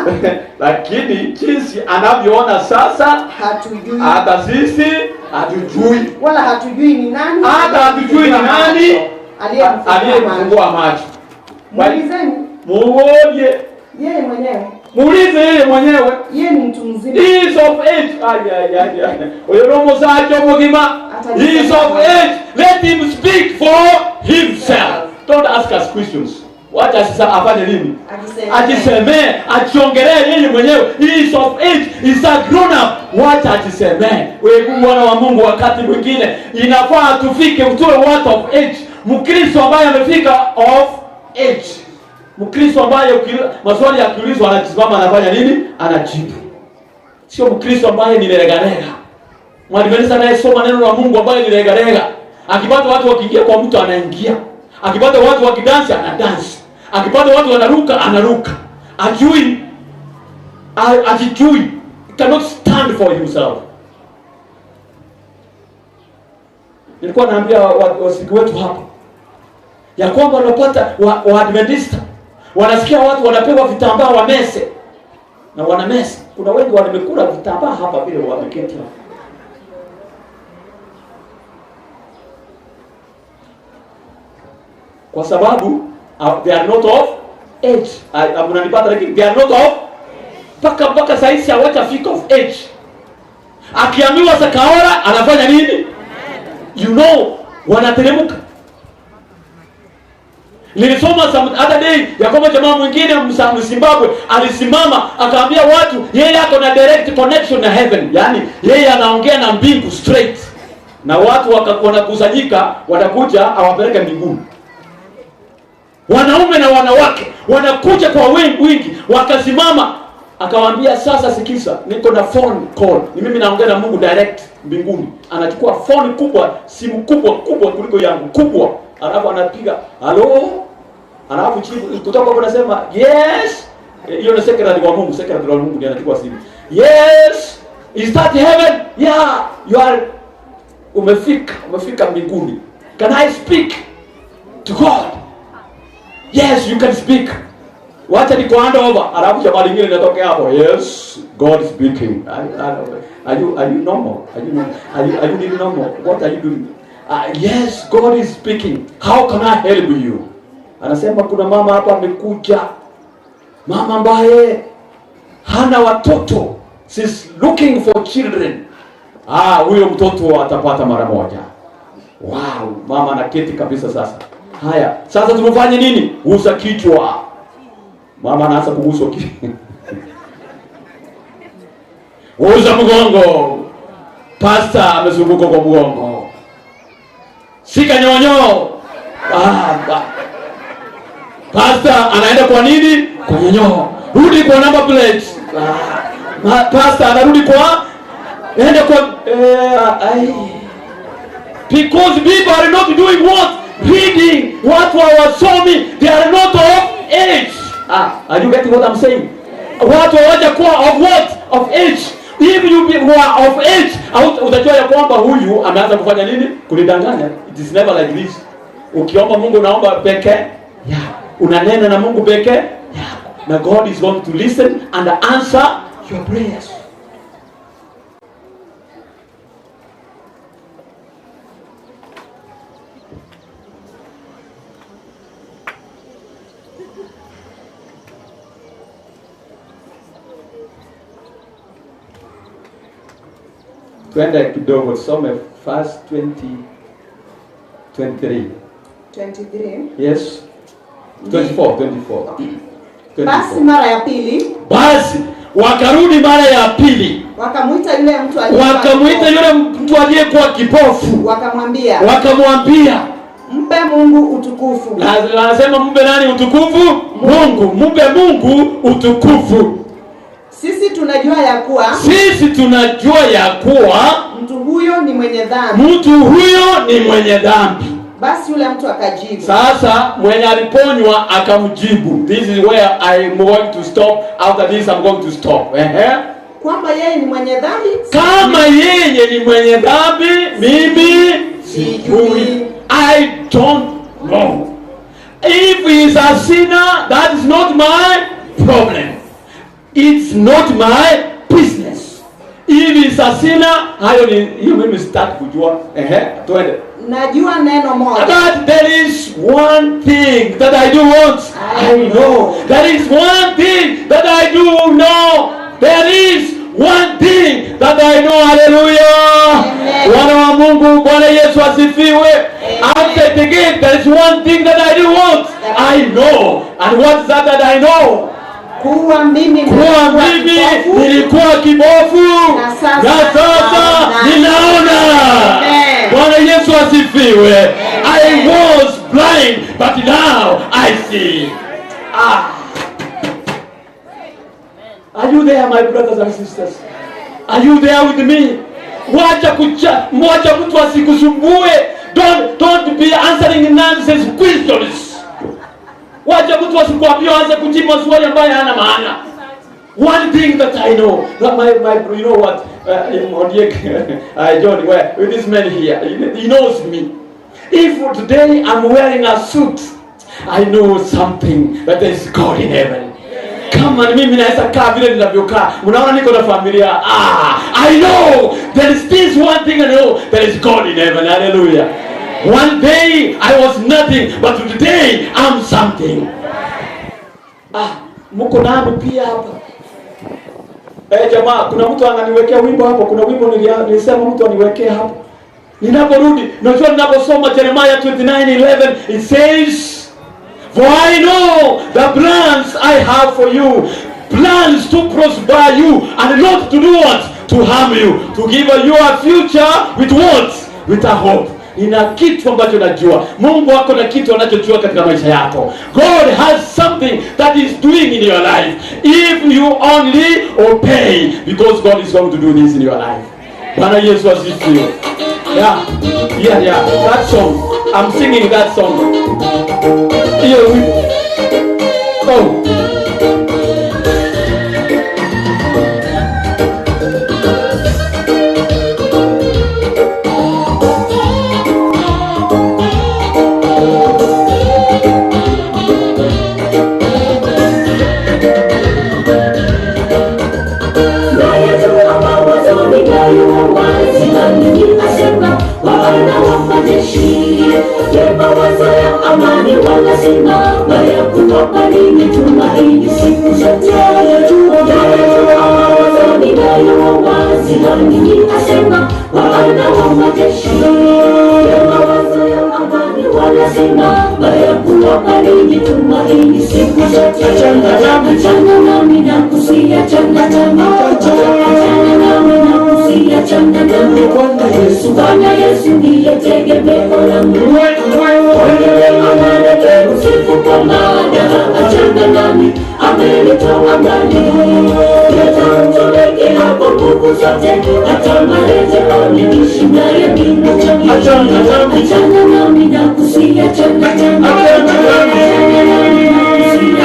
lakini jinsi anavyoona sasa hatujui, hata sisi hatujui, wala hatujui ni nani, hata hatujui ni nani Aliyemfungua macho. Muulizeni. Muoje. Yeye mwenyewe. Muulize yeye mwenyewe. Yeye ni mtu mzima. He is of age. Ay ay ay ay. Oyo no musacha mugima. He is of age. Let him speak for himself. Don't ask us questions. Wacha sasa afanye nini? Ajisemee, ajiongelee yeye mwenyewe. He is of age, he is a grown up. Wacha ajisemee. Wewe mwana wa Mungu, wakati mwingine inafaa tufike tuwe watu of age. Mkristo ambaye amefika of age. Mkristo ambaye maswali yakiulizwa anajisimama, anafanya nini? Anajibu. Sio Mkristo ambaye ni legalega. Mwadventista anayesoma neno la Mungu ambaye ni legalega. Akipata watu wakiingia kwa mtu anaingia. Akipata watu wakidansi anadansi. Akipata watu wanaruka anaruka. Ajui, ajijui. He cannot stand for himself. Nilikuwa naambia wasiki wetu hapa ya kwamba wanapata Waadventista wanasikia watu wanapewa vitambaa wamese na wanamesa. Kuna wengi wamekula vitambaa hapa vile wameketi hapa. Kwa sababu they are not of age. Mnanipata? Lakini they are not of mpaka saisi hawajafika of age. Akiambiwa sakaora anafanya nini? You know, wanateremka. Nilisoma some other day ya kwamba jamaa mwingine Mzimbabwe alisimama akaambia watu yeye ako na direct connection na heaven. Yaani yeye anaongea na mbingu straight. Na watu wanakusanyika watakuja awapeleke mbinguni. Wanaume na wanawake wanakuja kwa wingi, wakasimama. Akawaambia sasa sikiza, niko na phone call. Ni mimi naongea na Mungu direct mbinguni. Anachukua phone kubwa, simu kubwa kubwa kuliko yangu, kubwa. Alafu anapiga, "Hello?" Alafu chifu kutoka hapo anasema, "Yes." Hiyo ni secretary wa Mungu, secretary wa Mungu ndiye anachukua simu. "Yes, is that heaven? Yeah, you are umefika mbinguni. Can I speak to God?" "Yes, you can speak." Wacha ni hand over. Alafu jamaa lingine linatokea hapo. "Yes, God is speaking." Are you normal? Are you normal? Are you really normal? What are you doing? "Yes, God is speaking. How can I help you?" Anasema kuna mama hapa amekuja. Mama ambaye hana watoto. She's looking for children. Ah, huyo mtoto atapata mara moja. Wow, mama anaketi kabisa sasa. Haya, sasa tumfanye nini? Gusa kichwa. Mama anaanza kuguswa kichwa. Gusa mgongo. Pastor amezunguka kwa mgongo. Shika nyonyo. Pastor anaenda kwa nini? Kwa nyonyo. Rudi kwa number plate. Pastor anarudi kwa enda kwa Because people are not doing what? Reading. Watu hawasomi. They are not of age. Are you getting what I'm saying? Watu hawajakuwa of what? Of age. If you be who are of age, utajua ya kwamba huyu ameanza kufanya nini? Kunidanganya. It is never like this. Ukiomba Mungu unaomba peke yako. Unanena na Mungu peke yako. Na God is going to listen and answer your prayers. Twende kidogo tusome verse 23. 23. Yes. 24, 24. 24. Basi mara ya pili. Basi wakarudi mara ya pili. Wakamuita yule mtu aliyekuwa kipofu. Wakamwambia, mpe Mungu utukufu. Anasema mpe nani utukufu? Mungu. Mpe Mungu utukufu. Sisi tunajua ya kuwa mtu huyo ni mwenye dhambi. Mtu huyo ni mwenye dhambi. Basi yule mtu akajibu. Sasa mwenye aliponywa akamjibu. This is where I am going to stop. After this I'm going to stop. Kwamba yeye ni mwenye dhambi. Kama yeye ni mwenye dhambi, mimi sijui. I don't know. If he is a sinner, that is not my problem. It's not my business. If he's a Pesa sina, hayo ni hiyo mimi sitaki kujua. Ehe, twende. Najua neno moja. But there is one thing that I do want. I know. There is one thing that I do know. There is one thing that I know. Hallelujah. Wana wa Mungu, Bwana Yesu asifiwe. After the gate, there is one thing that I do want. I know. And what is that that I know? Kuwa mimi nilikuwa kipofu na sasa ninaona. Bwana Yesu asifiwe. I was blind but now I see. Ah. Are you there, my brothers and sisters? Are you there with me? Wacha mtu asikusumbue. Don't be answering nonsense questions. Wacha mtu asikuambie aanze kujibu maswali ambayo hayana maana. One thing that I know, that my you know what, Ondiek, John, where with this man here, he knows me. If today I'm wearing a suit, I know something that there is God in heaven. Kama mimi naweza kaa vile ninavyokaa, unaona niko na familia. I know there is this one thing I know, there is God in heaven. Hallelujah. One day I was nothing, but today I'm something. Mko nami pia hapa. Jamaa, kuna mtu ananiwekea wimbo hapo. Kuna wimbo nilisema mtu aniwekee hapo. Ninaporudi, najua ninaposoma Jeremiah 29:11, it says, "For I know the plans I have for you, plans to prosper you and not to do what? To harm you, to give you a future with what? With a hope." Nina kitu ambacho najua. Mungu wako na kitu anachojua katika maisha yako. God has something that is doing in your life if you only obey, because God is going to do this in your life. Bwana Yesu asifiwe. Yeah. That song. I'm singing that song. Hiyo wimbo. Oh.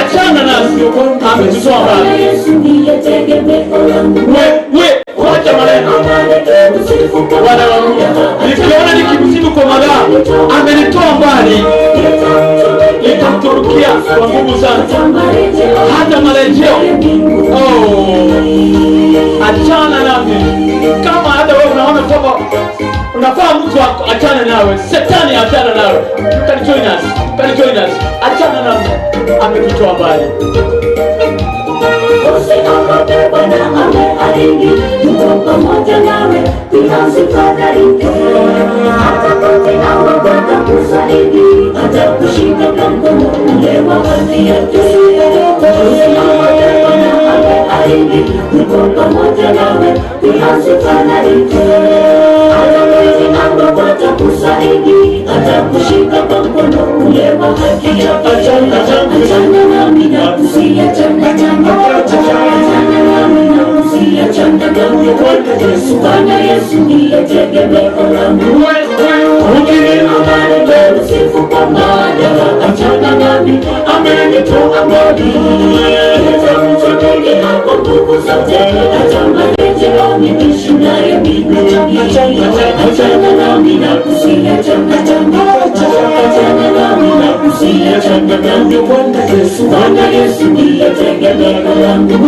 Achana nasi, ametutoa mbali. We, wacha maneno. Bwana wa Mungu, nikiona nikimsifu kwa madhaa, amenitoa mbali. Nitamturukia kwa nguvu sana. Hata marejeo. Oh, achana nami. Kama hata wewe unaona kwamba unafaa mtu achane nawe, Shetani achana nawe. You can join us. You can join us. Achana nami. Amekutoa mbali. Usiogope, Bwana ameahidi, yuko pamoja nawe, pia usifadhaike. Atakutia atakusaidia, atakushika kwa mkono ule wa haki yake. Usiogope, Bwana ameahidi, yuko pamoja nawe, pia usifadhaike. Atakutia atakusaidia, atakushika kwa mkono ule wa haki yake. Achana nami na kusiachana Bwana Yesu ndiye tegemeo langu. Usifu kwa maana achana nami, amenitoa mbali. Nitamtumikia kwa nguvu zote, hata marejeo niishi naye mbinguni. Achana nami na kusiachana, achana nami na kusiachana. Bwana Yesu ndiye tegemeo langu.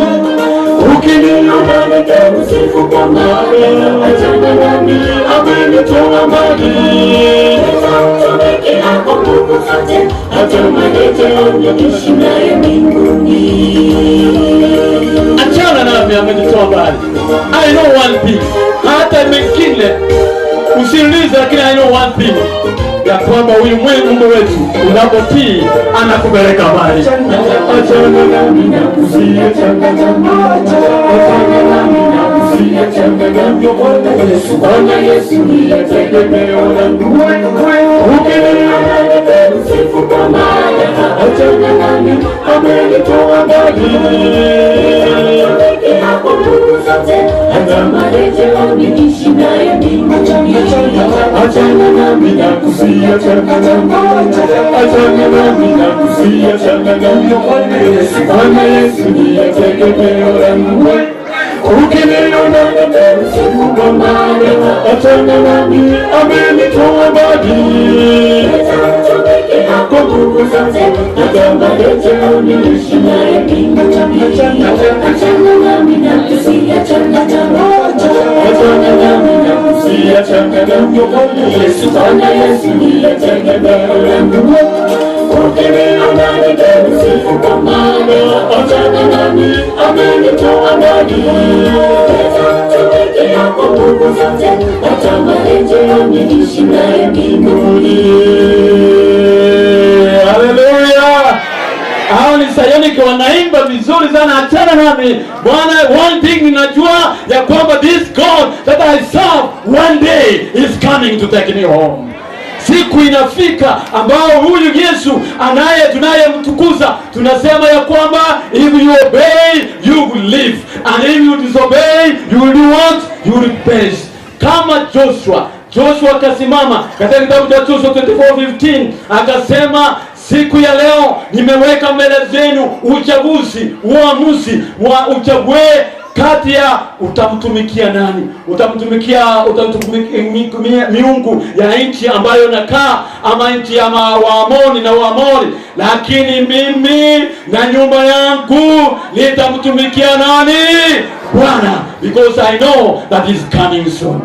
Ukiniona nitakusifu kwa maana, achana nami, amenitoa mbali. Nitamtumikia kwa nguvu zote, hata marejeo niishi naye mbinguni. Achana nami, amenitoa mbali. I know one thing, hata mengine usiniulize, lakini I know one thing, ya kwamba huyu Mungu wetu unapotii anakupeleka mbali. Achana nami nakusihi, achana nami, achana nami nakusihi, achana nami. Bwana Yesu ndiye tegemeo langu. Ukiniona nitakusifu kwa maana, achana nami, amenitoa mbali. Nitamtumikia kwa nguvu zote, hata marejeo niishi naye mbinguni. Achana nami nakusihi, achana nami, achana nami nakusihi, achana nami. Bwana Yesu ndiye tegemeo langu. Ukiniona nitakusifu kwa maana, achana nami, amenitoa mbali. Nitamtumikia kwa nguvu zote, hata marejeo niishi naye mbinguni. Achana nami nakusihi, achana nami, achana nami nakusihi, achana nami. Bwana Yesu ndiye tegemeo langu. Ukiniona nitakusifu kwa maana, achana nami, amenitoa mbali. Nitamtumikia kwa nguvu zote, hata marejeo niishi naye mbinguni. Haleluya! Hao ni Sayoniki wanaimba vizuri sana, achana nami Bwana. One thing ninajua ya kwamba this God that I serve, one day is coming to take me home. Siku inafika ambao huyu Yesu anaye tunayemtukuza tunasema ya kwamba if you obey, you will live, and if you disobey, you will do what? You will perish. Kama Joshua akasimama katika kitabu cha Joshua 24:15, akasema, "Siku ya leo nimeweka mbele zenu uchaguzi, uamuzi wa uchague kati ya utamtumikia nani, utamtumikia miungu ya nchi ambayo nakaa, ama nchi ya Waamoni na Waamori, lakini mimi na nyumba yangu nitamtumikia nani? Bwana, because I know that is coming soon."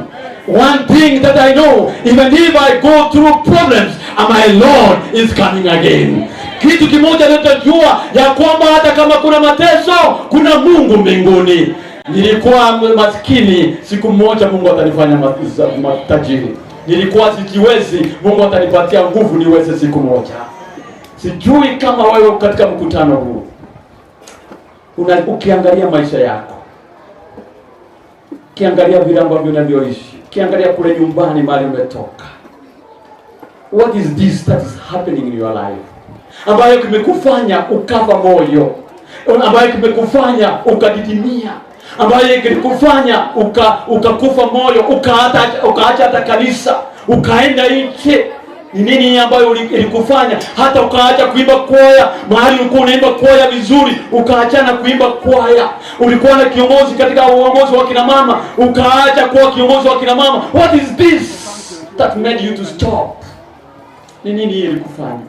One thing that I know, even if I go through problems, and my Lord is coming again. Kitu kimoja ninachojua ya kwamba hata kama kuna mateso, kuna Mungu mbinguni. Nilikuwa maskini, siku moja Mungu atanifanya matajiri. Nilikuwa sijiwezi, Mungu atanipatia nguvu niweze siku moja. Sijui kama wewe katika mkutano huu ukiangalia maisha yako, ukiangalia vile ambavyo unavyoishi, ukiangalia kule nyumbani mahali umetoka, what is this that is happening in your life ambayo kimekufanya ukafa moyo, ambayo kimekufanya ukadidimia, ambayo kilikufanya ukakufa moyo, ukaacha hata kanisa, ukaenda nje? Ni nini ambayo ilikufanya hata ukaacha kuimba kwaya? Mahali ulikuwa unaimba kwaya vizuri, ukaachana kuimba kwaya. Ulikuwa na kiongozi katika uongozi wa kina mama, ukaacha kuwa kiongozi wa kina mama. What is this that made you to stop? Ni nini ilikufanya?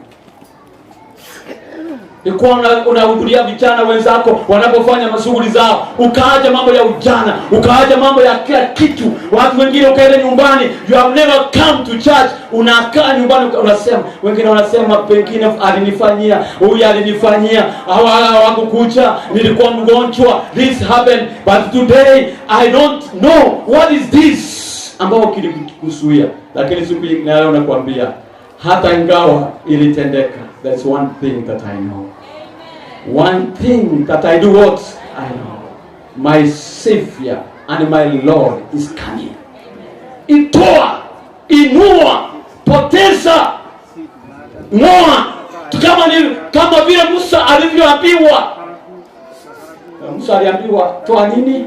Ulikuwa unahudhuria vijana wenzako wanapofanya mashughuli zao, ukaacha mambo ya ujana, ukaacha mambo ya kila kitu. Watu wengine ukaenda nyumbani, you have never come to church, unakaa nyumbani unasema, wengine wanasema pengine alinifanyia, huyu alinifanyia, hawakukuja, nilikuwa mgonjwa, this happened, but today I don't know what is this ambao kilikuzuia. Lakini siku hii leo nakwambia, hata ingawa ilitendeka, there's one thing that I know. One thing that I do what? I know. My Savior and my Lord is coming. Itoa, inua, poteza, ng'oa. Kama vile Musa alivyoambiwa. Musa aliambiwa toa nini?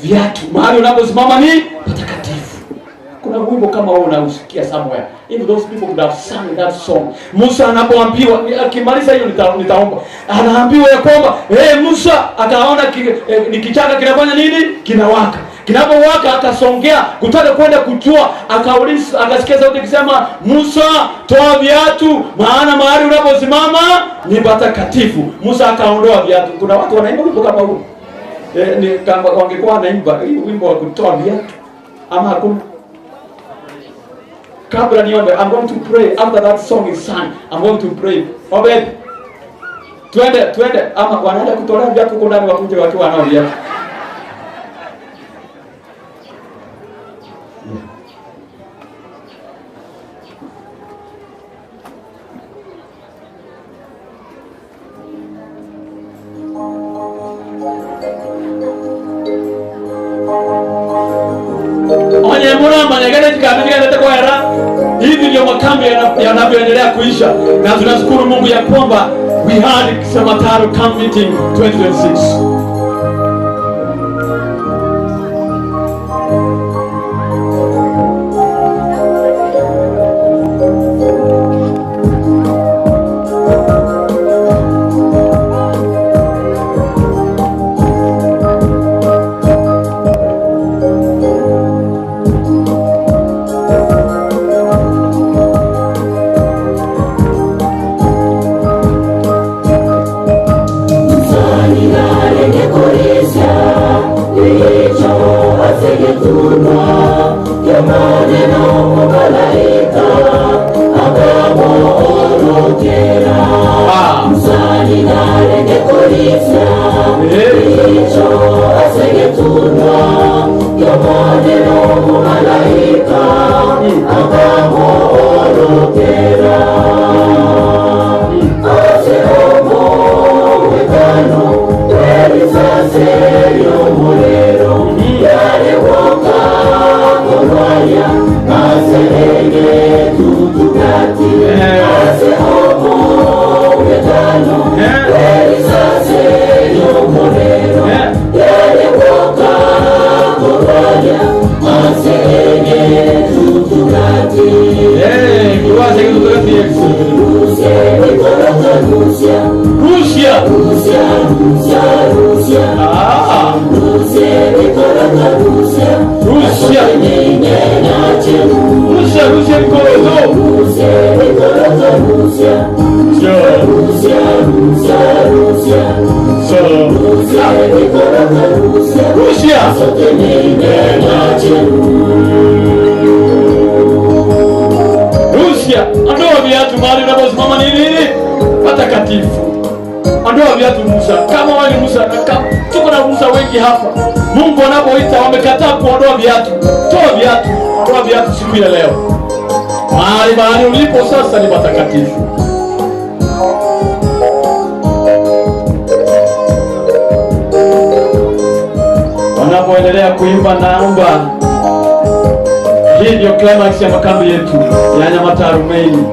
Viatu. Mahali unaposimama ni patakatifu. Kuna wimbo kama huo unausikia somewhere. If those people could have sung that song. Musa anapoambiwa, akimaliza hiyo nitaomba. Anaambiwa ya kwamba, "Hey Musa," akaona ni kichaka kinafanya nini? Kinawaka. Kinapowaka akasongea kutaka kwenda kujua, akauliza, akasikia sauti ikisema, "Musa, toa viatu, maana mahali unaposimama ni patakatifu." Musa akaondoa viatu. Kuna watu wanaimba wimbo kama huo. Ni kama wangekuwa wanaimba wimbo wa kutoa viatu ama hakuna. Kabla niombe, I'm going to pray after that song is sung. I'm going to pray. Obed, twende twende, ama wanaenda kutolea viatu huko ndani, wakuje wakiwa nao viatu. Hivi ndio makambi yanavyoendelea kuisha, na tunashukuru Mungu ya kwamba we had Samatar camp meeting 2026. Rusia, ondoa viatu mahali unaposimama ni nini? Patakatifu. Ondoa viatu Musa. Kama wale Musa, tuko na Musa wengi hapa. Mungu anapoita wamekataa kuondoa viatu. Toa viatu, ondoa viatu siku ya leo. Mahali ulipo sasa ni patakatifu. Wanapoendelea kuimba, naomba hii ndio climax ya makambi yetu ya Nyamataru Main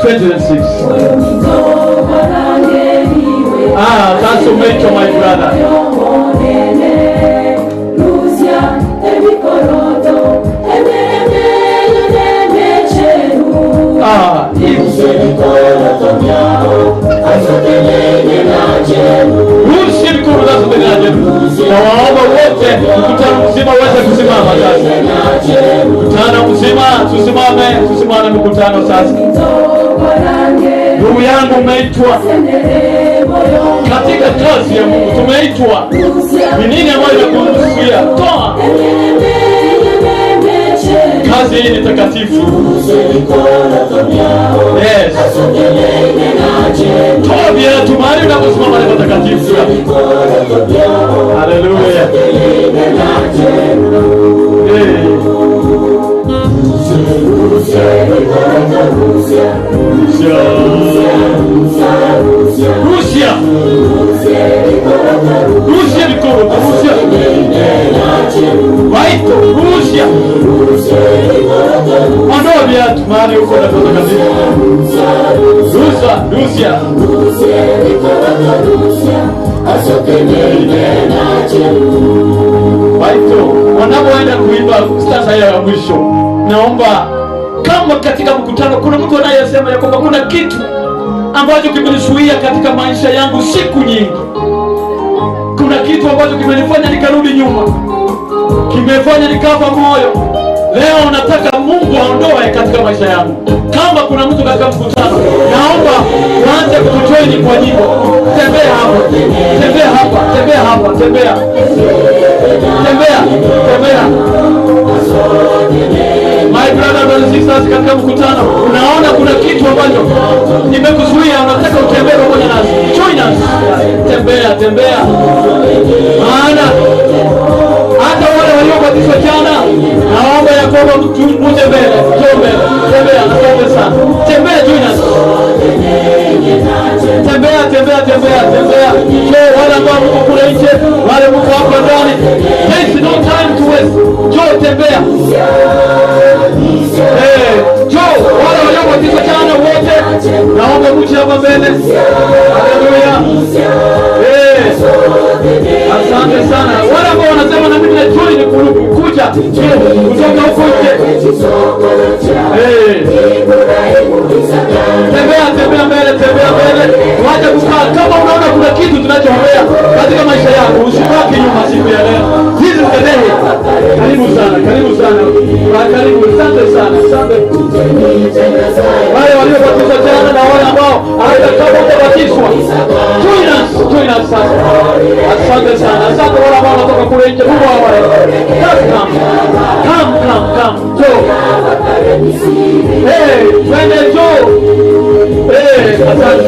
2026. That's Omecho, my brother. Na waomba wote mkutano mzima uweze kusimama sasa. Mkutano mzima tusimame, tusimame mkutano sasa. Ndugu yangu, umeitwa katika kazi ya Mungu, tumeitwa. Ni nini ambayo inakuzuia? Toa. Kazi hii ni takatifu. Yes. Toa viatu mahali unaposimama ni patakatifu. Hallelujah. Rusia. Rusia mikono, Rusia. Waito, Rusia. Ondoa viatu mahali uko na patakatifu. Rusia, Rusia. Waito, wanapoenda kuimba sasa ya mwisho, naomba kama katika mkutano kuna mtu anayesema ya kwamba kuna kitu ambacho kimenizuia katika maisha yangu siku nyingi, kuna kitu ambacho kimenifanya nikarudi nyuma, kimefanya nikafa moyo, Leo nataka Mungu aondoe katika maisha yangu. Kama kuna mtu katika mkutano, naomba uanze kutujoin kwa nyimbo. Tembea hapa, tembea hapa, tembea hapa, tembea, tembea, tembea. My brother and sisters, katika mkutano unaona kuna kitu ambacho nimekuzuia, unataka utembee pamoja nasi, join us. Tembea, tembea, maana hata wale waliobatizwa jana, naomba ya kwamba muje mbele, njoo mbele, tembea. Asante sana, tembea, join us. Tembea, tembea, tembea, tembea. Njoo wale ambao mko kule nje, wale mko hapa ndani, there is no time to waste. Njoo, tembea. Eh, njoo wale waliobatizwa jana wote, naomba muje hapa mbele. Haleluya. Eh, asante sana. Wale ambao wanasema na mimi na join group, kuja, njoo kutoka huko nje. Eh, tembea, tembea mbele, tembea mbele. Wacha kukaa. Kama unaona kuna kitu tunachoombea katika maisha yako, usibaki nyuma siku ya leo. This is the day. Karibu sana, karibu sana. Karibu, asante sana, asante. Wale waliobatizwa jana na wale ambao hata kama utabatizwa, join us, join us sasa. Asante sana, asante wale ambao wanatoka kule nje. Mungu awabariki. Just come, come, come, come. Njoo. Hey, twende, njoo. Hey, asante.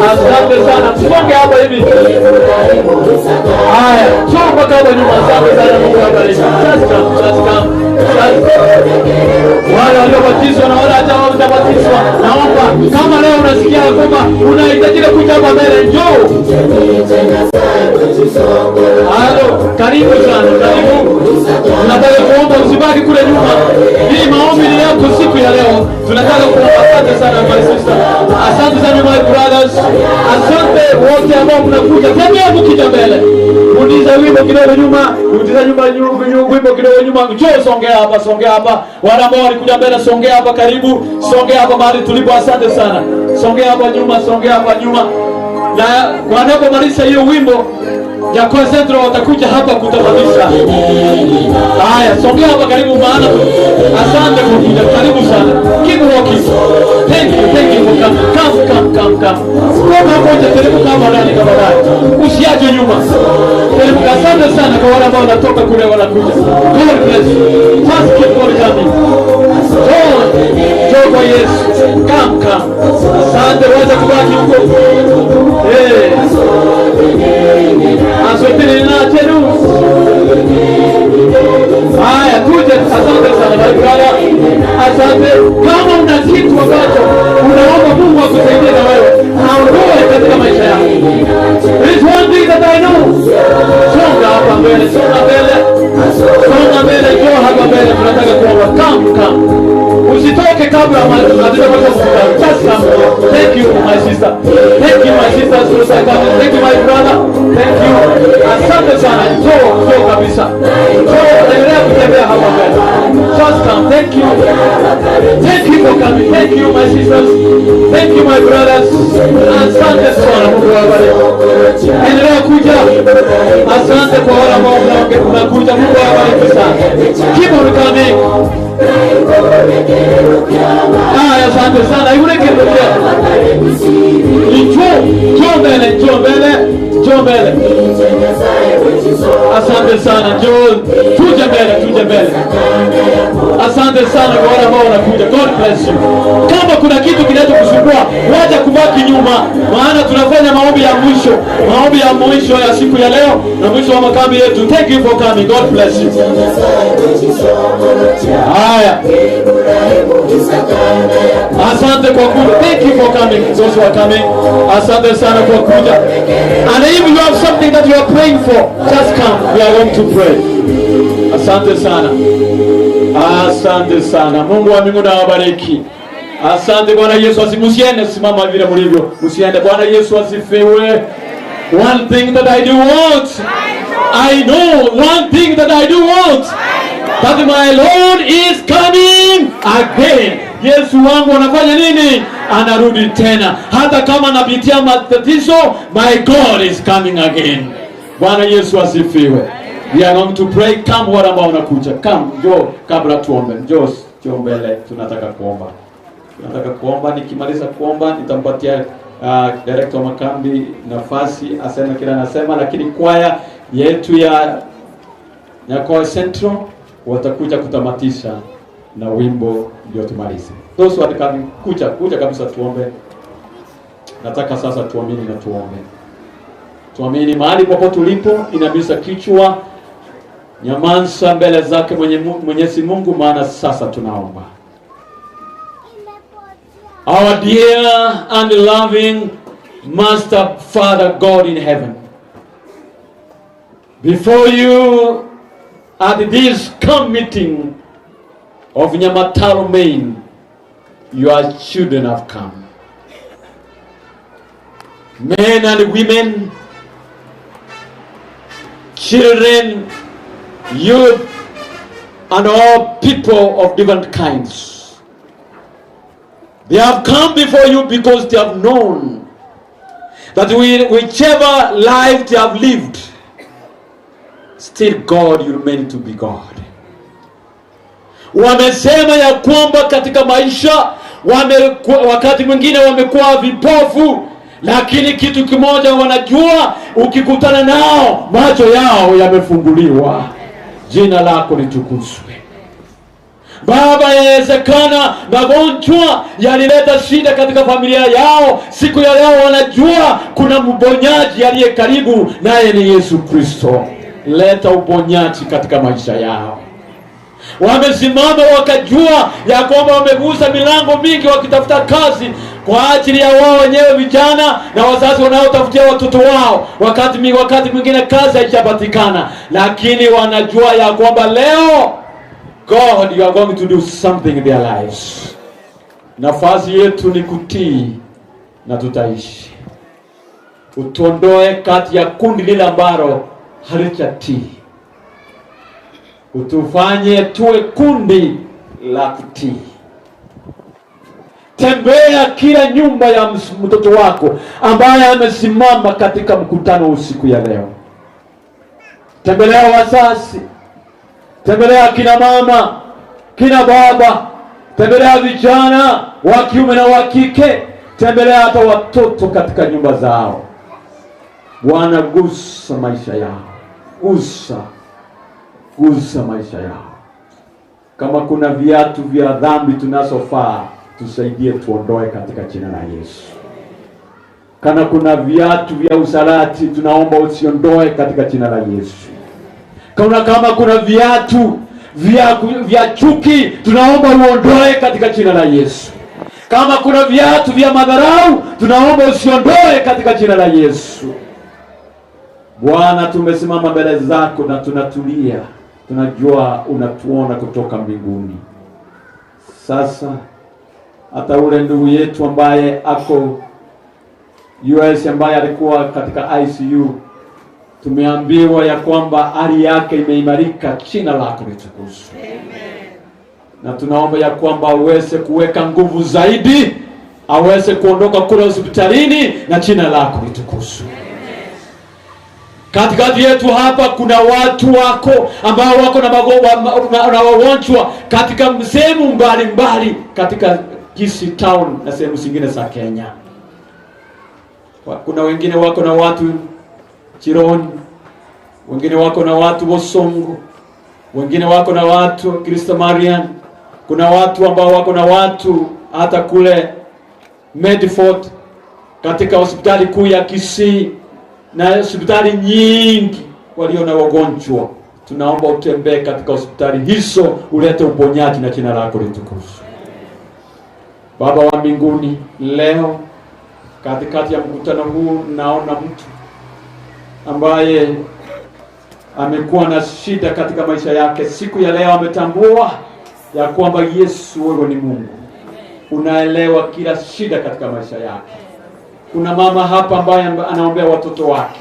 Asante sana. Msonge hapa hivi. Haya, njoo mpaka hapa nyuma. Asante sana, Mungu awabariki. Just come, just come. Just. Wale waliobatizwa na wale hata hawajabatizwa, naomba kama leo unasikia kwamba unahitajika kuja hapa mbele, njoo. Halo, karibu sana, karibu. Tunataka kuomba, usibaki kule nyuma. Hii maombi ni yako siku ya leo. Tunataka kuomba. Asante sana, my sister. Asante sana, my brothers. Asante wote ambao mnakuja. Tembea mkija mbele. Rudiza wimbo kidogo nyuma, rudiza nyuma nyuma, wimbo kidogo nyuma. Njoo songea hapa, songea hapa. Wale ambao walikuja mbele, songea hapa karibu, songea hapa mahali tulipo. Asante sana. Songea hapa nyuma, songea hapa nyuma. Na wanapomaliza hiyo wimbo ya kwa Central watakuja hapa kutamatisha. Haya, songea hapa karibu maana. Asante kwa kuja, karibu sana. Keep walking. Thank you, thank you for coming. Come, come, come, come. Kama hapo nje, teremka hapa ndani tafadhali. Usiache nyuma. Teremka. Asante sana kwa wale ambao wanatoka kule wanakuja. God bless you. Just keep on coming. Njoo, njoo kwa Yesu. Come, come. Asante, wacha kubaki huko. Eh. Asante na tenu. Haya, tuje. Asante sana, my brother. Asante. Kama una kitu ambacho unaomba Mungu akusaidie na wewe, aondoe katika maisha yako. There is one thing that I know. Songa hapa mbele, songa mbele. Songa mbele, njoo hapa mbele, tunataka kuomba. Come, come. Usitoke kabla hatujamaliza mkutano. Just come. Thank you, my sister. Thank you, my sister. Thank you, my brother. Thank you. Asante sana. Njoo, njoo kabisa. Njoo, endelea kutembea hapa mbele. Just come. Thank you. Thank you for coming. Thank you, my sisters. Thank you, my brothers. Asante sana. Mungu awabariki. Endelea kuja. Asante kwa wale ambao mnakuja. Mungu awabariki sana. Keep on coming. Haya, asante sana. Iurekerukia. Njoo, njoo mbele, njoo mbele, njoo mbele. Asante sana. Njoo, tuje mbele, tuje mbele. Asante sana kwa wale ambao wanakuja. God bless you. Kama kuna kitu kinachokusumbua, wacha kubaki nyuma, maana tunafanya maombi ya mwisho, maombi ya mwisho ya siku ya leo na mwisho wa makambi yetu. Thank you for coming. God bless you. Haya. Asante kwa kuja. Thank you for coming. Those who are coming. Asante sana kwa kuja. And if you have something that you are praying for, just come. We are going to pray. Asante sana. Asante sana. Mungu wa mbinguni awabariki. Asante. Bwana Yesu asifiwe. Msiende, simama vile mlivyo. Msiende. Bwana Yesu asifiwe. One thing that I do want. I know one thing that I do want. That my Lord is coming again. Yesu wangu anafanya nini? Anarudi tena. Hata kama napitia matatizo, my God is coming again. Bwana Yesu asifiwe. We are going to pray. Come wale ambao wanakuja. Come, njoo kabla tuombe. Njoo, njoo mbele, tunataka kuomba. Tunataka kuomba. Nikimaliza kuomba nitampatia director wa makambi nafasi aseme kila anasema, lakini kwaya yetu ya Nyakoe Central watakuja kutamatisha na wimbo ndio tumalize. Those who are coming, kuja, kuja kabisa tuombe. Nataka sasa tuamini na tuombe. Tuamini mahali popote ulipo, inamisa kichwa, nyamansa mbele zake Mwenyezi Mungu, maana sasa tunaomba. Our dear and loving Master Father God in heaven, before you at this camp meeting of Nyamataro Main, your children have come. Men and women, children, youth, and all people of different kinds. They have come before you because they have known that whichever life they have lived, still God, you remain to be God. Wamesema ya kwamba katika maisha wakati mwingine wamekuwa vipofu, lakini kitu kimoja wanajua, ukikutana nao macho yao yamefunguliwa. Jina lako litukuzwe. Baba, yawezekana magonjwa yalileta shida katika familia yao. Siku ya leo wanajua kuna mponyaji aliye karibu, naye ni Yesu Kristo. Leta uponyaji katika maisha yao. Wamesimama wakajua ya kwamba wamegusa milango mingi wakitafuta kazi kwa ajili ya wao wenyewe vijana na wazazi wanaotafutia watoto wao. Wakati mwingine kazi haijapatikana, lakini wanajua ya kwamba leo God, you are going to do something in their lives. Nafasi yetu ni kutii na tutaishi. Utuondoe kati ya kundi lile ambalo halijatii, utufanye tuwe kundi la kutii. Tembea kila nyumba ya mtoto wako ambaye amesimama katika mkutano usiku ya leo. Tembelea wazazi, tembelea kina mama, kina baba, tembelea vijana wa kiume na wa kike, tembelea hata watoto katika nyumba zao. Bwana, gusa maisha yao, gusa, gusa maisha yao. Kama kuna viatu vya dhambi tunazofaa, tusaidie tuondoe katika jina la Yesu. Kama kuna viatu vya usalati, tunaomba usiondoe katika jina la Yesu. Kama kuna viatu vya chuki, tunaomba uondoe katika jina la Yesu. Kama kuna viatu vya madharau, tunaomba usiondoe katika jina la Yesu. Bwana, tumesimama mbele zako na tunatulia, tunajua unatuona kutoka mbinguni. Sasa hata ule ndugu yetu ambaye ako US, ambaye alikuwa katika ICU, tumeambiwa ya kwamba hali yake imeimarika. Jina lako litukuzwe. Na tunaomba ya kwamba aweze kuweka nguvu zaidi, aweze kuondoka kule hospitalini na jina lako litukuzwe. Katikati yetu hapa kuna watu wako ambao wako na na wagonjwa katika sehemu mbalimbali katika Kisii town na sehemu zingine za Kenya. Kuna wengine wako na watu Chironi, wengine wako na watu Bosongo, wengine wako na watu Kristo Marian, kuna watu ambao wako na watu hata kule Medford katika hospitali kuu ya Kisii na hospitali nyingi walio na wagonjwa. Tunaomba utembee katika hospitali hizo, ulete uponyaji na jina lako litukuzwe. Baba wa mbinguni, leo katikati ya mkutano huu naona mtu ambaye amekuwa na shida katika maisha yake. Siku ya leo ametambua ya kwamba Yesu wewe ni Mungu, unaelewa kila shida katika maisha yake. Kuna mama hapa ambaye anaombea watoto wake,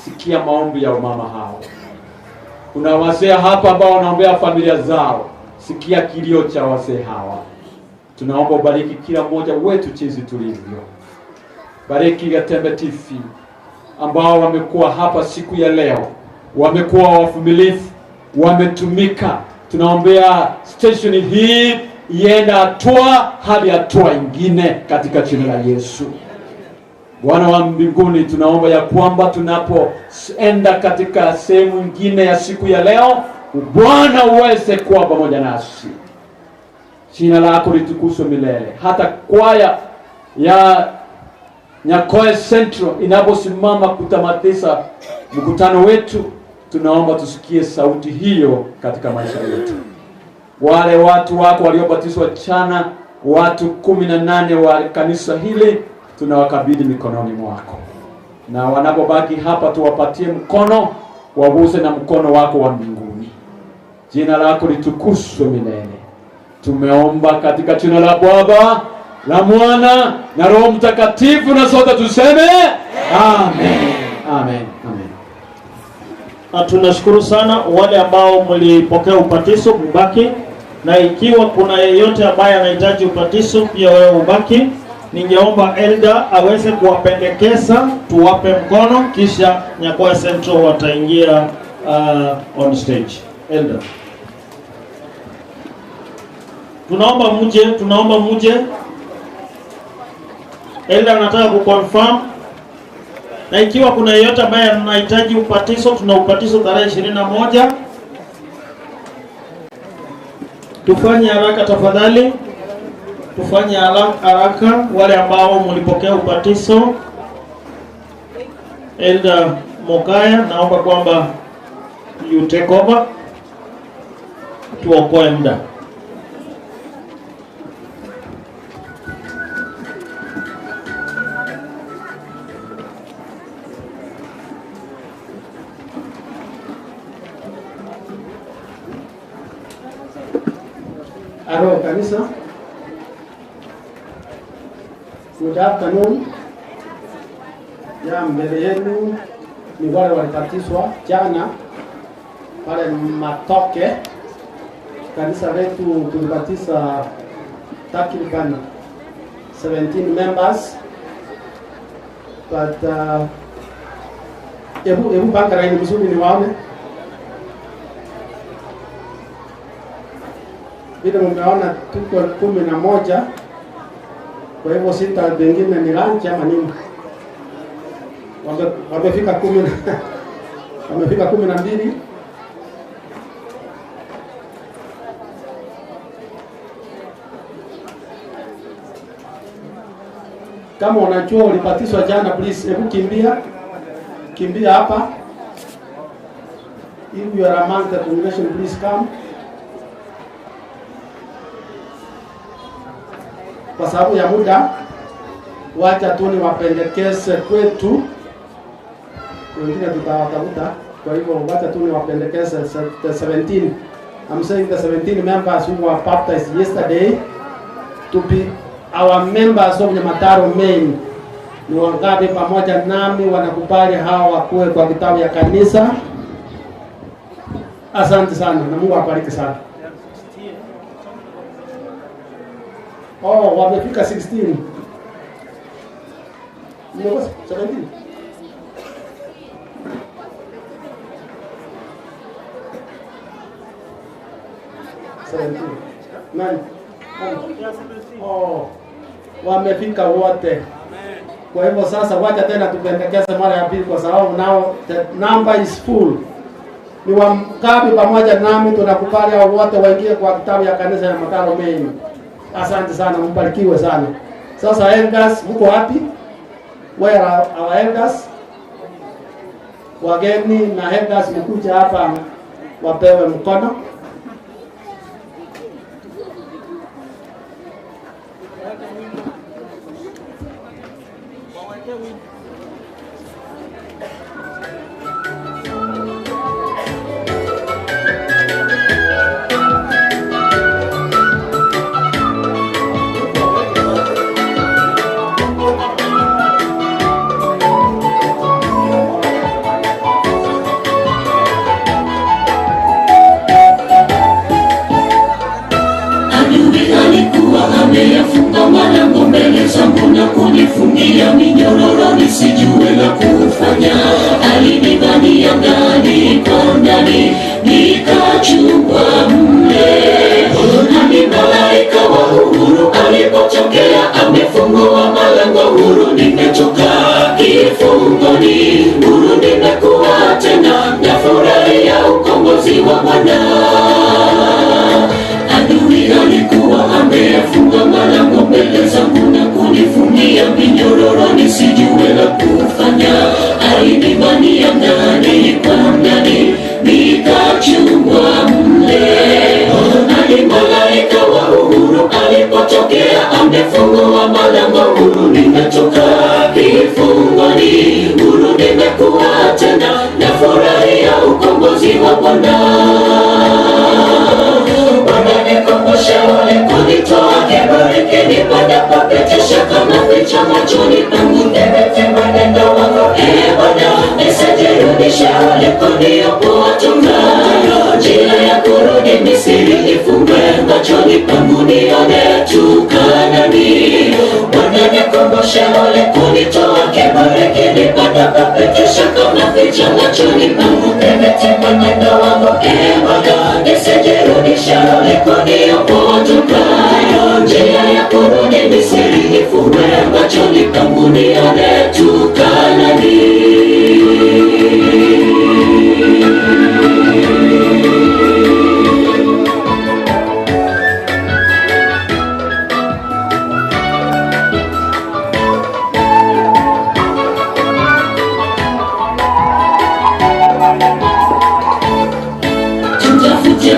sikia maombi ya mama hao. Kuna wazee hapa ambao wanaombea familia zao, sikia kilio cha wazee hawa. Tunaomba ubariki kila mmoja wetu jinsi tulivyo. Bariki Gatembe TV ambao wamekuwa hapa siku ya leo, Wamekuwa wavumilivu, wametumika. Tunaombea station hii iende hatua hadi hatua ingine katika jina la Yesu. Bwana wa mbinguni, tunaomba ya kwamba tunapoenda katika sehemu ingine ya siku ya leo, Bwana uweze kuwa pamoja nasi. Jina lako litukuzwe milele. Hata kwaya ya Nyakoe Central inaposimama kutamatisha mkutano wetu, tunaomba tusikie sauti hiyo katika maisha yetu. Wale watu wako waliobatizwa jana, watu 18 wa kanisa hili, tunawakabidhi mikononi mwako, na wanapobaki hapa tuwapatie mkono, waguse na mkono wako wa mbinguni. Jina lako litukuzwe milele. Tumeomba katika jina la Baba, la Mwana na Roho Mtakatifu, na sote tuseme amen. Amen. Amen. Na tunashukuru sana wale ambao mlipokea ubatizo, mbaki, na ikiwa kuna yeyote ambaye anahitaji ubatizo pia wewe ubaki. Ningeomba elder aweze kuwapendekeza tuwape mkono, kisha Nyakoe Central wataingia on stage. Elder, tunaomba muje, tunaomba muje. Elder anataka kuconfirm, na ikiwa kuna yeyote ambaye anahitaji ubatizo, tuna ubatizo tarehe 21. Tufanye haraka tafadhali, tufanye haraka wale ambao mlipokea ubatizo. Elder Mokaya, naomba kwamba you take over, tuokoe muda. Aro kanisa. Good afternoon. Ya mbele yenu ni wale walibatizwa jana pale Matoke. Kanisa letu tulibatiza takriban 17 members, but hebu panga laini mzuri niwaone. Vile mmeona tuko 11, kwa hivyo sita pengine ni lunch ama nini. Wamefika 10, wamefika 12. Kama unajua ulibatizwa jana, please hebu kimbia, kimbia hapa. If you are among the congregation, please come. Kwa sababu ya muda, wacha tu niwapendekeze kwetu, wengine tutawatafuta. Kwa hivyo wacha tu niwapendekeze the 17. I'm saying the 17 members who were baptized yesterday to be our members of Nyamataro Main. Ni wangapi pamoja nami wanakubali hawa wakuwe kwa kitabu ya kanisa? Asante sana na Mungu awabariki sana. Oh, wamefika 16. Nimekuwa 17. Nani? Oh, wamefika wote. Kwa hivyo sasa wacha tena tupendekeze mara ya pili, kwa sababu now the number is full. Ni wangapi pamoja nami tunakubali hao wote waingie kwa kitabu ya kanisa ya Mataro Main? Asante sana, mbarikiwe sana. Sasa elders, mko wapi? Where are our elders? Wageni na elders mkuja hapa wapewe mkono. Ukombozi wa Bwana. Adui alikuwa ameyafunga malango mbele zangu na kunifungia minyororo nisijue la kufanya. Alinibania ndani kwa ndani, nikachungwa mle. Hadi malaika wa uhuru alipotokea, amefungua malango, huru nimetoka kifungoni, huru nimekuwa tena, nafurahia ukombozi wa Bwana. Bwana nikumbushe ulikonitoa, kibariki nipanapopitisha kama picha machoni pangu, dhibiti mwenendo wangu, ee Bwana, nisijirudishe ulikoniokoa toka. Njia ya kurudi Misri ifungwe machoni pangu, nione tu Kanaani. Bwana nikumbushe ulikonitoa, kibariki nipanapopitisha kama picha machoni pangu, dhibiti mwenendo wangu, ee Bwana, nisijirudishe ulikoniokoa toka. Njia ya kurudi Misri ifungwe machoni pangu, nione tu Kanaani.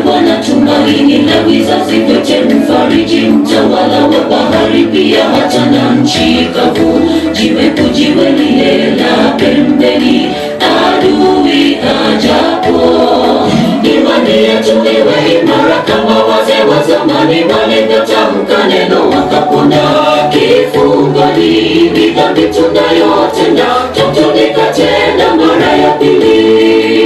Bwana tumaini la vizazi vyote, mfariji mtawala wa bahari pia hata na nchi kavu. Jiwe kujiwe lile la pembeni, adui ajapo. Imani yetu iwe imara kama wazee wa zamani walivyotamka neno wakapona kifungoni. Ni dhambi tunayotenda, tutunika tena mara ya pili.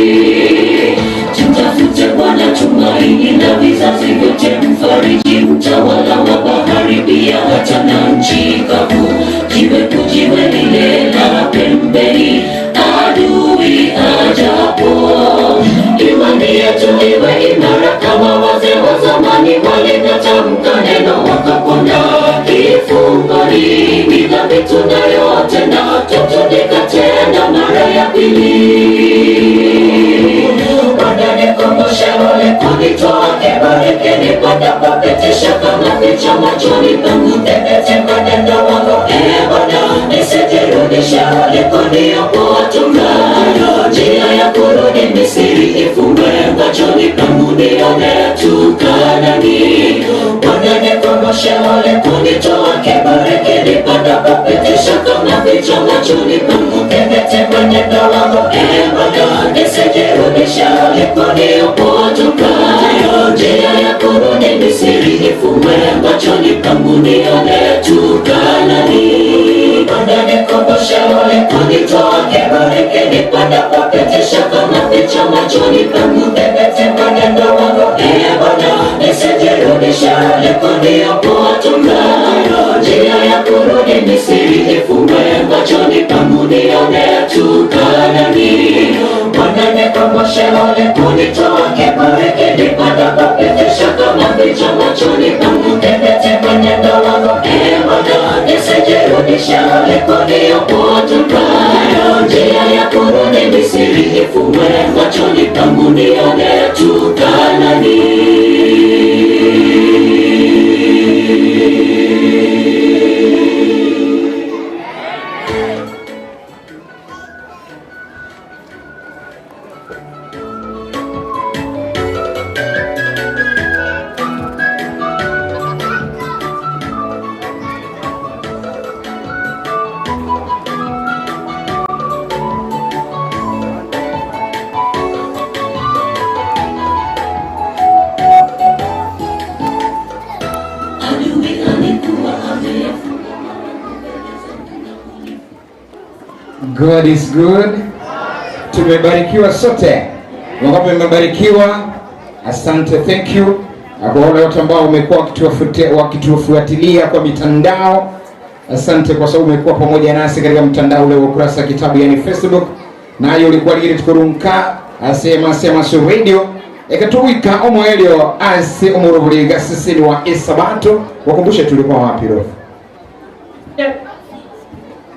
Tutafute Bwana tumaini la vizazi vyote, mfariji mtawala wa bahari pia hata na nchi kavu. Jiwe kujiwe lile la pembeni, adui ajapo. Imani yetu iwe imara kama wazee wa zamani walivyotamka neno wakapona kifungoni. Ni dhambi tunayotenda, tutunika tena mara ya pili. Bwana nikumbushe ulikonitoa, kibariki nipanapopitisha kama picha machoni pangu, dhibiti mwenendo wangu, ee Bwana, nisijirudishe ulikoniokoa toka. Njia ya kurudi Misri ifungwe machoni pangu, nione tu Kanaani. Bwana nikumbushe ulikonitoa, kibariki nipanapopitisha kama picha machoni pangu, dhibiti mwenendo wangu, ee Bwana, nisijirudishe ulikoniokoa toka. Njia ya kurudi Misri ifungwe machoni pangu, nione tu Kanaani. Bwana nikumbushe ulikonitoa, kibariki nipanapopitisha kama picha machoni pangu, dhibiti mwenendo wangu, ee Bwana, nisijirudishe ulikoniokoa toka. Njia ya kurudi Misri ifungwe machoni pangu, nione tu Kanaani. Bwana nikumbushe ulikonitoa, kibariki nipanapopitisha kama picha machoni pangu, dhibiti mwenendo wangu, ee Bwana, nisijirudishe ulikoniokoa toka. Njia ya kurudi Misri ifungwe machoni pangu, nione tu Kanaani. God is good. Tumebarikiwa sote. Wangapi mmebarikiwa? Asante, thank you. Kwa wale wote ambao umekuwa wakitufuatilia kwa mitandao, asante kwa sababu umekuwa pamoja nasi katika mtandao ule wa ukurasa kitabu, yani Facebook. Nayo ulikuwa lile tukurunka asema sema so radio ekatuwika omoelio ase omorobuliga sisi ni wa Isabato. Wakumbushe tulikuwa wapi roho?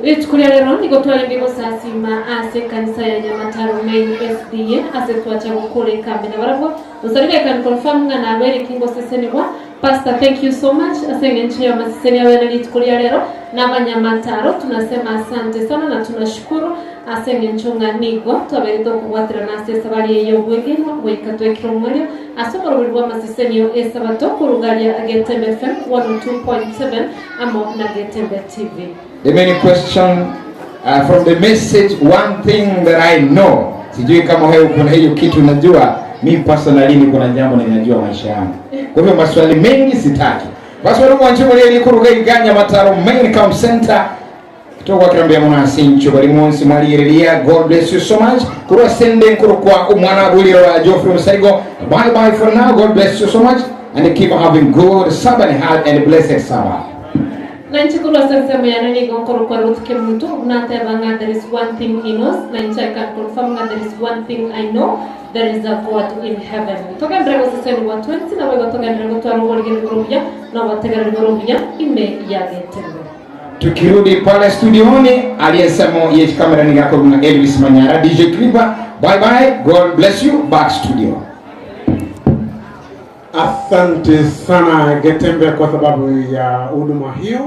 Ritukuria rero nigo twarenge gosasima ase kanisa ya Nyamataro Main SDA ase twacha gukora ikambi na barabwo usarike can confirm nga na bere kingo sesenibwa. Pastor, thank you so much ase ng'encho ya maseseni yawe na ritukuria rero na Banyamataro tunasema asante sana na tunashukuru ase ng'encho nga nigo twabere tokogwatira nase sabari eyo bwegenwa goika twekiro mwerio ase omorobori bwa maseseni yo esabato kurugaria Getembe FM 102.7 amo na Getembe TV. The main question from the message, one thing that I know. Sijui kama wewe kuna hiyo kitu unajua, mi personally niko na jambo ninajua maisha yangu. Kwa hivyo maswali mengi sitaki. Basi wale mwancho wale likuruga iganya Mataro Main Camp Center. Kutoka kwa Kirambia mwana sincho bali monsi mwalirelia. God bless you so much. Kurwa sende nkuru kwa umwana buliro wa Geoffrey Msaigo. Bye bye for now. God bless you so much and keep having good Sabbath and blessed Sabbath. Nanchikulwa sensemo yana ni gonkoro kwa Ruth Kemuntu natebanga there is one thing he knows. Nanchi I can confirm that there is one thing I know, there is a God in heaven. Toka ndrego seseni 120 na wego toka ndrego twarugolige ngurubya na wategera ngurubya ime ya Getembe. Tukirudi pale studioni aliyesema yeye kamera ni yako na Elvis Manyara, DJ Clipper. Bye bye, God bless you. Back studio. Asante sana Getembe kwa sababu ya huduma hiyo.